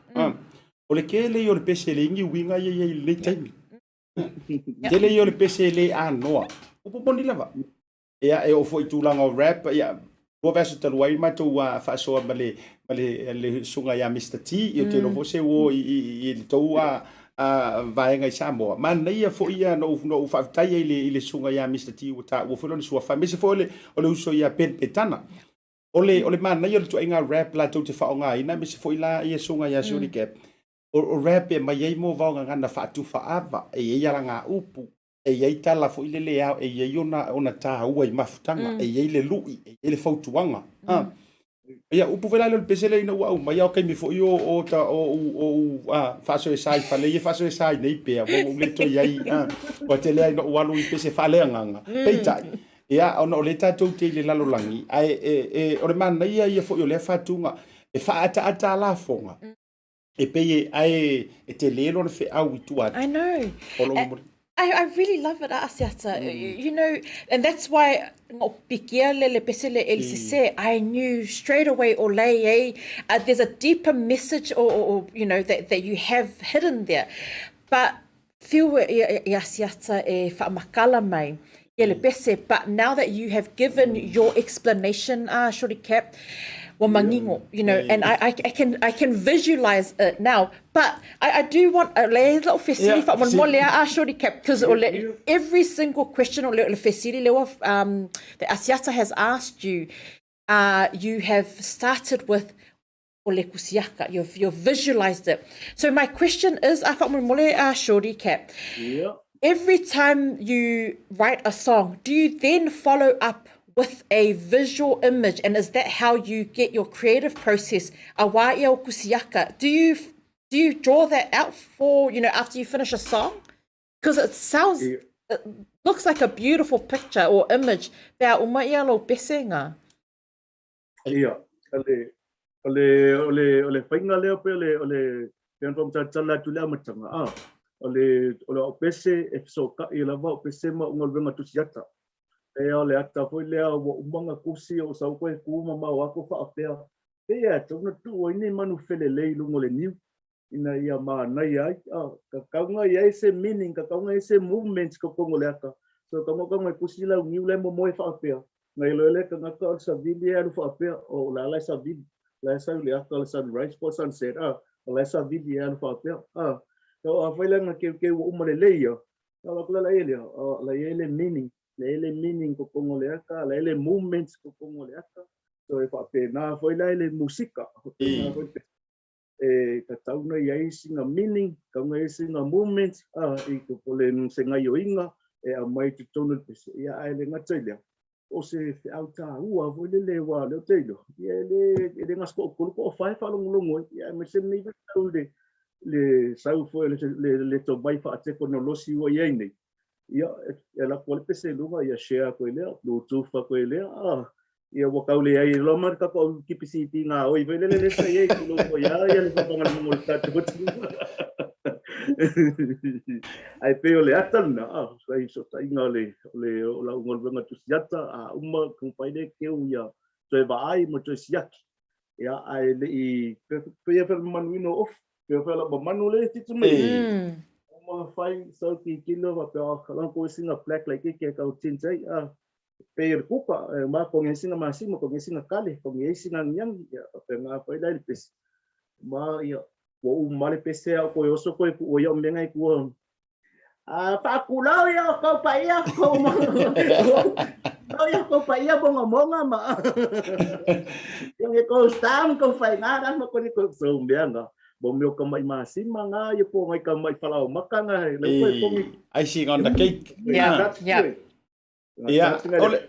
O le tele ia o le pese e leai ni uiga ia i ai i lenei taimi. Tele ia o le pese e le anoa. Upu moni lava. Ia, e oo foi i tulaga o rap, ia, lua vaiaso talu ai matou faasoa ma le, ma le, le susuga ia Mister T, ia ou te iloa foi se uo i, i, i le tou vaega i Samoa. Manaia foi ia na ou, na ou faafetai ai i le, i le susuga ia Mister T ua taua foi lona suafa, aemaise foi o le, o le uso ia Ben Petana. O le, o le manaia o le ituaiga rap latou te faaaogaina, aemaise foi la ia susuga ia Shorty Cap, o, o rap e aumai ai mo vaogagana faatufa ava, e i ai alagaupu, e i ai tala foi lele e ao, e i ai ona, ona taua i mafutaga, e i ai le lu'i, e i ai le fautuaga. Mm. Ia, upu foi la lea o le pese lea ina ua aumai, a o taimi foi o, o, ta, o, o, o, o a, faasoesa i fale ia faasoesa ai nei pea, ua ou le toe i ai, a, ua tele ai na ou alu i pese faaleagaga. Peitai, ia, ona o lea tatou te i le lalolagi, ae e, e, o le manaia ia foi o lea faatuga, e faaataata a lafoga, E pei e, ae e tele lona feau i tua atu. I know. O lou momoli. I really love it, Asiata. You know, and that's why no pikia le le pese le eli sese, I knew straight away o lei ei, there's a deeper message or, or, or you know, that, that you have hidden there. But Whiu i Asiata e whaamakala mai ia le pese, but now that you have given your explanation, ah, Shorty Cap, ua mangingo, you know, and I, I, I can, I can visualize it now. But I, I do want, o le lau fesili faamolemole a Shorty Cap, because o le, every single question o le, le fesili le ua, that Asiata has asked you, you have started with o le kusiaka. You've, you've visualized it. So my question is, a faamolemole a Shorty Cap, Yeah. every time you write a song, do you then follow up with a visual image? And is that how you get your creative process? A wā ia o kusiaka, do you Do you draw that out for, you know, after you finish a song? Because it sounds, it looks like a beautiful picture or image pe a uma ia lou pesega. Ia, o le, o le, o le, o le faiga lea pe o le, o le, pe ona faamatala atu le amataga, a, o le, o le au pese e fesootai lava au pese ma au galuega tusi ata. Pea o le ata foi lea ua uma ona tusi o sau koe ku mamao atu faapea, pei e tatau ona tuu ai nei manu felelei i luga o le niu. ina ia manaia ai, a, tatau ona i ai se meaning, tatau ona i ai se movement i totonu o le ata. So tatau ona e tusi lau niu la e momoe faapea, na iloa le tagata o le savili e alu faapea, o o la la e savili, la e sau i le ata o le sunrise po o le sunset, a, o la e savili e alu faapea, a. So afai la na keukeu ua uma lelei ia, na alu atu la la i ai lea, a, la i ai le meaning, la i ai le meaning i totonu o le ata, la i ai le movement i totonu o le ata. So e faapena foi la i le musika, faapena foi le e tatau ona i ai sina meaning, tatau ona i ai sina movement, a, i te po le se gaioiga e aumai i totonu o le pese. Ia, ae le gata i lea, o se feau taua foi lele aua o lea ou te iloa, ia e le, e le gase toatolu toafa e faalogologo ai, ia aemaise lenei vaitau i le, le sau foi o le, le, le tomai faatekonolosi ua i ai nei, ia, e alu atu lava le pese i luga, ia share atu ai lea, bluetooth atu ai lea, a, ia ua tau leai loa ma le tatou au kipi CD gaoi foi lele lea sa i ai, tulou foi lava ia le faapagalamoga o le tatou atunuu. Ae pei o le ata lena, a, sa i fesootaiga o le, o le, o lau galuega tusi ata, a uma, taumafai lea e keu ia toe vaai ma toe siaki. Ia, ae le i, pei e faamanuina o ofu, pei e faamamanu le titi mai. Uma fai sau tilotilo faapea, oh, ka langa ko sina black like ke kau tint ai, ah, pei o le kuka, e ma ko ngai sina masima, ko ngai sina kale, ko ngai sina angiangi, ia, faapea ngā fai lai le pese. Ma, ia, ua uma le pese au koe oso koe ku o ia o mea ngai kua A faakulau ia o kou paia, kou ma... Lau ia kou paia mongamonga ma... Ia nge kou stam, kou whainga rā ma koni kou so mea ngā. Mo meo ka mai masima ngā, ia po ngai ka mai whalao maka ngā, he lau koe kongi. Icing on the cake. Yeah, yeah. Ia, o le,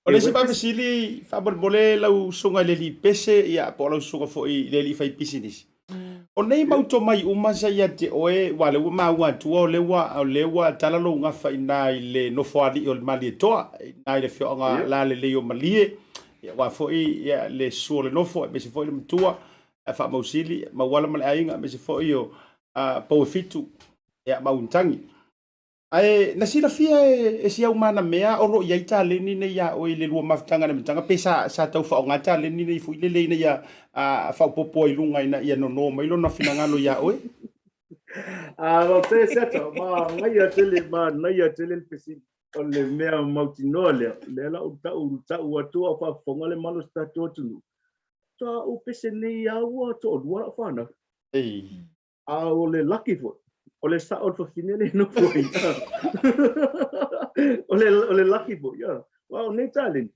o le isi faafesili faamolemole lau susuga i le alii pese, ia, po o lau susuga foi i le alii fai pisinisi. O nei mau tomai uma sa ia te oe, aua o lea ua maua atua o lea ua, o lea ua tala lou gafa i ina i le nofoalii o le Malietoa, i ina i le afioaga lalelei o Malie, ia, aua foi ia, le susu o le nofo, aemaise foi le matua, Faamausili, Mauala ma le aiga, aemaise foi o uh, Pouefitu, ia, ma Unitagi. Ae na silafia e si au manamea o lo o i ai taleni nei iā oe i le lua mafutaga i le amataga pe sa, sa tau faaaoga taleni nei foi lele ina ia faaopoopo ai i luga ina ia nono mai lona finagalo iā oe? A, faafetai Asiata, manaia tele, manaia tele le fesili. O le mea mautinoa lea, lea la ou tau, tau atu a o faafofoga le malosi tatou atunuu. Faatoa ou pese nei lava ua toalua lau fanau. Ei. A o le laki foi, o le sao o le fafine le nofo ai. O le, o le laki foi, ia. Aua o nei taleni,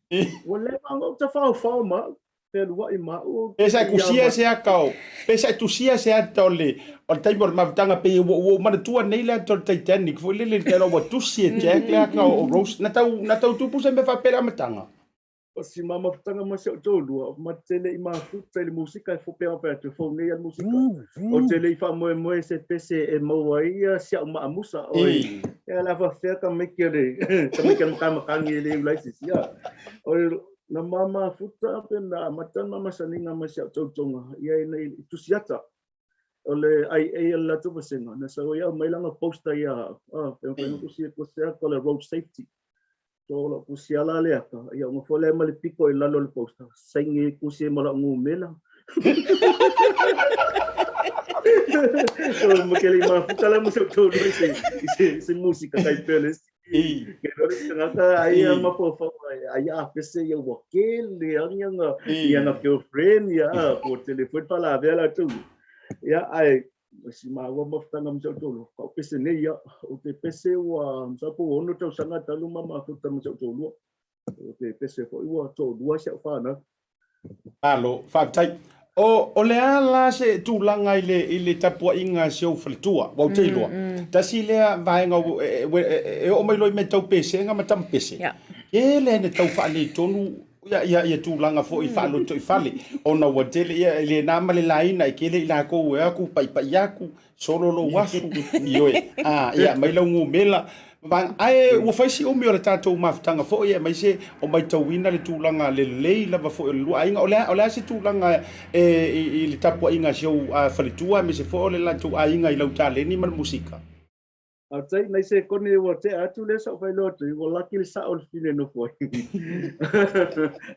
ua leva ona ou tafaofao ma au, fealuai ma au. Pe sa e tusia se ata o, pe sa e tusia se ata o le, o le taimi o le mafutaga pei ua, ua ou manatua nei le ata o le Titanic foi lele i le taimi ua tusi e Jack le ata o Rose. Na tau, na tau tupu se mea faapea i le amataga? O si mamafutaga ma si ou toalua, ma te le i mafuta i le musika e pea pea atu e fou nei a le musika. Ou te le i faamoemoe i se pese e maua ai ia si au maamusa. Oi, e la faafefea tamaiti a le tamaiti a le makamakagi e le ula ai se isi. Oi, na mamafuta pe na amata na mamasaniga ma si au tautoga ia ina i tusi ata. O le IA a le latou vasega, na sau ai aumai lana poster ia au. Ah, pe mafai ona tusi e kose atu o le road safety. So o lau tusi ala le ata, ia ona foi lea ma le piko i lalo o le poster, saini ai tusi ai ma lau numela. So ma ke le i mafuta la ma si ou toalua i se, i se, i se musika kai pea le isi. Ke loa le isi tagata ai a mafaufau ai, ai a pese ia ua kele agi ana, i ana girlfriend ia, po o tele foi le faalavea latou. Ia ae Ma si māua mafutaga ma si ou toalua, ka ou pese nei ia. Ou te pese ua, masalo po ua ono tausaga talu ma mafuta ma si ou toalua. Ou te pese foi ua toalua si au whanau. Malo, faafetai. O, o le a la se tulaga i le, i le tapuaiga a si ou faletua, ua ou te iloa. Tasi lea vaega e, e, e, e oo mai loa i mea tau pesega ma tama pese. Tele ina tau faaletonu. ia, ia, ia tulaga foi faalotoifale, ona ua tele, ia, e le na ma le laina, e tele i lakou e o atu, paipai atu, solo lou afu, ioe, a, ia, aumai lau numela, ma, ae ua fai si umi o le tatou mafutaga foi, aemaise o matauina le tulaga lelei lava foi o le lua aiga. O le a, o le a se tulaga e, i, i le tapuaiga a si ou faletua, aemaise foi o le latou aiga i lau taleni ma le musika? Faafetai, nai sekone ua tea atu lea sa ou faailoa atu ai, ua laki le sao o le fine nofo ai.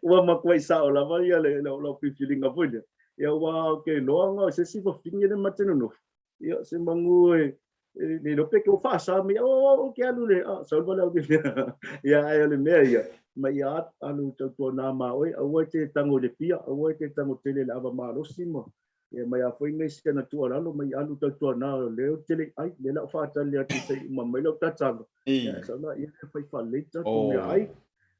Ua matuai sao lava ia le lau lau filifiliga foi lea. Ia ua ou te iloa na o se isi wafine le ma te nonofo. Ia se manu e le iloa pe ke ua faasa mai, oh, ou te alu le, ah, sau wale au ke mea. Ia ai o le mea ia, mai ia alu tautua nā ma oe, aua e te tango i le pia, aua e te tango tele i le ava malosi ma Ia mai a foi nei si ana tuualalo mai alu tautuana o lea ou te le i ai, lea la ou faatali atu se i uma mai lau tatalo. Ia sau la ia fai faalelei tatou meaai.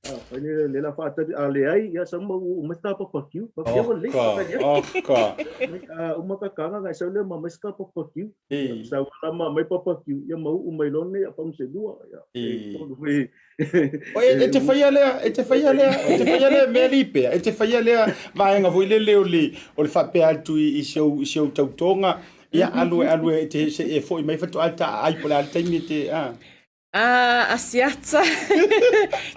A fai le lea la faatali a leai ia sau ma uu mai ka papakiu. Papakiu ua lelei faatali atu. Oka. A uma kakanga ngai sau lea ma mai ska papakiu. Sau la ma mai papakiu ia ma uu mai loa nei a fagu se lua. Ia tolu foi. E te faia lea, e te faia lea, e te faia lea mea lipea, e te faia lea vaega foi lele o le, o le faapea atu i, i si ou, i si ou tautoga, ia alu e alu e te se e foi mai faatoa taai po o le a le taimi e te, a. Ah, Asiata.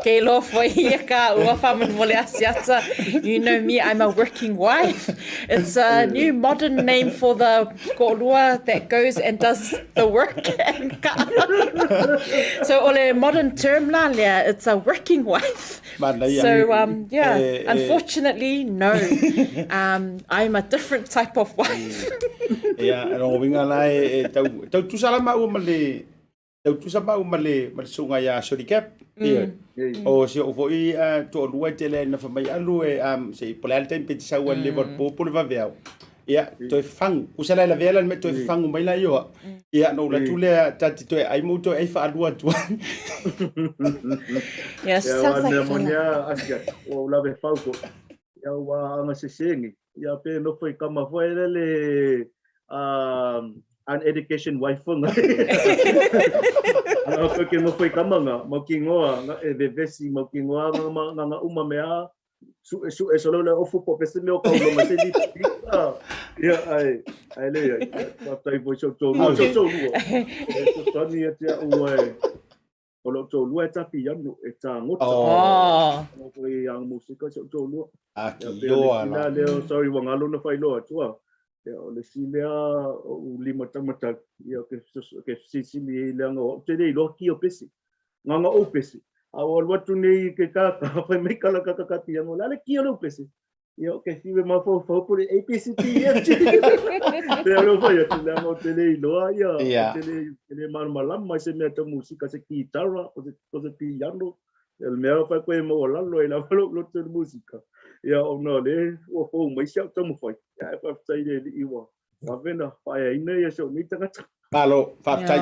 Ke iloa foi ia ka ua faamolemole Asiata. You know me, I'm a working wife. It's a new modern name for the Ko'olua that goes and does the work and ka. So o le modern term la lea, it's a working wife. Manaia. So yeah, Eh, eh. unfortunately, no. I'm a different type of wife. Ia, lona uiga la e, e tau, tau tusa la maua ma le, tau tusa maua ma le, ma le susuga ia Shirley Cap. Ia. O si ou foi toalua e tele ai na fai mai alu e, se i po o le a le taimi pe te sau ai le Liverpool po o le vaveao. Ia, toe fafagu. Usa la e lavea la le mea toe fafagu mai la i oa. Ia, na ou alu atu lea, ta te toe ai ma ou toe ai faalua atu ai. Yeah, Ia, sounds ua like mea fun. moni a Asia, ua ou lave fau ko. Ia, ua anga sese ni. Ia, pe nofo i kama foi le le an education wife nga. Anga koe ke nofo i kama nga, mau ki ngoa, nga e vevesi, mau ki ngoa nga, nga, nga uma mea Suʻe suʻe solo le ofu po pese mea o kau loma se ni Ia ai ai le ia faafetai foi si ou toalua si ou toalua e fesoasoani ia te a'u e o lo'u toalua e tā piano e tāgota oh foi aga musika si ou toalua a ki ioa la lea sorry ua galo na faailoa atu a ia o le isi lea o'u lima taumatau ia ke ke fesilisili ai leaga o a'u te le iloa ki o pese Nganga ou pese. A ua alu atu nei i ke kākā, fai mai kala kakakati ia, o le a le ki o lou pese? Ia, o ke fiu e mafaufau po le A, B, C, D, E, F, G. Te alo fai atu, leaga o te le iloa ia, o te le, te le malamalama i se mea tau musika, se kitara, o se, o se piano. Ia, le mea fai koe e maualalo ai lava lou loto i le musika. Ia, ona o le ua fou mai si au taumafai. Ia, e faafetai i le Alii ua Vave na faaeaina ia si ou nei tagata. Malo, faafetai.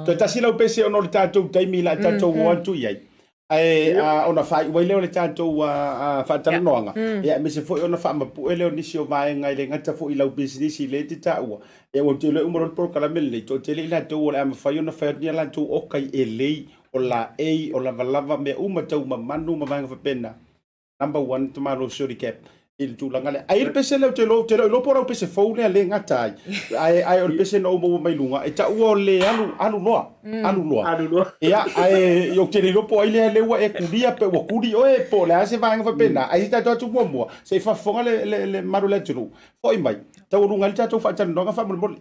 Toe tasi lau pese ona o le tatou taimi la tatou o atu i ai. Ae ona faaiu ai lea o le tatou faatalanoaga, ia aemaise foi ona faamapue lea o nisi o vaega e le gata foi i lau pisinisi lea e te taua. Ia ua ou te iloa e uma loa le polokalame lenei, toatele i latou o le a mafai ona fai atu ni a latou oka i elei, o laei, o lavalava, mea uma tau mamanu ma vaega faapena. Number one tamalo Shirley Cap i le tulaga lea. Ai le pese lea ou te iloa, ou te le o iloa po o lau pese fou lea le gata ai. Ae, ae o le pese na ou maua mai luga, e taua o le alu, alu loa. Alu loa. Alu loa. Ia, ae ou te le iloa po o ai lea lea ua e kulia pe ua kuli oe po o le a se vaega faapena. Ae se i tatou atu muamua, se i faafofoga le, le, le mamalu o le atunuu. Foi mai, taualuga ai le tatou faatalanoaga faamolemole.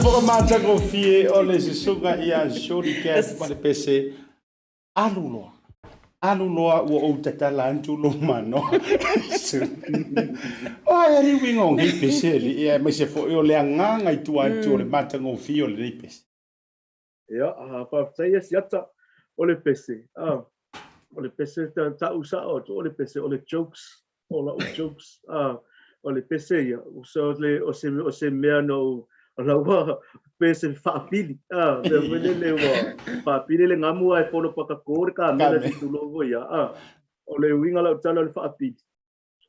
Faafogafoga matagofie o le susuga ia Shorty Cap ma le pese alu loa. Alu loa ua ou tatala atu lou manoa. O ai ali uiga o nei pese alii, aemaise foi o le agaga i tua atu o le matagofie o lenei pese. Ia, faafetai ia Siata. O le pese, o le pese ta'u sa'o atu o le pese, o le jokes, o la'u jokes, o le pese ia, so o se, o se mea na ou, o lau pese fa'apili, mea foi lele ua fa'apili le gamu ae fono pakakō le kamela se i tulou foi ia, o le uiga o lau tala o le fa'apili,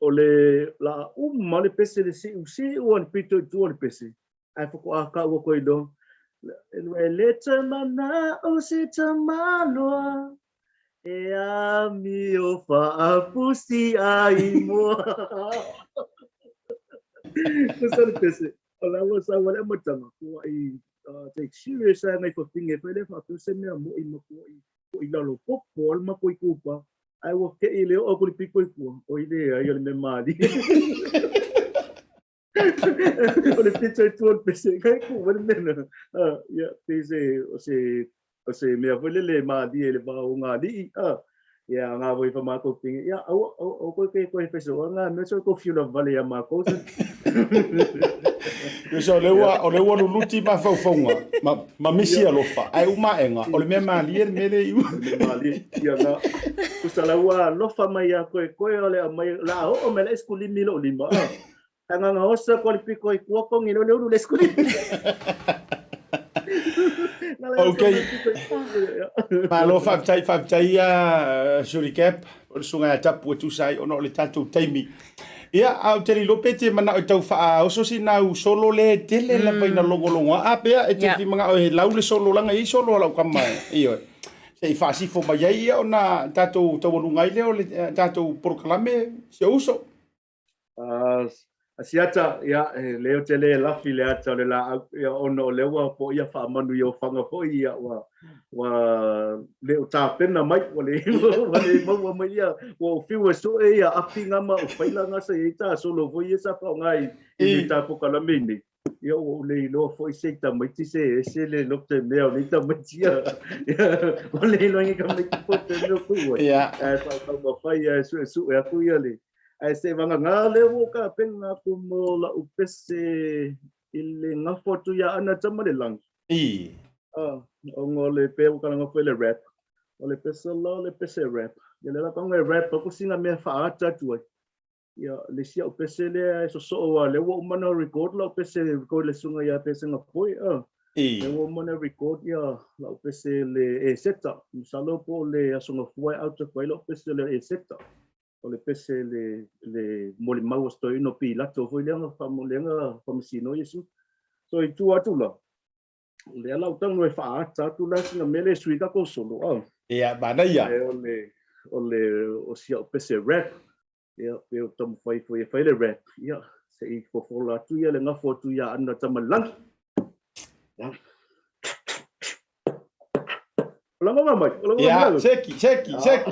o le la uma le pese le si'u si'u a le pito i tua o le pese, ae faatoa kau atu ai loa, e le toe mana'o se tamaloa e amio faafusi ai moa. Tusa le pese, o la ua sau le amataga, kua'i take serious a ngai fafine fai le faapea se mea mo'i ma kua'i i lalo popo a le matou itupa, ae ua ke'i le oo atu i le pito i tua, oi leai o le mea malie. O le pito i tua o le pese, kai ku wale mea na. Ia, pei se, o se, o se mea foi lele e malie i le va o ngā ali'i, ia, ngā voi fa mākou pingi, ia, aua, aua, aua koe ke koe pese, o ngā mea so ko fiula vale ia mākou. So, o le ua, o le ua luluti mafaufauga, ma, ma misi alofa, ae uma aega, o le mea malie le mea le iu. O le mea malie, ia ngā. Tusa la ua alofa mai ia koe, koe o le aumai, la a oo mai la eskulimi i lou lima, Tagaga oso ko le piko i kua kongi lo le ulu le skulimi. Ok. Malo faafetai, faafetai ia Shuri Cap, o le susuga ia Tapu e tusa ai ona o le tatou taimi. Ia, a ou te le iloa pe te manao e tau faaoso sina au solo le tele lava ina logologoa a pea e te fia manao e lau le solo leaga e i ai solo a lau kama e, ioe. Se i faasifo mai ai ia ona tatou taualuga ai lea o le tatou polokalame si ou uso. Asiata, ia, e le o te le lafi le ata o le laau, ia, ona o lea ua poia faamanu i Ofaga foi, ia, ua, ua le o tapena mai, ua le, ua le maua mai ia, ua ou fiu e sue ia api nga ma o faila nga sa i ai tasolo foi ia sa faaaoga i, i le ta polokalame nei. Ia, ua ou le iloa foi se i tamaiti se ese le lote mea o nei tamaiti ia. Ua le iloa i tamaiti po te mea ku ai. Ia. Ae faataumafai ia e suesue aku ia le. Ae se vagagā lea ua ou tapena aku mo la'u pese i le gafo atu iā Ana Tamalelagi. I. Ah, ona o le pea ua kalaga foi le rap. O le pese la o le pese rap. Ia le la tago e rap aku sina mea faaata atu ai. Ia, le isi au pese lea e sosoo a lea ua uma ona record lau pese, record le susuga ia Pesega Poi, ah. I. Lea ua uma ona record ia lau pese le Eseta. Masalo po o le Aso Gafua e out atu ai lau pese le Eseta. O le pese le, le molimau a si toeaina o Pilato foi lea na lea na faamasino ai Iesu. So i tua atu la, lea la ou tago e faaata atu la sina mea lea e sui tatou solo, ah. Ia, manaia. Ae o le, o le, o si au pese rap, Ia, pe o taumafai foi e fai le rap, ia, se i fofola atu ia le gafo atu ia Ana Tamalelagi. Ia. O la mama mai, o la mama Ia, mai. seki, seki, seki.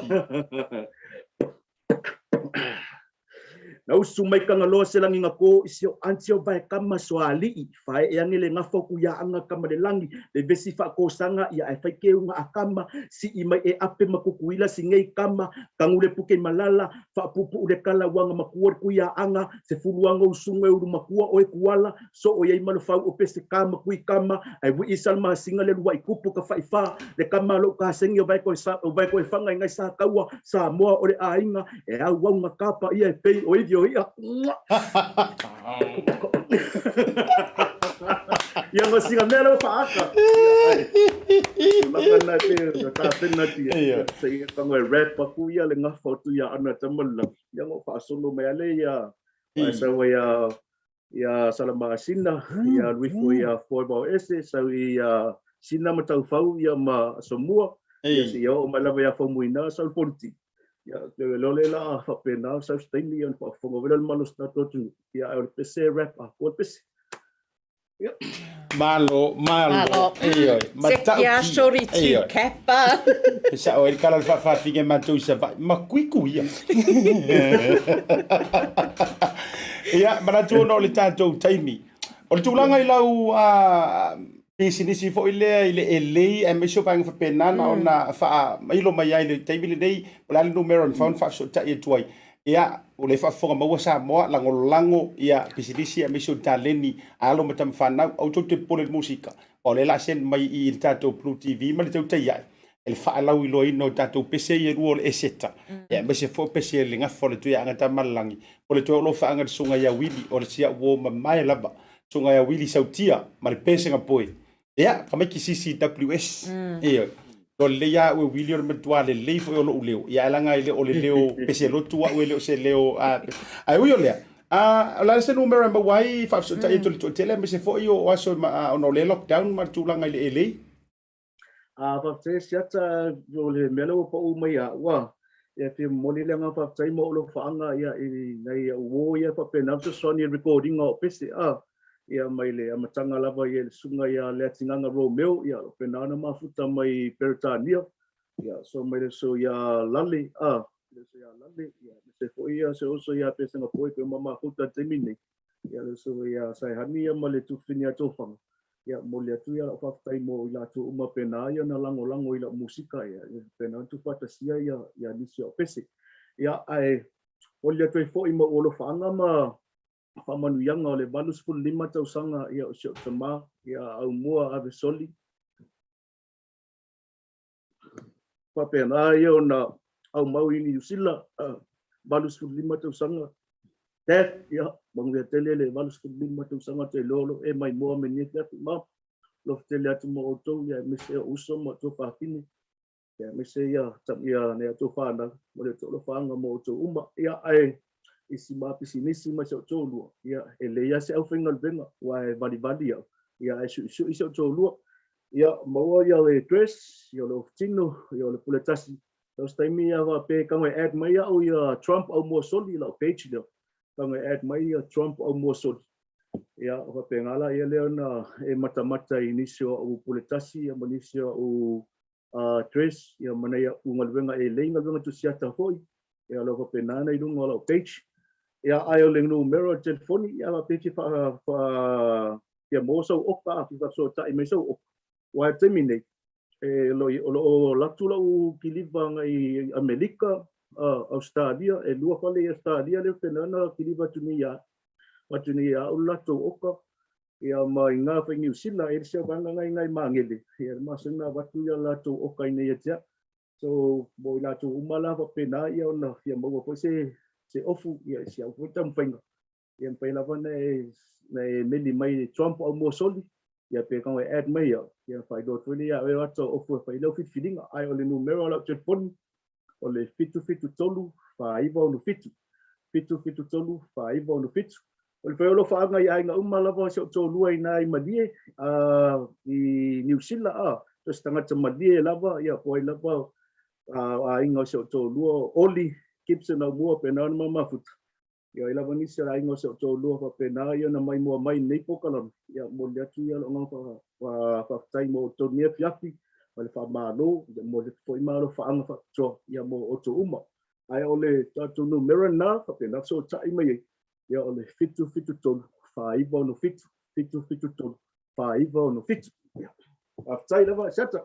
Na usu mai Kangaloa se lagi nga ko i si o anti o vae kama so ali'i fae e ange le gafa o ku ia anga kama le lagi le vesi faakosanga ia ae fai keu nga akama si'i mai e ape ma kukuila singei kama kagu le puke malala faapuupuu le kala uaga makua le kuiaaga sefulu aga usuga e ulu makua oe kuala soo i ai ma le fau o pese kama kui kama ae wii sa le masiga le lua'i kupu ka faifā le kama a lou kasegi o vae koe sa o vae koe faga i ngai sa kaua Samoa o le aiga e auauga kapa ia e pei o ivi o i'a. Ia ma sina mea lea ua faaata. Tulaga na e pei ona tapena atu ia. Se i tago e rap aku ia le gafa o Tuiaana Tamalelagi. Ia na ou faasolo mai lava lea ia ae sau ai ia ia Salamasina, ia alu ifo ia Foevaoese, sau i ia Sina ma Taufau ia ma Asomua, ia seia oo mai lava ia Faumuina, sau le Fonoti. Ia, te lole la faapena, sau se taimi ia ona faafofoga foi lea o le malosi tatou atunuu. Ia, ae o le pese e rap atoa le pese. Ia. Malo, malo. Malo. Ioe. Seki a shori tu kapa. E sao ai le kala o le faafaafine matou i Savaii, ma kuikuia. Ia, manatu ona o le tatou taimi. O le tulaga i lau pisinisi foi lea i le elei aemaise o vaega faapena na ona faamailo mai ai i le taimi lenei, po o le a le numera e mafai ona faafesootai atu ai. Ia, o lea e faafofoga maua Samoa, lagolago ia pisinisi aemaise o taleni a alo ma tama fanau. Aua tou te popole i le musika, aua o lea o le a send mai i i le tatou Blue TV ma le Tautai Ae i le faalauiloaina o tatou pese ia e lua o le Eseta, ia aemaise foi o pese a le Gafa o le Tuiaana Tamalelagi, o le toe alofaaga i le Susuga ia Wili, o le si au uo mamae lava, Susuga ia Wili Sautia ma le Pesega Poe. Ia, tamaiti CCWS. Ioe. Iloa lelei lava au e Wili o le matua lelei foi o lou leo. Ia ae leaga e le o le leo pese lotu au e le o se leo ae ui o lea, o le a se numera e maua ai faafesootai atu i le toatele aemaise foi o aso ona o lea lockdown ma le tulaga i le LA? A faafetai Asiata o le mea lea ua pau mai ia au a ia fia momoli le agaga faafetai mo alofaaga ia i nai au uo ia faapena fesoasoani i le record ina o pese a ia mai le amataga lava ia i le susuga ia Leatigaga Romeo ia faapena ona mafuta mai Peretania ia so mai le uso ia Lale a le uso ia Lale ia aemaise foi ia se uso ia Pesega Poe pe ma mafuta i le taimi nei ia le uso ia Saehani ia ma le Tufini ia Tofaga Ia, momoli atu ia lau faafetai mo i latou uma pena ia na lagolago i lau musika, ia, ia pena ona tuufaatasia ia, ia nisi o pese. Ia, ae momoli atu ai foi ma ou alofaaga ma faamanuiaga o le 85 tausaga ia o si ou tama, ia Aumua Avesoli. Faapena ia ona aumau i Niu Sila, 85 tausaga. Dad, ia, manuia tele le 85 tausaga te iloa o lo o e maimoa me nei afiafi ma alofa tele atu mo outou, ia aemaise o uso ma outou fafine, ia aemaise ia ia nai a outou fanau, ma le outou alofaaga mo outou uma. Ia, ae i si ma pisinisi ma si ou toalua, ia, e lelei lava se aufaigaluega, aua e valivali au, ia, ae suisui si ou toalua. Ia, maua ia le address, ia o le ofutino, ia o le pule tasi. So se taimi ia faapea e tago e add mai au ia Trump Aumua Soli i lau page lea. Tago e add mai ia Trump Aumua Soli. Ia, faapena la ia lea ona e matamata i nisi o au pule tasi ia ma nisi o au address ia ma nai au galuega e lelei galuega tusiata foi. Ia o lo o faapena ona i luga o lau page. Ia ae o le numera o le telefoni ia faapea e fia faa, faa fia maua sau oka a fia faafesootai mai sau oka. Aua i le taimi nei, e, o lo o alu atu lau kiliva agai Amerika, Ausetalia, e lua fale i Ausetalia lea faapena ona kiliva atu nei ia atu nei ia au le latou oka, ia ma i gā foi i Niu Sila, e i ai le isi vaega na i ina i Magele, ia e masani ona avatu ia latou oka i inei ia te au. So, mo i latou uma la faapena ia ona fia maua foi se se ofu ia i si au foi taumafaiga. Ia mafai lava ona e na e meli mai i Trump Aumua Soli, ia pe tago e add mai au, ia faailoa atu foi lea ia oe o ata o ofu e fai ai lau filifiliga. Ae o le numera o lau telefoni, o le 773 4967. 773 4967. O le fai o alofaaga i aiga uma lava o si ou toalua i ina i Malie, a, i Niu Sila, a, so se tagata malie lava, ia, po o ai lava a, aiga o si ou toalua, o Oli Gibson Aumua, pena ona ma mafuta. Ia, ai lava nisi o le aiga o si ou toalua faapena ia ona maimoa mai i lenei polokalame, ia, momoli atu ia lou agaga faafetai mo outou i lenei afiafi ma le faamalo, ia momoli atu foi ma alofaaga faapitoa ia mo outou uma. Ae o le tatou numera lena faapena fesootai mai ai, ia o le 773 4967, 773 4967. Ia, faafetai lava Asiata.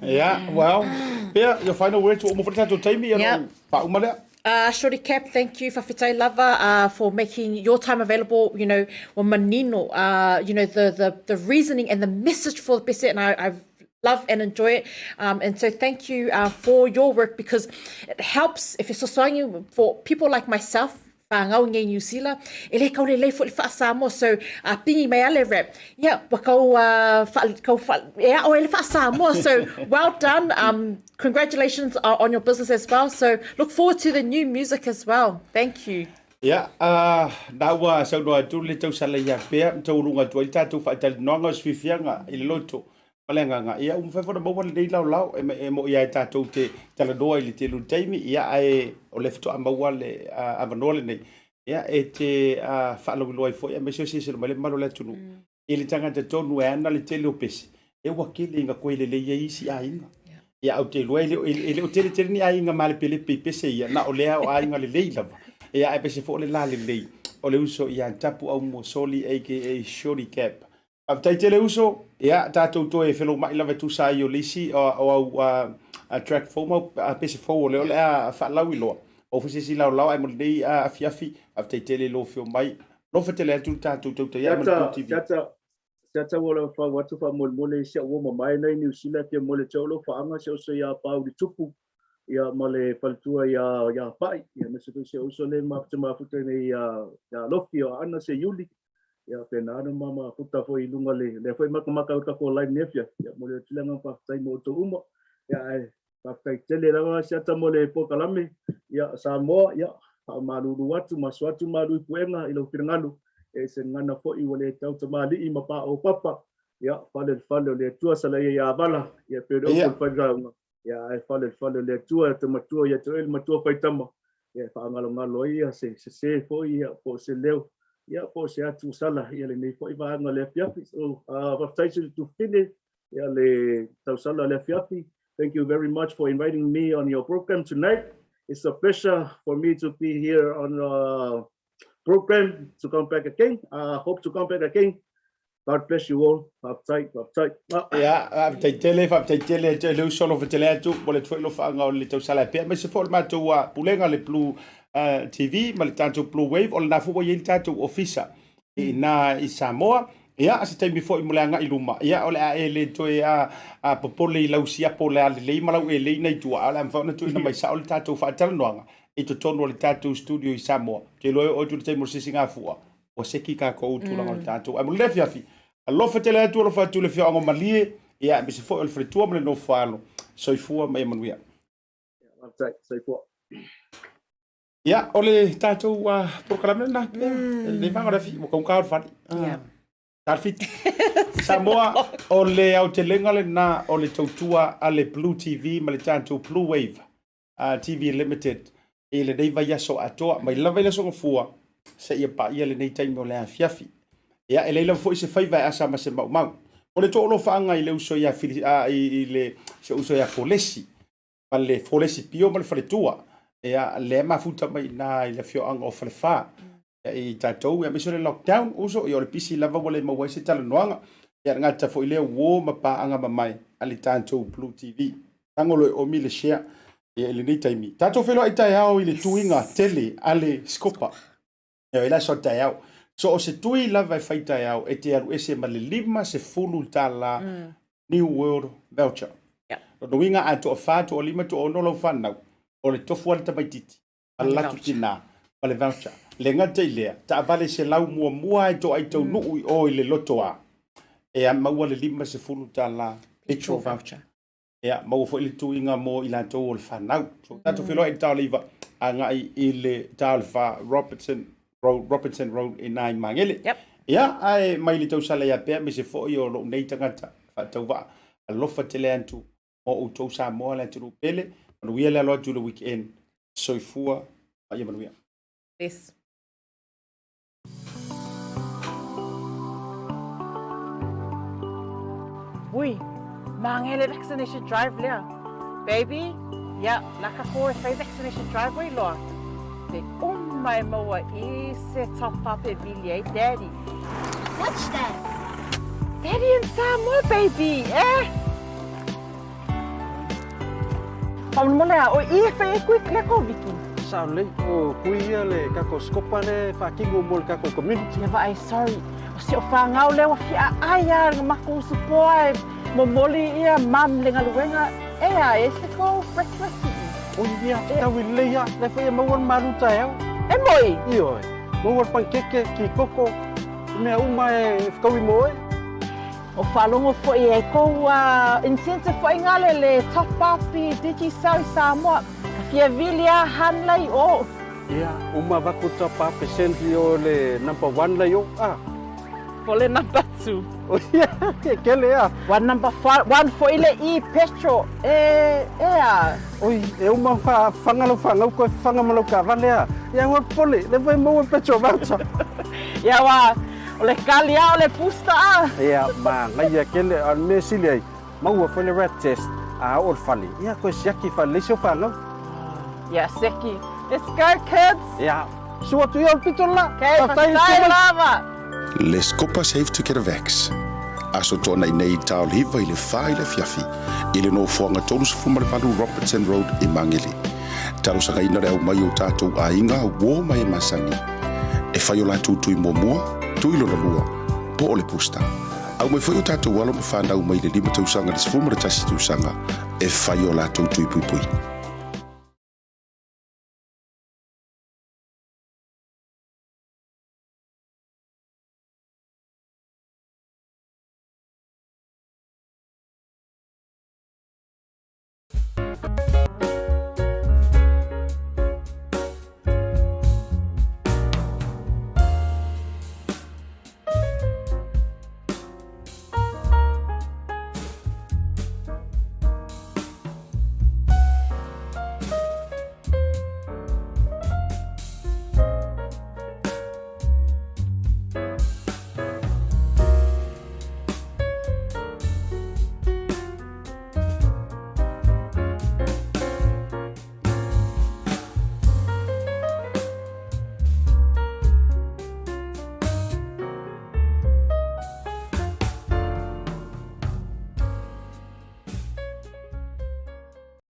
Yeah, well, Pea, your final words, ua uma foi le tatou taimi, ia Yep. lou faauma lea. Shorty Cap, thank you, faafetai lava for making your time available, you know, ua manino, you know, the, the, the reasoning and the message for the pese, and I, I love and enjoy it. And so thank you for your work because it helps, if fesoasoani for people like myself, whāngau i New Zealand, e le kau lelei foi le wha-Samoa, so pingi mai a le rap. Ia, ua kau, wha, kau wha, e ao e le wha-Samoa, so well done. Congratulations on your business as well. So look forward to the new music as well. Thank you. Ia, na ua saunoa atu le tausala ia pea, ma tauuluga atu ai le tatou faatalanoaga o se fiafiaga i le loto ma le agaga. Ia, ua mafai foi ona maua lenei laolao e, e mo'i ai tatou te talanoa i le tele o le taimi, ia, ae o lea faatoa maua le avanoa lenei, ia, e te faalauiloa ai foi, aemaise o silasila mai le mamalu o le atunuu. I le tagata tonu e ana le tele o pese, e ua tele ina toe lelei ai isi aiga. Ia, ou te iloa e le o, e le o tele tele ni aiga malepelepe i pese ia, na o lea o aiga lelei lava. Ia, aemaise foi o le lalelei. o le uso ia Tapu Aumuasoli aka Shorty Cap. Faafetai tele uso, ia tatou toe felomai lava e tusa ai o le isi o au track fou ma au pese fou o lea o le a faalauiloa. Maua foi se isi laolao ae mo lenei afiafi, faafetai tele i lou afio mai. Alofa tele atu le tatou tautai ae ma le Blue TV. Siata, siata ua lau fau atu faamolemole i si au uo mamae na i Niu Sila fia mole te o lou faaga si au uso ia Pauli Tupu ia ma le faletua ia ia Pa'i ia aemaise foi si ou uso lea matou te mafuta nei ia ia Lofi o Aana se Iuli ia faapena ona ma mafuta foi i luga o le lea foi makamaka o le tatou live nei afiafi. Ia momoli atu le agaga faafetai mo outou uma ia ae faafetai tele lava Asiata mo le polokalame ia Samoa ia faamalulu atu ma aso atu malu i puega i lou finagalo e se gagana foi ua le tau tamalii ma paopapa ia fale i le fale o le Atua salaia ia Avala ia pei o le upu a le failauga Ia ae fale le fale o le Atua e te matua ia te oe le matua faitama, ia e faagalogalo ai ia se sese foi ia po o se leo ia po o se atu sala ia lenei foi vaega o le afiafi. So faafetai Sui Tufine ia le tausala o le afiafi. Thank you very much for inviting me on your program tonight. It's a pleasure for me to be here on uh, program to come back again. I uh, hope to come back again. God bless you all. Faafetai, faafetai. Ah. Ia, faafetai tele, faafetai tele te le uso alofa tele atu mo le foi alofaaga o le tausala e pea aemaise foi o le matou uh, pulega le Blue uh, TV ma le tatou Blue Wave o lena foi ua i ai le tatou ofisa i ina i Samoa. Ia, se taimi foi mo le agai i luma, ia o le a e le toe a, a popole i lau siapo o le a lelei ma lau elei nai tua, a o le a mafai ona tuuina mai sao le tatou faatalanoaga i totonu o le tatou studio i Samoa. Ou te iloa e oo atu i le taimi o le sisigafua, ua seki tatou tulaga o le tatou. Ae mo lenei afiafi, alofa tele atu, alofa atu i le afioaga o Malie, ia, aemaise foi o le faletua ma le nofo alo. Soifua ma ia manuia. Faafetai, soifua. Ia, o le tatou uh, polokalame lena, mm. lenei vaega o le afi, ua taugata o le fale. Yeah. Tala whitu. Samoa, o le aotelega lena o le tautua a le Blue TV ma le tatou Blue Wave uh, TV Limited i lenei vaiaso atoa, mai lava i le Aso Gafua seia paia lenei taimi o le afiafi. Ia, e leai lava foi se faiva e asa ma se maumau. O le toalofaaga i le uso ia Fili, uh, i, i le se uso ia Folesi, ma le Folesi Pio ma le faletua, ia, lea e mafuta mai i ina i le afioaga o Falefa. Ia, i tatou, ia, aemaise o le lockdown, uso, ia, o le pisi lava ua le maua ai se talanoaga. Ia, le gata foi lea uo ma paaga mamae a le tatou Blue TV. Tago loa e omi le share ia, i lenei taimi. Tatou feiloai taeao i le tuiga tele a le Scopa. Ia, i le aso a taeao. So o se tui lava e fai taeao e te alu ese ma le $50 New World Voucher. Yep. Lona uiga a toafa, toalima, toaono lau fanau, o le tofu a le tamaititi, ma le latou tina, ma le voucher. Le gata i lea, taavale 100 muamua e toai taunuu i o i le loto A, e maua le $50 petrol voucher. Ia, maua foi le tuiga mo i latou o le fanau. So, tatou feiloai i le ta o le 9, agai i le ta o le 4, Robertson Road, Robertson Road i ina i Magele. Yep. Ia, ae mai le tausala ia pea, aemaise foi o lou nei tagata faatauvaa, alofa tele atu mo outou Samoa le atunuu pele, manuia le alo atu i le weekend. Soifua ma ia manuia. Bless. Ui, Magele vaccination drive lea. Baby, ia, laka ko e whai vaccination drive wai loa. Te uma e maua i se top up e vili ai daddy. What's that? Daddy in Samoa, baby, eh? Faamolemole a o i e whai e kui le Koviki. Sao lelei, o kui ia le kako scopa le faatino mo le kako community. Ia vaai, sorry. O si o whangau lea ua fia ai a nga mako usu poa e momoli ia mam le ngaluenga e a e se ko breakfast i. O ia, tau i lelei a, le whai e maua le malu taeao. E moi? Ioe, maua le pankeke, ki koko, mea uma e whakaui mo oe. O faalogo foi e kou incentive foi ngale le top up i Digicel i Samoa. Ka fia vili a han lei o. Ia, uma avatu le top up e send i o le number one lei o, ah. Po le number two. O ia, e kele a. One number one foi le e petrol e, e a. Oi, e uma fa fanga lau fanau koe fanga ma lau kaavale a. Ia aua le popole, lea foi e maua le petrol voucher. Ia wa, O le kali a o le booster a. Ia, manaia tele, a o le mea e sili ai, maua foi le rat test, a oo i le fale, ia, toe siaki faalelei si au fanau. Ia, seki. Let's go kids! Ia. Susu atu ia o le pito le la. Okay, Faafetai le faafetai susu mai. lava. Le Scopa Safe to Get a Vax. Aso Toanai nei taol 9 i le 4 i le afiafi i le nofoaga 38 Robertson Road i Magele. Talosagaina le aumai o tatou aiga, uo ma e masani e fai o latou tui muamua, tui lona lua, po o le booster. Aumai foi o tatou alo ma fanau mai le 5 tausaga i le 11 tausaga e fai o latou tui puipui.